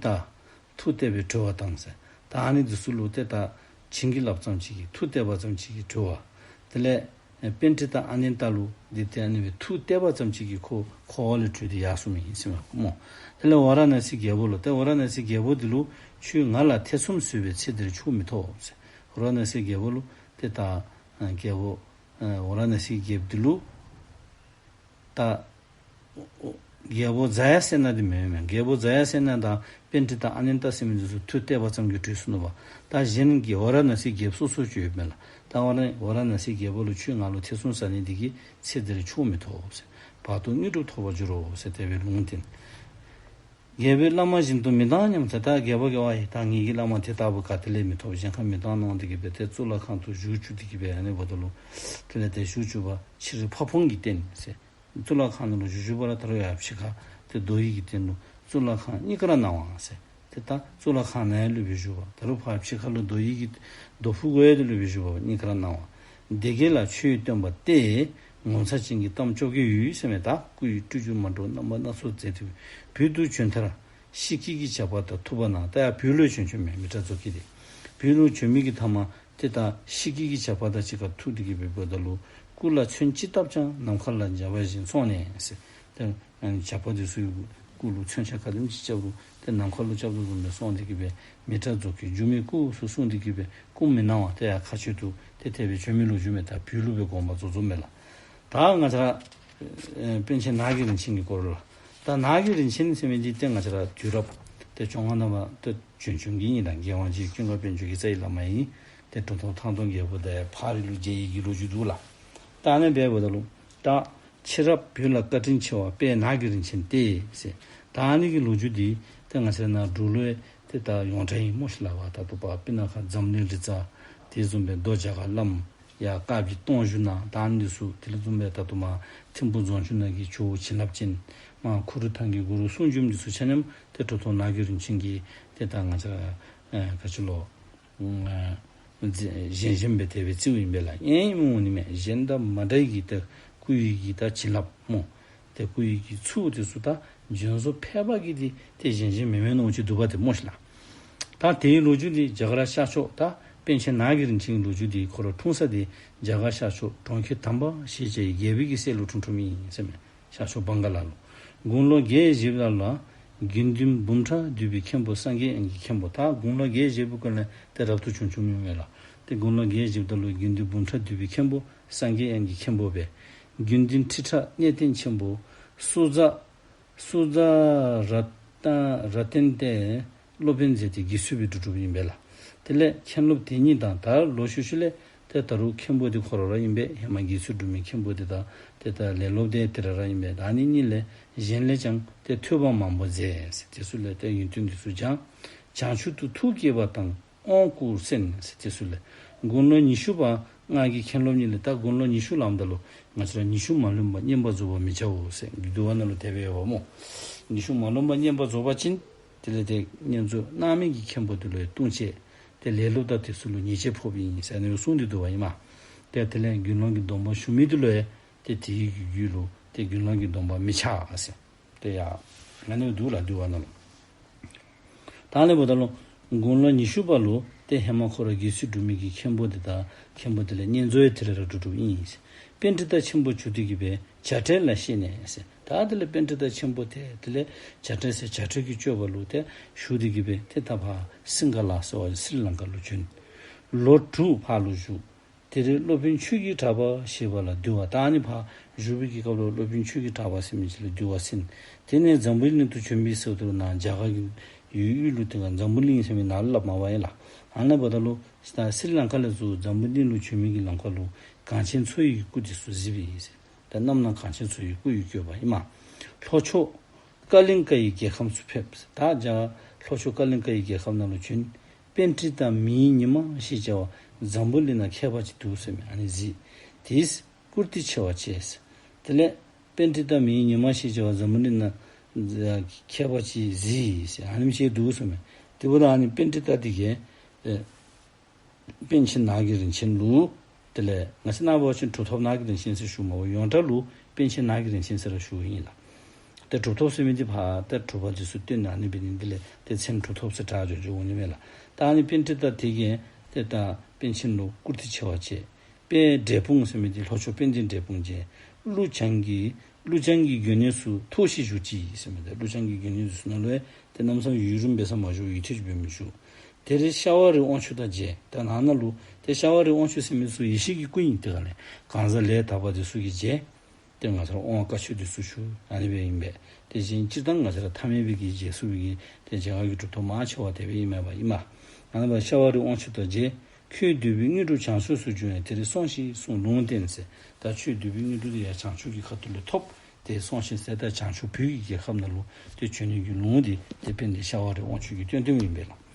མཐུ་གཏད་པའི་གྲོས་པ་དང་ཟེར། ད་ཨ་ནི་འདི་ཚུ་ལུ་ཏེ་ད་བྱིན་གྱིས་བརླབས་ཙམ་ཅིག་གིས་མཐུ་གཏད་པ་ཙམ་ཅིག་གིས་གྲོལ་བ། དེ་ལས་ཨེ་པཎྜི་ཏ་ཨ་ནནྟ་ལུ་འདི་ཏེ་ཨ་ནི་སྦེ་མཐུ་གཏད་པ་ཙམ་ཅིག་གིས་ཁོ་འཁོར་བ་ལས་གྲོལ་ཏེ་ཡར་སོང་མི་ཨིན་ཟེར་མས་སྨོ། དེ་ལས་ཝཱ་ར་ཎཱ་སིའི་རྒྱལ་པོ་ལུ་ཏེ་ཝཱ་ར་ཎཱ་སིའི་རྒྱལ་པོ་འདི་ལུ་ཁྱོད་ང་ལ་ཐེ་ཚོམ་ཟོས་པས་ཚེ་འདིར་མཆོག་མི་ཐོབ་ཟེར། ཝཱ་ར་ཎཱ་སིའི་རྒྱལ་པོ་ལུ་ཏེ་ད་ཨ་རྒྱལ་པོ་ཨ་ཝཱ་ར་ཎཱ་སིའི་རྒྱལཔོ་འདི་ལུ་ད་རྒྱལ་པོ་ཛ་ཡ་སེ་ན་འདི་མེན་མས། རྒྱལ་པོ་ཛ་ཡ་སེ་ན་དང་པཎྜི་ཏ་ཨ་ནནྟ་ཟེར་མི་འདི་ཚུ་མཐུ་གཏད་པ་ཙམ་གྱིས་གྲོལ་སོ་ནུག་པ། ད་གཞན་གྱི་ཝཱ་ར་ཎཱ་སིའི་རྒྱལཔོ་སོ་སོ་ཅིག་ཡོད་མས་ལགས། ད་ཝཱ་ར་ཝཱ་ར་ཎཱ་སིའི་རྒྱལ་པོ་ལུ་ཁྱོད་ང་ལུ་ཐེ་ཚོམ་ཟ་ནི་འདི་གིས་ཚེ་འདིར་མཆོག་མི་ཐོབ་ཟེར། བར་དུ་དངོས་གྲུབ་ཐོབ་པར་འགྱུར་རོ་ཟེར་དེ་སྦེ་ལུང་བསྟན། རྒྱལ་པོས་བླ་མ་བཞིན་དུ་མི་ལྡང་སྙམ་ཟེར། ད་རྒྱལ་པོ་གིས་ཨ་ཡི་ད་ངེ་གི་བླ་མ་དེ་ལྟ་བུ་ག་ཏེ་ལས་མི་ཐོབ། གཞན་ཁར་མི་ལྡང་གནང་སྟེ་གི་སྦེ་ཏེ་གཙུག་ལག་ཁང་དུ་བཞུགས་བཅུག་སྟེ་གི་སྦེ་ཨ་ནི་འབདཝ་ད་ལུ་དེ་ལས་ཏེ་བཞུགས་བཅུག་པ་ཕྱི་རོལ་ཕ་བོང་གིས་བསྟན་ཟེར། གཙུག་ལག་ཁང་ནང་ལུ་བཞུགས་བཞུགས་པ་ར་ད་རུང་ཡར་ཕྱི་ཁར་ཏེ་རྡོ་ཡི་གིས་བསྟན་ནུག། གཙུག་ལག་ཁང་གཉིས་ཀར་སྣང་བ་ཟེར། ཏེ་ད་གཙུག་ལག་ཁང་ནང་ཡང་ལུས་སྦེ་བཞུགས་པ། ད་རུང་ཕར་ཕྱི་ཁར་ལུ་རྡོ་ཡི་གིས་རྡོ་ཕུག་གུ་ཡང་ཏེ་ལུས་སྦེ་བཞུགས་པ་གཉིས་ཀར་སྣང་བ། སྡེ་བརྒྱད་ལ་ཆོས་སྟོན་པ་སྟེ། ངོ་མཚར་ཅན་གྱི་གཏམ་བཅོ་བརྒྱད་ཡོད་ཟེར་མས། ད་སྐུ་ཡི་སྤྲུལ་བསྒྱུར་མ་འདྲཝ་རྣམ་པ་སྣ་ཚོགས་མཛད་དེ་བོད་དུ་བྱོན་མཐར། ཤི་ཀི་གི་ཇག་པ་དང་ཐུག་པ་ན། ད་ཡར་བོད་ལུ་བྱོན་བྱོནམ་མས་མི་ཏྲ་ཛོ་ཀི་དེ། བོད་ལུ་བྱོན་མི་གི་མཐའ་མ་ཏེ་ད་ཤི་ཀི་གི་ཇག་པ་དང་གཅིག་ཁར་ཐུག་སྟེ་གི་སྦེ་འབདཝ་ད་ལུ། སྐུ་ལ་མཚོན་ཅི་བཏབ་ཀྱང་ནམ་མཁའ་ལ་འཇའ་བ་བཞིན་སོང་ནས་ཟེར། ཏེ་ཨ་ནི་ཇག་པ་དེ་ཚུ་གི་སྐུ་ལུ་མཚོན་ཆ་ག་དེམ་ཅིག་རྐྱབ་རུང་ཏེ་ནམ་མཁའ་ལུ་རྐྱབ་དོ་བཟུམ་སྦེ་སོང་སྟེ་གི་སྦེ་མི་ཏྲ་ཛོ་ཀི་སྒྱུ་མའི་སྐུ་ཟེར་གསུངས་ཏེ་གི་སྦེ་སྐུ་མི་སྣང་བ་ཏེ་ཡར་མཁའ་སྤྱོད་དུ་ཏེ་དེ་སྦེ་བྱོན་མི་ལོ་རྒྱུས་མས། ད་བོད་ལུ་སྦེ་དགོངས་པ་རྫོགས་རྫོགསཔ་མས་ལགས། ད་ང་བཅས་ར་ཨེ་པཎ་ཆེན་ནགས་ཀྱི་རིན་ཆེན་གྱི་སྐོར་ལུ་ལགས། ད་ནགས་ཀྱི་རིན་ཆེན་ཟེར་མི་འདི་ཏེ་ང་བཅས་ར་དུས་རབས་ཏེ་བཅོ་ལྔ་ནང་མར་ཏེ་བྱོན་བྱོནམ་གི་ཨིན་ལགས། རྒྱལ་དབང་རྗེ་ཀུན་དགའ་དཔལ་འབྱོར་གྱི་རྩ་བའི་བླ་མ་ཨིན། ཏེ་གྲུབ་ཐོབ་ཐང་སྟོང་རྒྱལ་པོ་དང་ཕག་རི་ལུ་མཇལ་ཡི་གི་ལོ་རྒྱུས་འདུག་ལགས། ད་ཨ་ནི་སྦེ་འབདཝ་ད་ལུ་ད་ཕྱི་རབས་བོད་ལ་བཀའ་དྲིན་ཆེ་བ་དཔལ་ནགས་ཀྱི་རིན་ཆེན་ཏེ་ཟེར། ད་ཨ་ནི་གི་ལོ་རྒྱུས་འདི་ཏེ་ང་བཅས་ནཱ་འབྲུག་ལུ་ཡང་ཏེ་ད་ཡོངས་གྲགས་ཨིན་སྨོ་ཤིག་ལགས། ད་ལྟོ་ཕར་སྤུ་ན་ཁ་འཛམ་གླིང་རི་རྩ། དེ་བཟུམ་སྦེ་རྡོ་རྒྱ་གར་བླམ། ཡར་དཀར་སྦིས་སྟོང་བཞུགས་ནང་། ད་ཨ་ནི་འདི་ཚུ་དེ་ལས་བཟུམ་སྦེ་ད་ལྟོ་མར་ཐིམ་ཕུག་རྫོང་ཆུང་ནང་གི་ཇོ་བོ་བྱིན་རླབས་ཅན། མར་ཁུ་རུ་ཐང་གི་གུ་རུ་གསུང་འབྱོན་འདི་ཚུ་ཆ་མཉམ་ཏེ་གྲུབ་ཐོབ་ནགས་ཀྱི་རིན་ཆེན་གྱིས་ཏེ་ད་ང་བཅས་ར་ཨེ་ག་ཅི་ལོ། ཨ་བཞེངས་བཞེངསམ་སྦེ་དེ་སྦེ་བརྩིཝ་ཨིན་པས་ལགས། ཨིན་སྨོ་ནི་མས། གཞན་དང་མ་འདྲ་བའི་གི་ཏེ་སྐུ་ཡི་གི་ད་བྱིན་རླབས་སྨོ། ཏེ་སྐུ་ཡི་གི་ཚུལ་དེ་ཚུ་ད་འབྱོན་བཟོ་ཕལ་པ་གིས་འདི་ཏེ་བཞེངས་བཞེངསམ་མེན་མེན་མནོ་ཅིག་འདུག་པ་ཏེ་སྨོ་ཤིག་ལགས། ད་དེའི་ལོ་རྒྱུས་འདི་རྒྱ་གར་ཤར་ཕྱོགས་ད་པཎ་ཆེན་ནགས་ཀྱི་རིན་ཆེན་གྱི་ལོ་རྒྱུས་འདི་ཁོ་ར་འཁྲུངས་ས་འདི་རྒྱ་གར་ཤར་ཕྱོགས་གྲོང་ཁྱེར་དམ་པ་ཞེས་བྱ་བའི་རྒྱལ་པོའི་གི་སྲས་ལུ་འཁྲུངས་འཁྲུངསམ་ཨིན་ཟེར་མས། ཤར་ཕྱོགས་བང་ག་ལ་ལུ། དགུང་ལོ་བརྒྱད་བཞེསཔ་ད་ལུ་དགེ་འདུན་འབུམ་ཕྲག་འདུས་པའི་མཁན་པོ་སངས་རྒྱས་དབྱངས་ཀྱི་མཁན་པོ། ད་དགུང་ལོ་བརྒྱད་བཞེས་པའི་སྐབས་ལས་ཏེ་རབ་ཏུ་བྱུང་བྱུངམ་ཨིན་མས་ལགས། ཏེ་དགུང་ལོ་བརྒྱད་བཞེསཔ་ད་ལུ་དགེ་འདུན་འབུམ་ཕྲག་འདུས་པའི་མཁན་པོ་སངས་རྒྱས་དབྱངས་ཀྱི་མཁན་པོ་སྦེ། དགེ་འདུན་ཁྲི་ཕྲག་གནས་བརྟན་ཆེན་པོ་སུ་ཛ་སུ་ཛ་ར་ཏ་ར་ཏན་ཏེ་སློབ་དཔོན་མཛད་དེ་དགེ་ཚུལ་སྦེ་སྒྲུབ་སྒྲུབཔ་ཨིན་པས་ལགས། དེ་ལས་མཁན་སློབ་དེ་གཉིས་དང་ད་ལོག་ཤུལ་ཤུལ་ལས་ཏེ་ད་རུང་མཁན་པོ་འདི་ཁོ་ར་ར་ཨིན་པས། ཧེ་མ་དགེ་ཚུལ་སྒྲུབ་མི་མཁན་པོ་འདི་དང་ཏེ་ད་ལས་སློབ་འདི་དེ་ར་ར་ཨིན་པས། ད་ཨ་ནི་གཉིས་ལས་གཞན་ལས་ཀྱང་ཏེ་ཐོས་པ་མང་པོ་མཛད་ཟེར། དེ་ཚུ་ལས་ཏེ་ཡོན་ཏན་འདི་ཚུ་སྦྱངས། བྱང་ཆུབ་ཏུ་ཐུགས་བསྐྱེད་པ་དང་དབང་བསྐུར་གསན་ཟེར། དེ་ཚུ་ལས་དགུང་ལོ་ཉི་ཤུ་པ་སྔགས་ཀྱི་མཁན་སློབ་གཉིས་ལས། ད་དགུང་ལོ་ཉི་ཤུ་ལངམ་ད་ལུ་ང་བཅས་ར་ཉི་ཤུ་མ་ལོན་པ་བསྙེན་པར་རྫོགས་པར་མི་བྱའོ་ཟེར་འདུལ་བ་ནང་ལུ་དེ་སྦེ་ཡོདཔ་སྨོ། ཉི་ཤུ་མ་ལོན་པ་བསྙེན་པར་རྫོགས་པ་ཅིན་དེ་ལས་ཏེ་བསྙེན་རྫོགས་གནང་མི་གི་མཁན་པོ་དེ་ལུ་ཡང་ལྟུང་བྱེད། ཏེ་ལས་སློབ་དང་དེ་ཚུ་ལུ་ཉེས་ཆད་ཕོགཔ་ཨིན་ཟེར་ཨ་ནི་གསུངས་ཏེ་འདུག་པ་ཨིན་མས། ཏེ་དེ་ལས་དགེ་སློང་གི་སྡོམ་པ་ཞུ་མི་དེ་ལུ་ཡང་ཏེ་དེའི་གི་རྒྱུད་ལུ་ཏེ་དགེ་སློང་གི་སྡོམ་པ་མི་ཆགས་ཟེར། ཏེ་ཡ་ཨ་ནི་འདུག་ལགས་འདུལ་བ་ནང་ལུ། ད་ཨ་ནི་འབདཝ་ད་ལུ་དགུང་ལོ་ཉི་ཤུ་པ་ལུ་ཏེ་ཧེ་མ་ཁོ་ར་དགེ་ཚུལ་སྒྲུབ་མི་གི་མཁན་པོ་དེ་དང་མཁན་པོ་དེ་ལས་བསྙེན་རྫོགས་ཡང་དེ་ར་ར་སྒྲུབ་སྒྲུབཔ་ཨིན་ཟེར། པཎྜི་ཏ་ཆེན་པོ་གྱུར་ཏེ་གི་སྦེ་བྱ་བྲལ་ལ་གཤེགས་ནས་ཟེར། ད་དེ་ལས་པཎྜི་ཏ་ཆེན་པོ་དེ་དེ་ལས་བྱ་བྲལ་ཟེར་བྱ་བྲལ་གྱི་སྤྱོད་པ་ལུ་ཏེ་ཞུགས་ཏེ་གི་སྦེ་ཏེ་ད་ཕར་སིང་ག་ལ་ཟེར་བ་སི་རི་ལང་ཀ་ལུ་བྱོན། ལོ་དྲུག་ཕར་ལུ་བཞུགས། དེ་རིང་སློབ་དཔོན་ཆོས་ཀྱི་གྲགས་པ་ཞེས་པ་ལ་འདུལ་བ། ད་ཨ་ནི་ཕར་བཞུགས་པའི་གི་སྐབས་ལུ་སློབ་དཔོན་ཆོས་ཀྱི་གྲགས་པ་ཟེར་མི་ཅིག་ལུ་འདུལ་བ་གསན། དེ་ནས་འཛམ་བུའི་གླིང་དུ་བྱོན་པའི་ཟེརཝ་ད་ལུ་ནཱ་རྒྱ་གར་གྱི་ཡུལ་དབུས་ལུ་དེ་སྒང་འཛམ་བུ་གླིང་ཟེར་མི་ནང་ལུ་སླབ་མ་པ་ཨིན་ལགས། ཨ་ནི་འབདཝ་ད་ལུ་ད་སི་རི་ལང་ཀ་ལས་ཚུར་འཛམ་བུ་གླིང་ལུ་བྱོན་མི་གི་ལམ་ཁ་ལུ་གངས་ཅན་མཚོ་ཡི་སྐུ་དེ་ཚུ་གཟིགསཔ་ཨིན་ཟེར། ད་རྣམ་སྣང་གངས་ཅན་མཚོ་ཡི་སྐུ་ཡིས་བསྐྱོད་པ་ཨིན་མས། ལྷོ་ཕྱོགས་ཀ་ལིང་ཀ་ཡི་རྒྱལ་ཁམས་སུ་ཕེབས། ད་རྒྱ་ལྷོ་ཕྱོགས་ཀ་ལིང་ཀ་ཡི་རྒྱལ་ཁམས་ནང་ལུ་བྱོན། པཎྜི་ཏ་མིའི་ཉི་མ་ཞེས་བྱ་བ་འཛམ་བུ་གླིང་ན་མཁས་པ་ཅིག་འདུག་ཟེར་མི་ཨ་ནི་གཟིགས། དེས་བཀུར་སྟི་ཆེ་བ་བྱས། དེ་ལས་པཎྜི་ཏ་མིའི་ཉི་མ་ཞེས་བྱ་བ་འཛམ་བུ་གླིང་ན་མཁས་པ་ཅིག་གཟིགས་ཟེར་ཨ་ནེམ་ཅིག་འདུག་ཟེར་མས། དེ་འབདཝ་ད་ཨ་ནི་པཎྜི་ཏ་དེ་གིས་ཨེ་པཎ་ཆེན་ནགས་ཀྱི་རིན་ཆེན་ལུ་དེ་ལས་ང་བཅས་ནཱ་འབད་བ་ཅིན་གྲུབ་ཐོབ་ནགས་ཀྱི་རིན་ཆེན་ཟེར་ཞུཝ་མས། ཡོངས་གྲགས་ལུ་པཎ་ཆེན་ནགས་ཀྱི་རིན་ཆེན་ཟེར་ར་ཞུཝ་ཨིན་ལགས། ཏེ་གྲུབ་ཐོབ་ཟེར་མི་འདི་ཕར་ཏེ་གྲུབ་པ་འདི་ཚུ་སྟོན་ནི་ཨ་ནི་འབད་ནི་འདི་ལས་ཏེ་མཚན་གྲུབ་ཐོབ་ཟེར་གྲགས་འགྱོ་འགྱོཝ་ཨིན་མས་ལགས། ད་ཨ་ནི་པཎྜི་ཏ་དེ་གིས་ཏེ་ད་པཎ་ཆེན་ལུ་བཀུར་སྟི་ཆེ་བ་བྱས། དཔལ་འབྲས་སྤུངས་ཟེར་མི་འདི་ལྷོ་ཕྱོགས་དཔལ་ལྡན་འབྲས་སྤུངས་མཇལ། ཀླུ་བྱང་གི་ཀླུ་བྱང་གི་དགོན་གནས་སུ་ཐོགས་ཤིང་བཞུགས་ཅི་ཟེར་མི་འདི་ཀླུ་བྱང་གི་དགོན་གནས་འདི་ཚུ་ནང་ལུ་ཡང་ཏེ་གནམ་མེད་ས་མེད་ཡུན་རིངམོ་འབད་ས་མ་བཞུགས། ཡུན་ཐུང་ཅིག་སྦེ་མི་བཞུགས། དེར་ཤ་བ་རི་དབང་ཕྱུག་དང་མཇལ། ད་ནང་ན་ལུ་ཏེ་ཤ་བ་རི་དབང་ཕྱུག་ཟེར་མི་ཚུ་ཡེ་ཤེས་ཀྱི་སྐུ་ཨིན། དེ་སྒང་ལས་གང་ཟག་ལས་དག་པ་འདི་ཚུ་གིས་མཇལ། ཏེ་ང་བཅས་ར་དབང་བཀའ་ཆོས་འདི་ཚུ་ཞུ་ཨ་ནི་སྦེ་ཨིན་པས། དེ་བཞིན་སྤྱིར་བཏང་ང་བཅས་ར་ཐ་མལ་པའི་གི་རྗེས་སུ་བའི་གི་ཏེ་རྒྱ་གར་གྱི་གྲུབ་ཐོབ་མང་ཆེ་བ་དེ་སྦེ་ཨིན་མས་པ་ཨིན་མས། ཨ་ནི་སྦེ་ཤ་བ་རི་དབང་ཕྱུག་དང་མཇལ། ཁྱོད་འདོད་པའི་དངོས་གྲུབ་བྱང་ཕྱོགས་སུ་འབྱུང་བས་དེར་སོང་ཞིག་གསུངས་ལུང་བསྟན་ཟེར། ད་ཁྱོད་འདོད་པའི་དངོས་གྲུབ་འདི་ཡར་བྱང་ཕྱོགས་ཀྱི་ཁ་ཐུག་ལུ་ཐོབ། དེར་སོང་ཞིག་ཟེར། ད་བྱང་ཕྱོགས་བོད་ཀྱི་རྒྱལ་ཁབ་ནང་ལུ་ཏེ་བྱོན་ནི་གི་ལུང་འདི་ཏེ་དཔལ་ལྡན་ཤ་བ་རི་དབང་ཕྱུག་གིས་སྟོན་སྟོནམ་ཨིན་པས་ལགས།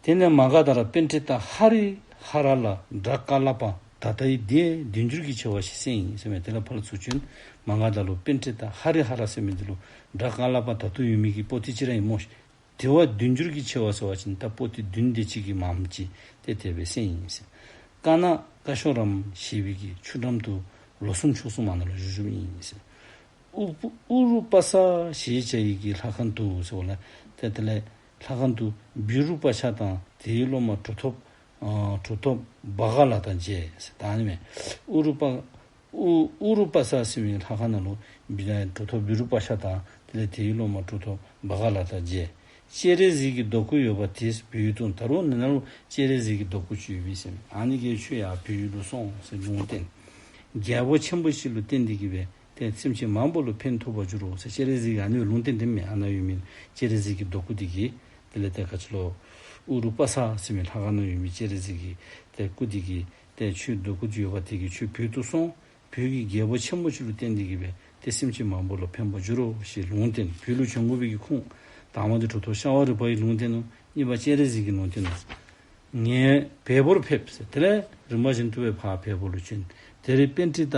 དེ་ནས་མ་ག་དྷ་ར་པཎྜི་ཏ་ཧ་རི་ཧ་ར་ལ་སྒྲ་ཀ་ལ་པ་ད་ལྟའི་ལྡན་བདུན་འགྱུར་གྱི་ཆེ་བ་ཞིག་གསན་ཡི་ཟེར་མས། དེ་ལས་ཕར་ལུ་ཚུར་བྱོན། མ་ག་དྷ་ལུ་པཎྜི་ཏ་ཧ་རི་ཧ་ར་ཟེར་མི་འདི་ལུ་སྒྲ་ཀ་ལ་པ་ད་ལྟོ་ཡོད་མི་གི་པོ་ཏི་ཅིག་ར་ཨིན་སྨོ། དེ་བ་བདུན་འགྱུར་གྱི་ཆེ་བ་ཟེར་བ་ཅིན་ད་པོ་ཏི་བདུན་དེ་ཅིག་གི་མངམ་ཅིག་ཏེ་དེ་སྦེ་གསན་ཡི་ཟེར། ཀ་ན་ཀ་ཤོ་རམ་ཞེས་པའི་གི་ཆུ་འགྲམ་དུ་ལོ་གསུམ་ཕྱོགས་གསུམ་མ་ནང་ལུ་བཞུགས་བཞུགསཔ་ཨིན་ཟེར། ཨུ་ཨུ་རུ་པ་ས་ཞེས་བྱ་ཡི་གི་ལྷ་ཁང་དུ་ཟེརཝ་ལས་ཏེ་དེ་ལས་ལྷ་ཁང་དུ་བི་རུ་པ་ཤ་དང་དེའི་སློབ་མ་གྲུབ་ཐོབ་ཨ་གྲུབ་ཐོབ་བྷ་ག་ལ་དང་མཇལ་ཟེར། ད་ཨ་ནི་མས། ཨུ་རུ་པ་ཨུ་ཨུ་རུ་པ་ས་ཟེར་མི་ལྷ་ཁང་ནང་ལུ་བི་ད་གྲུབ་ཐོབ་བི་རུ་པ་ཤ་དང་དེ་ལས་དེའི་སློབ་མ་གྲུབ་ཐོབ་བྷ་ག་ལ་དང་མཇལ། སྤྱན་རས་གཟིགས་ཀྱི་རྡོ་སྐུ་ཡོད་པ་དེ་བོད་ཡུལ་དུ་ད་རུང་ནི་ནང་ལུ་སྤྱན་རས་གཟིགས་ཀྱི་རྡོ་སྐུ་ཅིག་ཡོད་པས་ཟེར་མས། ཨ་ནི་གིས་ཁྱོད་ཡར་བོད་ཡུལ་ལུ་སོང་ཟེར་ལུང་བསྟན། རྒྱལ་པོ་ཆེན་པོ་ཞིག་ལུ་བརྟེན་ཏེ་གི་སྦེ་ཏེ་སེམས་ཅན་མང་པོ་ལུ་ཕན་ཐོགས་པར་འགྱུར་རོ་ཟེར་སྤྱན་རས་གཟིགས་ཀྱིས་ཨ་ནི་ལུང་བསྟན་དེ་མས། ཨ་ནཱ་ཡོད་མི་སྤྱན་རས་གཟིགས་ཀྱི་རྡོ་སྐུ་འདི་གིས་དེ་ལས་ཏེ་ག་ཅི་ལོ་ཨུ་རུ་པ་ས་ཟེར་མི་ལྷ་ཁང་ནང་ཡོད་མི་སྤྱན་རས་གཟིགས་ཀྱི་ཏེ་སྐུ་འདི་གིས་ཏེ་ཁྱོད་རྡོ་སྐུ་ཅིག་ཡོད་པ་དེ་གིས་ཁྱོད་བོད་དུ་སོང་། བོད་ཀྱི་རྒྱལ་པོ་ཆེན་པོ་ཅིག་ལུ་བརྟེན་ཏེ་གི་སྦེ་ཏེ་སེམས་ཅན་མང་པོ་ལུ་ཕན་པར་འགྱུར་རོ་ཞེས་ལུང་བསྟན། བོད་ལུ་བྱོན་དགོ་པའི་གི་ཁུངས་དང་པ་འདི་གྲུབ་ཐོབ་ཤ་བ་རི་པ་གིས་ལུང་བསྟན་ནུག། གཉིས་པ་སྤྱན་རས་གཟིགས་ཀྱིས་ལུང་བསྟན་ནུག། ངས་བལ་པོར་ཕེབས་ཟེར། དེ་ལས་རིམ་པ་བཞིན་དུ་སྦེ་ཕར་བལ་པོ་ལུ་བྱོན། དེར་པཎྜི་ཏ་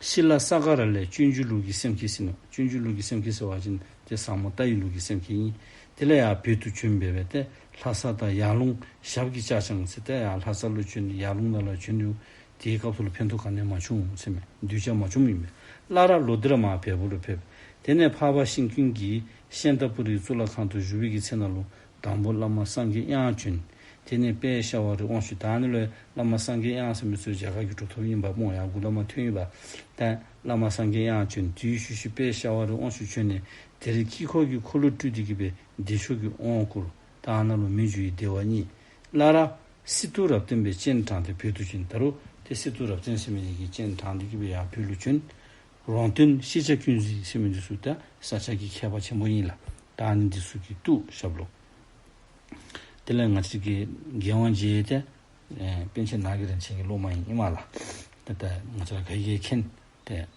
ཤཱི་ལ་ས་ག་ར་ལས་སྤྱོད་འཇུག་ལུགས་ཀྱི་སེམས་བསྐྱེད་ཟེར་ནུག། སྤྱོད་འཇུག་ལུགས་ཀྱི་སེམས་བསྐྱེད་ཟེར་བ་ཅིན་ཏེ་ཟབ་མོ་ལྟ་བའི་ལུགས་ཀྱི་སེམས་བསྐྱེད་ཨིན། དེ་ལས་ཡར་བོད་དུ་བྱོན་སྦེ་སྦེ་ཏེ་ལྷ་ས་དང་ཡར་ལུང་ཞབས་ཀྱིས་བཅགས་ཀྱང་ཟེར་ཏེ་ཡར་ལྷ་ས་ལུ་བྱོན་ཡར་ལུང་ནང་ལུ་བྱོན་དུས་དེའི་སྐབས་སུ་ལུ་ཕན་ཐོགས་ག་ནི་ཡང་མ་བྱུང་ཟེར་མས། གདུལ་བྱ་མ་བྱུངམ་ཨིན་པས། སླར་ལོ་དེར་མར་བལ་པོ་ལུ་ཕེབས། དེ་ནས་འཕགས་པ་ཤིང་ཀུན་གྱིས་ཤཱནྟ་པུ་རིའི་གཙུག་ལག་ཁང་དུ་བཞུགས་པའི་གི་ཚེ་ན་ལུ་དང་པོ་བླ་མ་སངས་རྒྱས་དབྱངས་བྱོན། དེ་ནས་དཔལ་ཤ་བ་རི་དབང་ཕྱུག། ད་ཨ་ནི་ལུ་བླ་མ་སངས་རྒྱས་དབྱངས་ཟེར་མི་ཚུ་རྒྱ་གར་གྱི་གྲུབ་ཐོབ་ཨིན་པས་སྨོ། ཡར་འགོ་བླ་མ་ཐོན་ཡོད་པས། ད་བླ་མ་སངས་རྒྱས་དབྱངས་བྱོན། དེའི་ཤུལ་ཤུལ་དཔལ་ཤ་བ་རི་དབང་ཕྱུག་བྱོན་ནས་དེར་དཀྱིལ་འཁོར་གྱི་འཁོར་ལོ་སྤྲུལ་ཏེ་གི་སྦེ་བདེ་མཆོག་གི་དབང་བསྐུར། ད་ཨ་ནཱ་ལུ་མི་འགྱུར་བའི་བདེ་བ་བརྙེས། སླར་སི་ཏུ་རབ་བརྟན་པའི་སྤྱན་དྲངས་ཏེ་བོད་དུ་བྱོན། ད་རུང་ཏེ་སི་ཏུ་རབ་བརྟན་ཟེར་མི་འདི་གིས་སྤྱན་དྲངས་ཏེ་གི་སྦེ་ཡར་བོད་ལུ་བྱོན། རོང་སྟོན་ཤེས་བྱ་ཀུན་གཟིགས་ཟེར་མི་འདི་ཚུ་ད་ས་སྐྱ་གི་མཁས་པ་ཆེན་པོ་ཨིན་ལགས། ད་ཨ་ནི་འདི་ཚུ་གིས་བཏུལ་ཞབས་ལུ། དེ་ལས་ང་བཅས་ཀྱི་རྒྱལ་དབང་རྗེ་ཏེ་ཨེ་པཎ་ཆེན་ནགས་ཀྱི་རིན་ཆེན་གྱི་སློབ་མ་ཨིན་ཨིན་མས་ལགས། ཏེ་ད་ང་བཅས་ར་ག་གིས་མཁྱེན། ཏེ་རྒྱལ་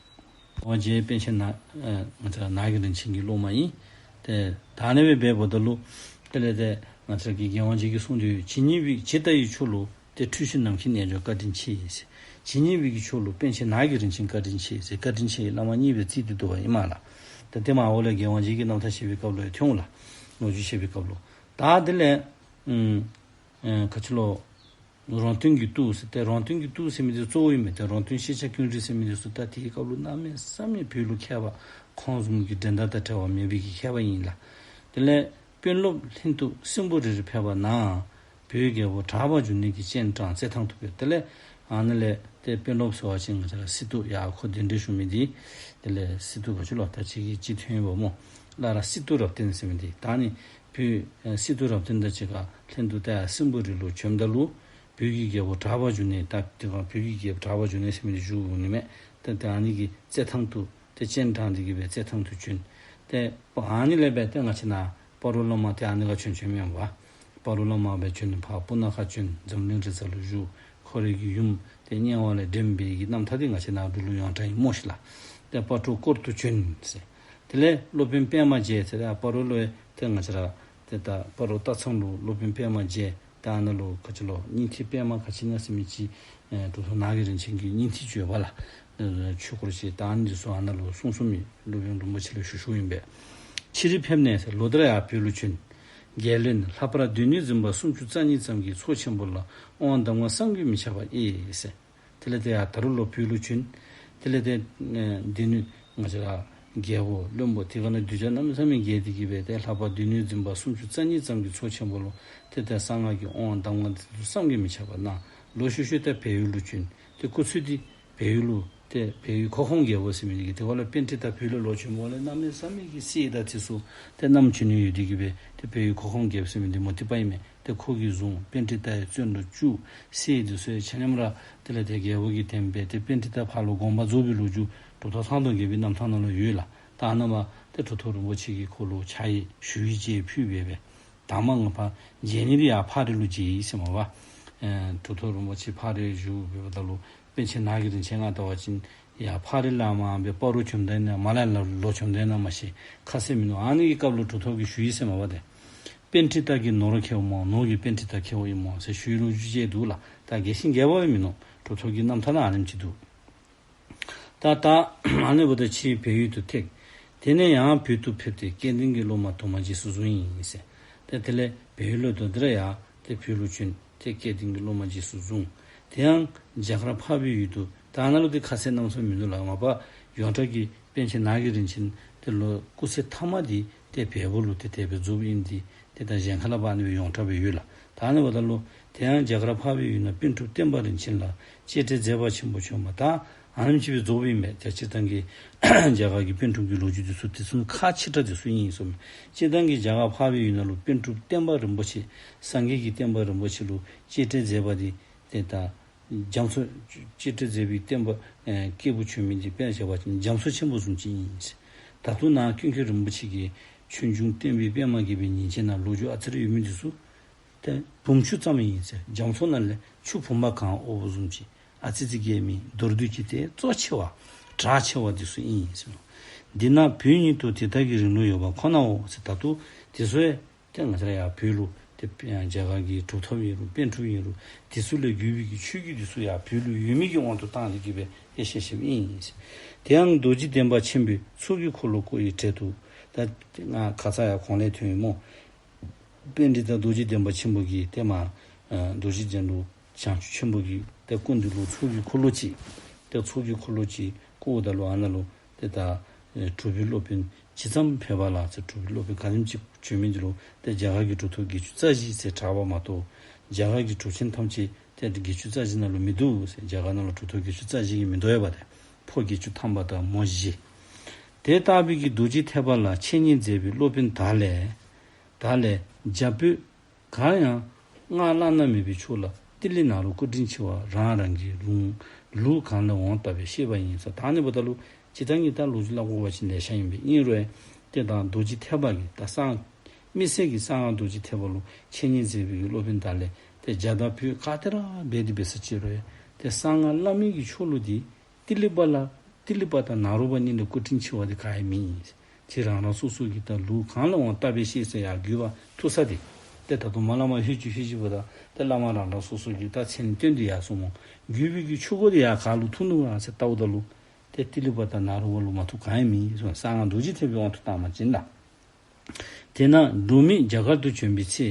དབང་རྗེ་པཎ་ཆེན་ནགས་ཨེ་ང་བཅས་ར་ནགས་ཀྱི་རིན་ཆེན་གྱི་སློབ་མ་ཨིན། ཏེ་ད་ཨ་ནི་སྦེ་འབདཝ་ད་ལུ་དེ་ལས་ཏེ་ང་བཅས་ར་གི་རྒྱལ་དབང་རྗེ་གིས་གསུངས་ཏེ་ཇི་སྙེད་པའི་ཇི་ལྟ་བའི་ཆོས་ལུ་ཏེ་འཁྲུལ་ཞིང་ནམ་མཁའི་རྣལ་འབྱོར་བཀའ་དྲིན་ཆེ་ཟེར། ཇི་སྙེད་པའི་གི་ཆོས་ལུ་པཎ་ཆེན་ནགས་ཀྱི་རིན་ཆེན་བཀའ་དྲིན་ཆེ་ཟེར། བཀའ་དྲིན་ཆེ་ཡི་བླ་མ་མཉེས་པའི་ཚིག་འདི་འདུག་པ་ཨིན་མས་ལགས། ད་དེ་མ་འོག་ལས་རྒྱལ་དབང་རྗེ་གི་རྣམ་ཐར་བཤད་པའི་སྐབས་ལུ་ཡང་ཐོན་འོང་ལགས། ལོ་རྒྱུས་བཤད་པའི་སྐབས་ལུ། ད་དེ་ལས་ཨུམ་ཨེ་ག་ཅི་ལོ་རོང་སྟོན་གྱིས་བཏུལ་ཟེར། ཏེ་རོང་སྟོན་གྱིས་བཏུལ་ཟེར་མི་འདི་གཙོ་བོ་ཨིན་མས། ཏེ་རོང་སྟོན་ཤེས་བྱ་ཀུན་གཟིགས་ཟེར་མི་འདི་ཚུ་ད་དེའི་སྐབས་ལུ་གནམ་མེད་ས་མེད་བོད་ལུ་མཁས་པ་ཁོང་བཟུམ་གྱི་འགྲན་ཟླ་དང་བྲལ་བ་མེད་པའི་གི་མཁས་པ་ཨིན་ལགས། དེ་ལས་དཔོན་སློབ་ལྷན་དུ་སྲིན་པོ་རི་རུ་ཕེབས་པ་ན། བོད་རྒྱལ་པོ་གྲགས་པ་འབྱུང་གནས་ཀྱི་སྤྱན་དྲངས་རྩེད་ཐང་དུ་ཕེབས། དེ་ལས་ཨ་ནི་ལས་ཏེ་དཔོན་སློབ་ཟེར་བ་ཅིན་ང་བཅས་ར་སི་ཏུ་ཡར་ཁོ་གདན་འདྲེན་ཞུ་མི་འདི། དེ་ལས་སི་ཏུ་ག་ཅི་ལོ་ད་ཅི་གི་ཅིག་ཐོན་ཡོདཔ་སྨོ། སླར་སི་ཏུ་རབ་བརྟན་ཟེར་མི་འདི། ད་ནི་བོད་ཨེ་སི་ཏུ་རབ་བརྟན་དང་གཅིག་ཁར་ལྷན་དུ་ཏེ་སྲིན་པོ་རི་ལུ་བྱོནམ་ད་ལུ་བོད་ཀྱི་རྒྱལ་པོ་གྲགས་པ་འབྱུང་གནས། ད་དེ་སྒང་བོད་ཀྱི་རྒྱལ་པོ་གྲགས་པ་འབྱུང་གནས་ཟེར་མི་འདི་བཞུགས་ཡོད་ནི་མས། ཏེ་ད་ཨ་ནི་གི་རྩེད་ཐང་དུ་ཏེ་སྤྱན་དྲངས་ཏེ་གི་སྦེ་རྩེད་ཐང་དུ་བྱོན། ཏེ་ཨ་ནི་ལས་སྦེ་ཏེ་ང་བཅས་ནཱ་སྤ་རོ་བླ་མ་ཏེ་ཨ་ནི་ཁར་བྱོན་བྱོནམ་ཨིན་པས། སྤ་རོ་བླ་མ་སྦེ་བྱོན་ནི་ཕར་སྤུ་ན་ཁ་བྱོན། འཛམ་གླིང་རི་རྩ་ལུ་བཞུགས། ཁོ་རའི་གི་ཡུམ་ཏེ་དམྱལ་བ་ལས་འདྲེན་པའི་གི་རྣམ་ཐར་འདི་ང་བཅས་ནཱ་འབྲུག་ལུ་ཡོངས་གྲགས་ཨིན་སྨོ་ཤིག་ལགས། ཏེ་སྤ་རོ་སྐོར་དུ་བྱོན་ཟེར། དེ་ལས་སློབ་དཔོན་པདྨ་རྒྱལ་ཟེར་ཏེ་སྤ་རོ་ལུ་ཏེ་ང་བཅས་ར་ཏེ་ད་སྤ་རོ་སྟག་ཚང་ལུ་སློབ་དཔོན་པདྨ་རྒྱལ། ད་ཨ་ནཱ་ལུ་ག་ཅི་ལོ་སྙིང་ཐིག་པདྨ་ག་ཅི་ན་ཟེར་མི་ཅིག་ཨེ་གྲུབ་ཐོབ་ནགས་ཀྱི་རིན་ཆེན་གྱི་སྙིང་ཐིག་ཅིག་ཡོད་པས་ལགས། ཨེ་ཆོས་སྐོར་ཅིག། ད་ཨ་ནི་འདི་ཚུ་ཨ་ནཱ་ལུ་གསུངས་གསུངསམ་ཨིན། སློབ་དཔོན་རིན་པོ་ཆེ་ལས་ཞུ་ཞུཝ་ཨིན་པས། ཕྱི་རུ་ཕེབས་ནས་ཟེར་ལོ་དེར་ཡར་བོད་ལུ་བྱོན། རྒྱལ་བློན་ལྷག་པར་སྡེ་སྣོད་འཛིན་པ་སུམ་ཅུ་རྩ་གཉིས་ཙམ་གྱིས་ཚོགས་ཆེན་པོ་ལ་དབང་གདམས་ངག་བསམ་གྱིས་མི་ཁྱབ་པ་དབྱེ་ཟེར། དེ་ལས་ཏེ་ཡར་ད་རུང་ལོག་བོད་ལུ་བྱོན། དེ་ལས་ཏེ་ཨེ་སྡེ་སྣོད་ང་བཅས་ར་རྒྱལ་པོ་བློན་པོ་དེ་སྒང་ལས་གདུལ་བྱ་གནམ་མེད་ས་མེད་རྒྱས་ཏེ་གི་སྦེ་ཏེ་ལྷག་པར་སྡེ་སྣོད་འཛིན་པ་སུམ་ཅུ་རྩ་གཉིས་ཙམ་གྱིས་ཚོགས་ཆེན་པོ་ལུ་ཏེ་ཏེ་གསང་སྔགས་ཀྱི་དབང་གདམས་ངག་འདི་ཚུ་བསམ་གྱིས་མི་ཁྱབ་པ་གནང་། ལོག་ཤུལ་ཤུལ་ཏེ་བལ་ཡུལ་ལུ་བྱོན། ཏེ་སྐུ་ཚེ་འདི་བལ་ཡུལ་ལུ་ཏེ་བལ་ཡུལ་ཁོ་ཁོང་རྒྱལ་པོ་ཟེར་མི་འདི་གིས་དེ་སྒང་ལས་པཎྜི་ཏ་བོད་ལུ་ལོག་བྱོནམ་ལས་གནམ་མེད་ས་མེད་ཀྱི་གསེར་དང་དེ་ཚུ་ཏེ་བསྣམས་བྱོན་ནི་ཡོད་དེ་གི་སྦེ་ཏེ་བལ་ཡུལ་ཁོ་ཁོང་རྒྱལཔོ་ཟེར་མི་འདི་མུ་སྟེགས་པ་ཨིན་མས། ཏེ་ཁོ་གིས་བཟུང་པཎྜི་ཏའི་བཙོན་དུ་བཅུག། གསེར་འདི་ཚུ་ཡང་ཆ་མཉམ་ར་དེ་ལས་ཏེ་རྒྱལ་པོ་གིས་བཏོན་སྦེ་ཏེ་པཎྜི་ཏ་ཕར་ལུ་དགོངས་པ་རྫོགས་པའི་ལོ་རྒྱུས་གྲུབ་ཐོབ་ཐང་སྟོང་རྒྱལ་པོའི་རྣམ་ཐར་ནང་ལུ་ཡོད་ལགས། ད་ཨ་ནཱ་མར་ཏེ་གྲུབ་ཐོབ་རིན་པོ་ཆེ་གིས་ཁོ་ལུ་ཕྱག་ཡིག་ཞུ་ཡིག་ཅིག་ཕུལ་སྦེ་སྦེ་དང་པ་ང་ཕར་མཇལ་ནི་འདི་ཡར་ཕག་རི་ལུ་མཇལ་ཡི་ཟེར་མས་པ། ཨེ་གྲུབ་ཐོབ་རིན་པོ་ཆེ་ཕག་རི་བཞུགས་སྦེ་འབདཝ་ད་ལུ་པཎ་ཆེན་ནགས་ཀྱི་རིན་ཆེན་ང་བལྟ་བ་ཅིན་ཡར་ཕག་རི་ལས་མར་སྦེ་སྤ་རོ་བྱོནམ་ད་ཨིན་ན་མར་ལས་ལོག་བྱོནམ་ད་ཨིན་ན་མ་ཤེས། ཁ་གསལ་མིན་ནུག། ཨ་ནི་གི་སྐབས་ལུ་གྲུབ་ཐོབ་ཀྱིས་ཞུ་ཡི་ཟེར་མས་པ་ཏེ། པཎྜི་ཏ་གི་ནོར་ཁེ་བོ་སྨོ། ནོར་གྱི་པཎྜི་ཏ་ཁེ་བོ་ཨིན་སྨོ་ཟེར་ཞུ་ཡི་ལོ་རྒྱུས་ཅིག་འདུག་ལགས། ད་རྒྱས་ཤིང་རྒྱས་པ་མིན་ནུག། གྲུབ་ཐོབ་ཀྱི་རྣམ་ཐར་ནང་ཨ་ནེམ་ཅིག་འདུག། ད་ད་ཨ་ནི་འབདཝ་ད་ཕྱིར་བལ་ཡུལ་དུ་ཐེགས། དེ་ནས་ཡང་བོད་དུ་ཕེབས་ཏེ་སྐལ་ལྡན་གྱི་སློབ་མ་དུ་མ་རྗེས་སུ་བཟུང་ཡི་ཟེར། ཏེ་དེ་ལས་བལ་ཡུལ་ལུ་ད་དེ་ར་ཡར་ཏེ་བོད་ལུ་བྱོན། ཏེ་སྐལ་ལྡན་གྱི་སློབ་མ་རྗེས་སུ་བཟུང་། དེ་ཡང་རྒྱ་གར་འཕགས་པའི་ཡུལ་དུ། ད་ཨ་ནཱ་ལུ་ཏེ་ཁ་གསལ་གནམ་མེད་ས་མེད་མིན་འདུག་ལགས། མ་པ་ཡོངས་གྲགས་ཀྱི་ པཎ་ཆེན་ནགས་ཀྱི་རིན་ཆེན་དེ་ལུ་སྐུ་ཚེ་མཐའ་མ་འདི་ཏེ་བལ་པོ་ལུ་ཏེ་དེ་སྦེ་རྫོགསཔ་ཨིན། ཏེ་ཏེ་ད་གཞན་ཁ་ལས་ཕར་ཨ་ནི་སྦེ་ཡོངས་གྲགས་སྦེ་ཡོད་ལགས། ད་ཨ་ནི་འབདཝ་ད་ལུ་དེ་ཡང་རྒྱ་གར་འཕགས་པའི་ཡུལ་ན་པཎ་གྲུབ་བསྟན་པ་རིན་ཆེན་ལ། གཅེས་སྤྲས་མཛད་པ་ཆེན་པོ་བྱོན་པ། ད་ཨ་ནེམ་ཅིག་སྦེ་རྫོགསཔ་ཨིན་པས། ཏེ་སྤྱིར་བཏང་གི་རྒྱ་གར་གྱི་པཎ་གྲུབ་ཀྱི་ལོ་རྒྱུས་འདི་ཚུ་དེ་ཚུ་ཁག་ཆེ་དྲགས་འདི་ཚུ་ཨིན་གསུངམ་མས། སྤྱིར་བཏང་གི་རྒྱ་གར་འཕགས་པའི་ཡུལ་ན་ལུ་པཎ་གྲུབ་བསྟན་པ་རིན་པོ་ཆེ་སངས་རྒྱས་ཀྱི་བསྟན་པ་རིན་པོ་ཆེ་ལུ་གཅེས་སྤྲས་མཛད་པ་འདི་ཏེ་ད་རྒྱ་མཚོ་གཅེས་སྤྲས་མཛད་པའི་བསྟན་པ་ཨེ་སྐྱེས་བུ་བྱོན་མི་འདི་དཔེར་ན་བཞག་པ་ཅིན་རྒྱ་མཚོ་ཆེན་པོ་བཟུམ་ཅིག་ཨིན་ཟེར། ད་ལྟོ་ནཱ་ཀུན་མཁྱེན་རིན་པོ་ཆེ་གིས་ཆོས་འབྱུང་བསྟན་པའི་པདྨ་རྒྱས་པའི་ཉིན་བྱེད་ནང་ལོ་རྒྱུས་ཨ་ཙི་རེ་ཡོད་མི་འདི་ཚུ་ཏེ་བུམ་ཆུ་ཙམ་ཨིན་ཟེར། རྒྱ་མཚོ་ནང་ལས་ཆུ་བུམ་པ་གང་འོག་པོ་བཟུམ་ཅིག་ཨ་ཙི་ཙི་གིས་མེན། མདོར་བསྡུས་ཅིག་ཏེ་གཙོ་ཆེ་བ་གྲགས་ཆེ་བ་འདི་ཚུ་ཨིན་ཟེར། འདི་ན་བོད་ཉིད་དུ་དེ་དག་གི་རིང་ལུགས་ཡོད་པ་ཁོ་ནའོ་ཟེར། ད་ལྟོ་དེ་ཚུ་ཡང་ཏེ་ང་བཅས་ར་ཡར་བོད་ལུ་ཏེ་རྒྱ་གར་གྱི་གྲུབ་ཐོབ་ཨིན་རུང་པཎ་གྲུབ་ཨིན་རུང་དེ་ཚུ་ལས་བརྒྱུད་པའི་གི་ཆོས་བརྒྱུད་འདི་ཚུ་ཡར་བོད་ལུ་ཡོད་མི་གི་དབང་དུ་བཏང་སྟེ་གི་སྦེ་ཡང་བཤད་བཤདཔ་ཨིན་ཟེར། དེ་ཡང་རྡོ་རྗེ་གདན་པ་ཆེན་པོས་ཚོགས་ཀྱི་འཁོར་ལོ་བསྐོར་བའི་གྲལ་དུ། ད་ང་ཁ་ཙ་ཡང་གོང་ལས་ཐོན་ཡི་སྨོ། པཎྜི་ཏ་རྡོ་རྗེ་གདན་པ་ཆེན་པོ་གིས་ཏེ་མར་ཨ་རྡོ་རྗེ་གདན་ལུ་བྱང་ཆུབ་ཆེན་པོ་གི་ཏེ་སྐུ་མདུན་ལུ་ཚོགས་ཀྱི་འཁོར་ལོ་ཅིག་ཏེ་ཚོགས་ཀྱི་འཁོར་ལོ་ཅིག་བསྐོརཝ་ད་ལུ་ཨ་ནཱ་ལུ་ཏེ་ད་ཨེ་གྲུབ་པའི་སློབ་དཔོན་ཇི་ཙམ་ཕེབས་པ་ལ་ཟེར། གྲུབ་པའི་སློབ་དཔོན་ག་དེམ་ཅིག་བྱོན་མི་འདི་ལུ་ཏེ་རྒྱ་གར་གྱི་གྲུབ་ཐོབ་བརྒྱད་ཅུ་རྩ་བཞི་ཟེར་གྲགས་པ་མ་གཏོགས་རྒྱ་གར་གྱི་གྲུབ་ཆེན་ཐམས་ཅད་ཏེ་བརྒྱད་ཅུ་རྩ་བཞི་ནང་ལུ་མིན་འདུག་ཟེར། རྒྱ་གར་ནང་ལུ་གྲུབ་ཐོབ་བརྒྱད་ཅུ་རྩ་བཞི་གི་མིན་འདུག་ཡ་པ་ཏེ། ཕོ་བརྒྱད་ཅུ་ཐམ་པ་དང་མོ་བཞི། དེ་ལྟ་བུའི་གི་རྡོ་རྗེ་ཐེག་པ་ལ་འཆད་ཉན་མཛད་པའི་སློབ་དཔོན་དག་ལས་དག་ལས་རྒྱ་བོད་གང་ཡང་སྔགས་བླ་ན་མེད་པའི་ཕྱོགས་ལ་ཏི་ལི་ནཱ་རོ་སྐུ་དྲིན་ཆེ་བ་རང་རང་གི་ལུང་ལུགས་གང་ལས་འོང་བལྟ་བས་བཤད་པ་ཡིན་ཟེར། ད་ཨ་ནི་འབདཝ་ད་ལུ་སྤྱིར་བཏང་གི་ད་ལོ་རྒྱུས་སླབ་དགོ་པ་ཅིན་ལེ་ཤ་ཨིན་པས། ཨིན་རུང་ཏེ་ད་རྡོ་རྗེ་ཐེག་པ་གི་ད་གསང་དམིགས་བསལ་གྱི་གསང་སྔགས་རྡོ་རྗེ་ཐེག་པ་ལུ་འཆད་ཉན་མཛད་པའི་གི་སློབ་དཔོན་དག་ལས་ཏེ་རྒྱ་དང་བོད་ག་ཏེ་ར་འབད་དེ་འབད་ས་ཅི་རུང་ཏེ་གསང་སྔགས་བླ་མེད་ཀྱི་ཕྱོགས་ལུ་འདི་ཏི་ལི་པ་ལ་ཏི་ལི་པ་དང་ནཱ་རོ་པ་གཉིས་ལས་སྐུ་དྲིན་ཆེ་བ་འདི་ག་ཡང་མེད། ཁྱེད་རང་རང་སོ་སོ་གི་ད་ལུགས་གང་ལ་འོང་བལྟ་བས་ཤེས་ཟེར་ཡར་བརྒྱུད་པ་ཐུག་ས་འདི། ཏེ་ད་དུང་མར་བླ་མ་ལྷོད་ཅིག་ལྷོད་ཅིག་འབདཝ་ད་ཏེ་བླ་མ་རང་རང་སོ་སོ་གི་ད་མཚན་བཏོན་ཏེ་ཡར་སོང་སྨོ། བརྒྱུད་པའི་གི་ཆུ་འགོ་འདི་ཡར་ག་ལུ་ཐུག་ནུག་ག་ཟེར་བལྟཝ་ད་ལུ་ཏེ་ཏི་ལི་པ་དང་ནཱ་རོ་པ་ལུ་མ་ཐུག་ག་ཡང་མེད་གསུངས། གསང་སྔགས་རྡོ་རྗེ་ཐེག་པའི་དབང་དུ་བཏང་བ་ཅིན་ལགས། དེས་ན་འབྲུག་མི་རྒྱ་གར་དུ་བྱོན་པའི་ཚེ་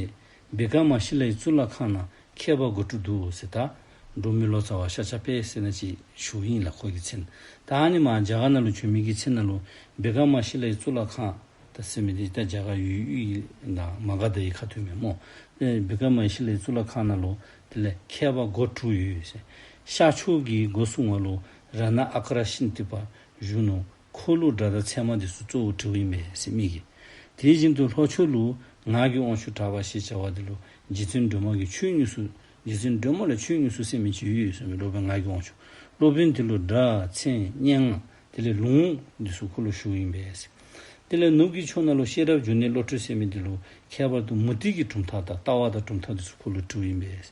བི་ཀྲ་མ་ཤི་ལའི་གཙུག་ལག་ཁང་ན་མཁས་པ་སྒོ་དྲུག་འདུག་ཟེར། ད་འབྲུག་མི་ལོ་ཙཱ་བ་ཤཱཀྱ་པ་ཟེར་ན་ཅིག་ཞུཝ་ཨིན་ལགས་ཁོ་གི་མཚན། ད་ཨ་ནི་མར་རྒྱ་གར་ནང་ལུ་བྱོན་མི་གི་མཚན་ནང་ལུ་བི་ཀྲ་མ་ཤི་ལའི་གཙུག་ལག་ཁང་ད་ཟེར་མི་འདི་ད་རྒྱ་གར་ཡུལ་དབུས་ནང་མ་ག་དྷ་ཡི་ཁ་ཐུག་མས་སྨོ། ཨེ་བི་ཀྲ་མ་ཤི་ལའི་གཙུག་ལག་ཁང་ནང་ལུ་དེ་ལས་མཁས་པ་སྒོ་དྲུག་ཡོད་ཟེར། ཤར་ཕྱོགས་ཀྱི་སྒོ་སྲུང་བ་ལུ་རཏྣ་ཨ་ཀྲ་ཤིན་ཏི་པ་བཞུགས་ནུག། འཁོར་ལོ་སྒྲ་དང་ཚད་མ་འདི་ཚུ་གཙོ་བོ་བྲིཝ་ཨིན་པས་ཟེར་མི་གིས། དེ་བཞིན་དུ་ལྷོ་ཕྱོགས་ལུ་ངག་གི་དབང་ཕྱུག་གྲགས་པ་ཞེས་བྱ་བ་འདི་ལུ་རྗེ་བཙུན་སྒྲོལ་མ་གིས་ཆོས་དངོས་སུ་རྗེ་བཙུན་སྒྲོལ་མ་ལ་ཆོས་དངོས་སུ་གསན་མི་ཅིག་ཡོད་ཟེར་མི་སློབ་དཔོན་ངག་གི་དབང་ཕྱུག། སློབ་དཔོན་དེ་ལུ་སྒྲ་མཚན་སྙན་ངག་དེ་ལས་ལུང་འདི་ཚུ་ཁོ་ལུ་ཞུཝ་ཨིན་པས་ཟེར། དེ་ལས་ནུབ་ཀྱི་ཕྱོགས་ནང་ལུ་ཤེས་རབ་འབྱུང་གནས་བློ་གྲོས་ཟེར་མི་འདི་ལུ་ཁྱད་པར་དུ་མུ་སྟེགས་ཀྱི་གྲུབ་མཐའ་དང་ལྟ་བ་དང་གྲུབ་མཐའ་འདི་ཚུ་ཁོ་ལུ་དྲིཝ་ཨིན་པས་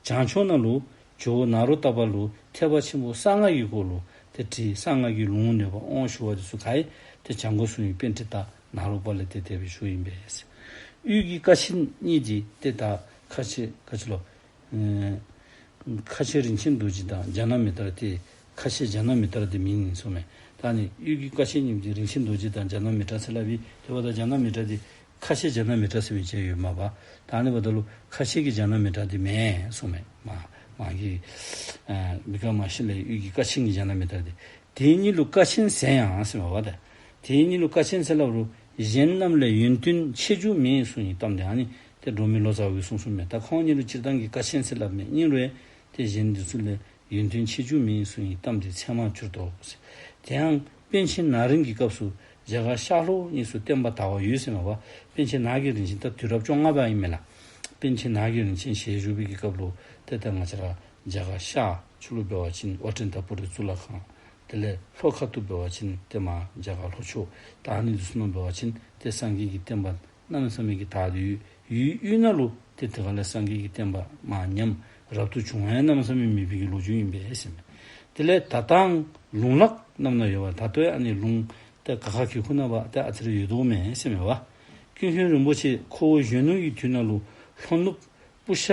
ཟེར། བྱང་ཕྱོགས་ནང་ལུ་ཇོ་བོ་ནཱ་རོ་ཏ་པ་ལུ་ཐེག་པ་ཆེན་པོ་གསང་སྔགས་ཀྱི་སྐོར་ལུ་ཏེ་དྲིས། གསང་སྔགས་ཀྱི་ལུང་ནོད་པ་དབང་ཞུ་བ་འདི་ཚུ་ག་ཡི་ཏེ་བྱང་སྒོ་སྲུང་བའི་པཎྜི་ཏ་ནཱ་རོ་པ་ལས་ཏེ་དེ་སྦེ་ཞུཝ་ཨིན་པས་ཟེར། དབུས་ཀྱི་ཀ་ཆེན་གཉིས་འདི་ཏེ་ད་ཁ་ཆེ་ག་ཅི་ལོ། ཨེ་ཁ་ཆེ་རིན་ཆེན་རྡོ་རྗེ་དང་ཛྙཱ་ན་མི་ཏྲ་ཏེ། ཁ་ཆེ་ཛྙཱ་ན་མི་ཏྲ་ཏེ་མིང་ཨིན་གསུངམ་མས། ད་ཨ་ནི་དབུས་ཀྱི་ཀ་ཆེན་གཉིས་འདི་རིན་ཆེན་རྡོ་རྗེ་དང་ཛྙཱ་ན་མི་ཏྲ་ཟེར་སླབ་ཨིན། དེ་འབདཝ་ད་ཛྙཱ་ན་མི་ཏྲ་འདི་ཁ་ཆེ་ཛྙཱ་ན་མི་ཏྲ་ཟེར་མི་ཅིག་ཡོདཔ་མས་པ། ད་ཨ་ནི་འབདཝ་ད་ལུ་ཁ་ཆེ་གི་ཛྙཱ་ན་མི་ཏྲ་འདི་མེན་གསུངམ་མས། མ་མ་གི་ཨེ་བི་ཀྲ་མ་ཤི་ལའི་དབུས་ཀྱི་ཀ་ཆེན་གྱི་ཛྙཱ་ན་མི་ཏྲ་འདི། དེ་གཉིས་ལུ་ཀ་ཆེན་ཟེར་ཡང་ཟེར་མས་པ་ད། དེ་གཉིས་ལུ་ཀ་ཆེན་ཟེར་སླབ་རུང་གཞན་རྣམས་ལས་ཡོན་ཏན་ཆེ་རྒྱུ་མེད་གསུངས་ཡི་གཏམ་འདི་ཨ་ནི་ཏེ་འབྲུག་མི་ལོ་ཙཱ་བས་གསུངས་གསུངམ་མས། ད་ཁོང་གཉིས་ལུ་སྤྱིར་བཏང་གི་ཀ་ཆེན་ཟེར་སླབ་མས། ཨིན་རུང་ཏེ་གཞན་འདི་ཚུ་ལས་ཡོན་ཏན་ཆེ་རྒྱུ་མེད་གསུངས་ཡི་གཏམ་འདི་ཚད་མར་གྱུར་ཏོ་ཟེར། དེ་ཡང་པཎ་ཆེན་ནག་རིན་གྱི་སྐབས་སུ་རྒྱ་གར་ཤར་ལྷོ་གཉིས་སུ་བསྟན་པ་དར་བ་ཡོད་ཟེར་མས་པ། པཎ་ཆེན་ནག་གི་རིན་ཆེན་ད་དུས་རབས་བཅོ་ལྔ་པ་ཨིན་མས་ལགས། པཎ་ཆེན་ནག་གི་རིན་ཆེན་ཞལ་བཞུགས་པའི་གི་སྐབས་ལུ་ཏེ་ད་ང་བཅས་ར་རྒྱ་གར་ཤར་ཕྱོགས་ལུ་འབད་བ་ཅིན་ཝ་ཊན་ཏ་པུ་རི་གཙུག་ལག་ཁང་། དེ་ལས་ལྷོ་ཁ་ཐུག་འབད་བ་ཅིན་ཏེ་མར་རྒྱ་གར་ལྷོ་ཕྱོགས་ད་ཨ་ནི་འདི་ཚུ་ནང་འབད་བ་ཅིན་ཏེ་སངས་རྒྱས་ཀྱི་བསྟན་པ་གནམ་མེད་ས་མེད་ཀྱི་དར་ཏེ་ཡོད། ཡུལ་དབུས་ནང་ལུ་ཏེ་དེ་ཁ་ལས་སངས་རྒྱས་ཀྱི་བསྟན་པ་མར་ཉམས་རབ་ཏུ་བྱུང་བ་ཡང་གནམ་མེད་ས་མེད་མེད་པའི་གི་ལོ་རྒྱུས་ཨིན་པས་ཟེར་མས། དེ་ལས་ད་ལྟའང་ལུང་ལྷག་རྣམས་ན་ཡོད་པ། ད་ལྟོ་ཡང་ཨ་ནི་ལུང་ཏེ་ག་ཁ་གི་ཁུག་ནང་པ་ཏེ་ཨ་ཙི་རེ་ཡོད་དོ་མས་ཟེར་མས་པ། ཀུན་མཁྱེན་རིན་པོ་ཆེ་ཁོ་བོ་གཞོན་ནུ་ཡི་དུས་ནང་ལུ་ལྷོ་ནུབ་པུ་ཤ་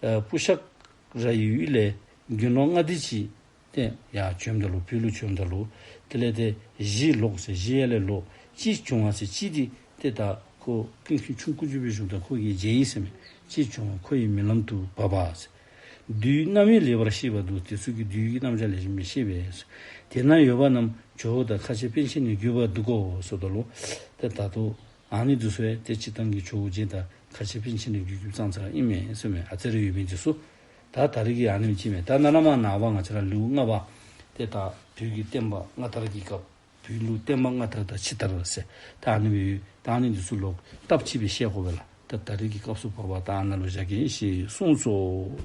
ཨེ་པུ་ཤ་ར་ཡི་ཡུལ་ལས་དགེ་སློང་ལྔ་སྡེ་ཅིག་ཏེ་ཡར་བྱོནམ་ད་ལུ་བོད་ལུ་བྱོནམ་ད་ལུ་དེ་ལས་ཏེ་གཞིས་ལོག་ཟེར་གཞིས་ཡ་ལས་ལོག་གཅིག་བྱུང་བ་ཟེར་གཅིག་འདི་ཏེ་ད་ཁོ་ཀུན་མཁྱེན་ཆུང་ཀུ་ཅིག་སྦེ་བཞུགསཔ་ད་ཁོ་གིས་མཇལ་ཡི་ཟེར་མས། གཅིག་བྱུང་བ་ཁོ་ཡི་རྨི་ལམ་དུ་བབས་པ་ཟེར། བདུད་རྣམ་གཡེང་ལེགས་པར་ཤེས་པ་འདུག། དེ་ཚུ་གིས་བདུད་ཀྱི་རྣམ་གཞག་ལེགས་ཤོམ་སྦེ་ཤེས་པས། དེ་ན་ཡོད་པ་རྣམས་ཇོ་བོ་དང་ཁ་ཆེ་པཎ་ཆེན་ནི་བརྒྱུད་པར་འདུག་གོ་ཟེར་དོ་ལོ། ཏེ་ད་ལྟོ་ཨ་ནི་འདི་ཚུ་ཡང་ཏེ་སྤྱིར་བཏང་གི་ཇོ་བོ་རྗེ་དང་ཁ་ཆེ་པཎ་ཆེན་ནི་བརྒྱུད་བརྒྱུདཔ་ཙང་ཙ་ཨིན་མས་ཟེར་མས། ཨ་ཙི་རེ་ཡོད་མི་འདི་ཚུ་ད་ད་རེས་ཀྱི་ཨ་ནི་ཅིག་མས། ད་ནཱ་ལས་མར་ནངས་པ་ང་བཅས་ར་ལེའུ་ལྔ་པ་ཏེ་ད་བོད་ཀྱི་བསྟན་པ་སྔ་དར་གྱི་སྐབས། བོད་ལུ་བསྟན་པ་སྔ་དར་དང་ཕྱི་དར་ཟེར་ད་ཨ་ནི་སྦེ་ཡོད། ད་ཨ་ནི་འདི་ཚུ་ལོག་སྟབས་གཅིག་སྦེ་བཤད་དགོ་པས་ལགས། ད་ད་རེས་ཀྱི་སྐབས་སུ་བབ་པ་ད་ཨ་ནཱ་ལུ་བཞག་གེ་ཞེས་གསུངས་སོ།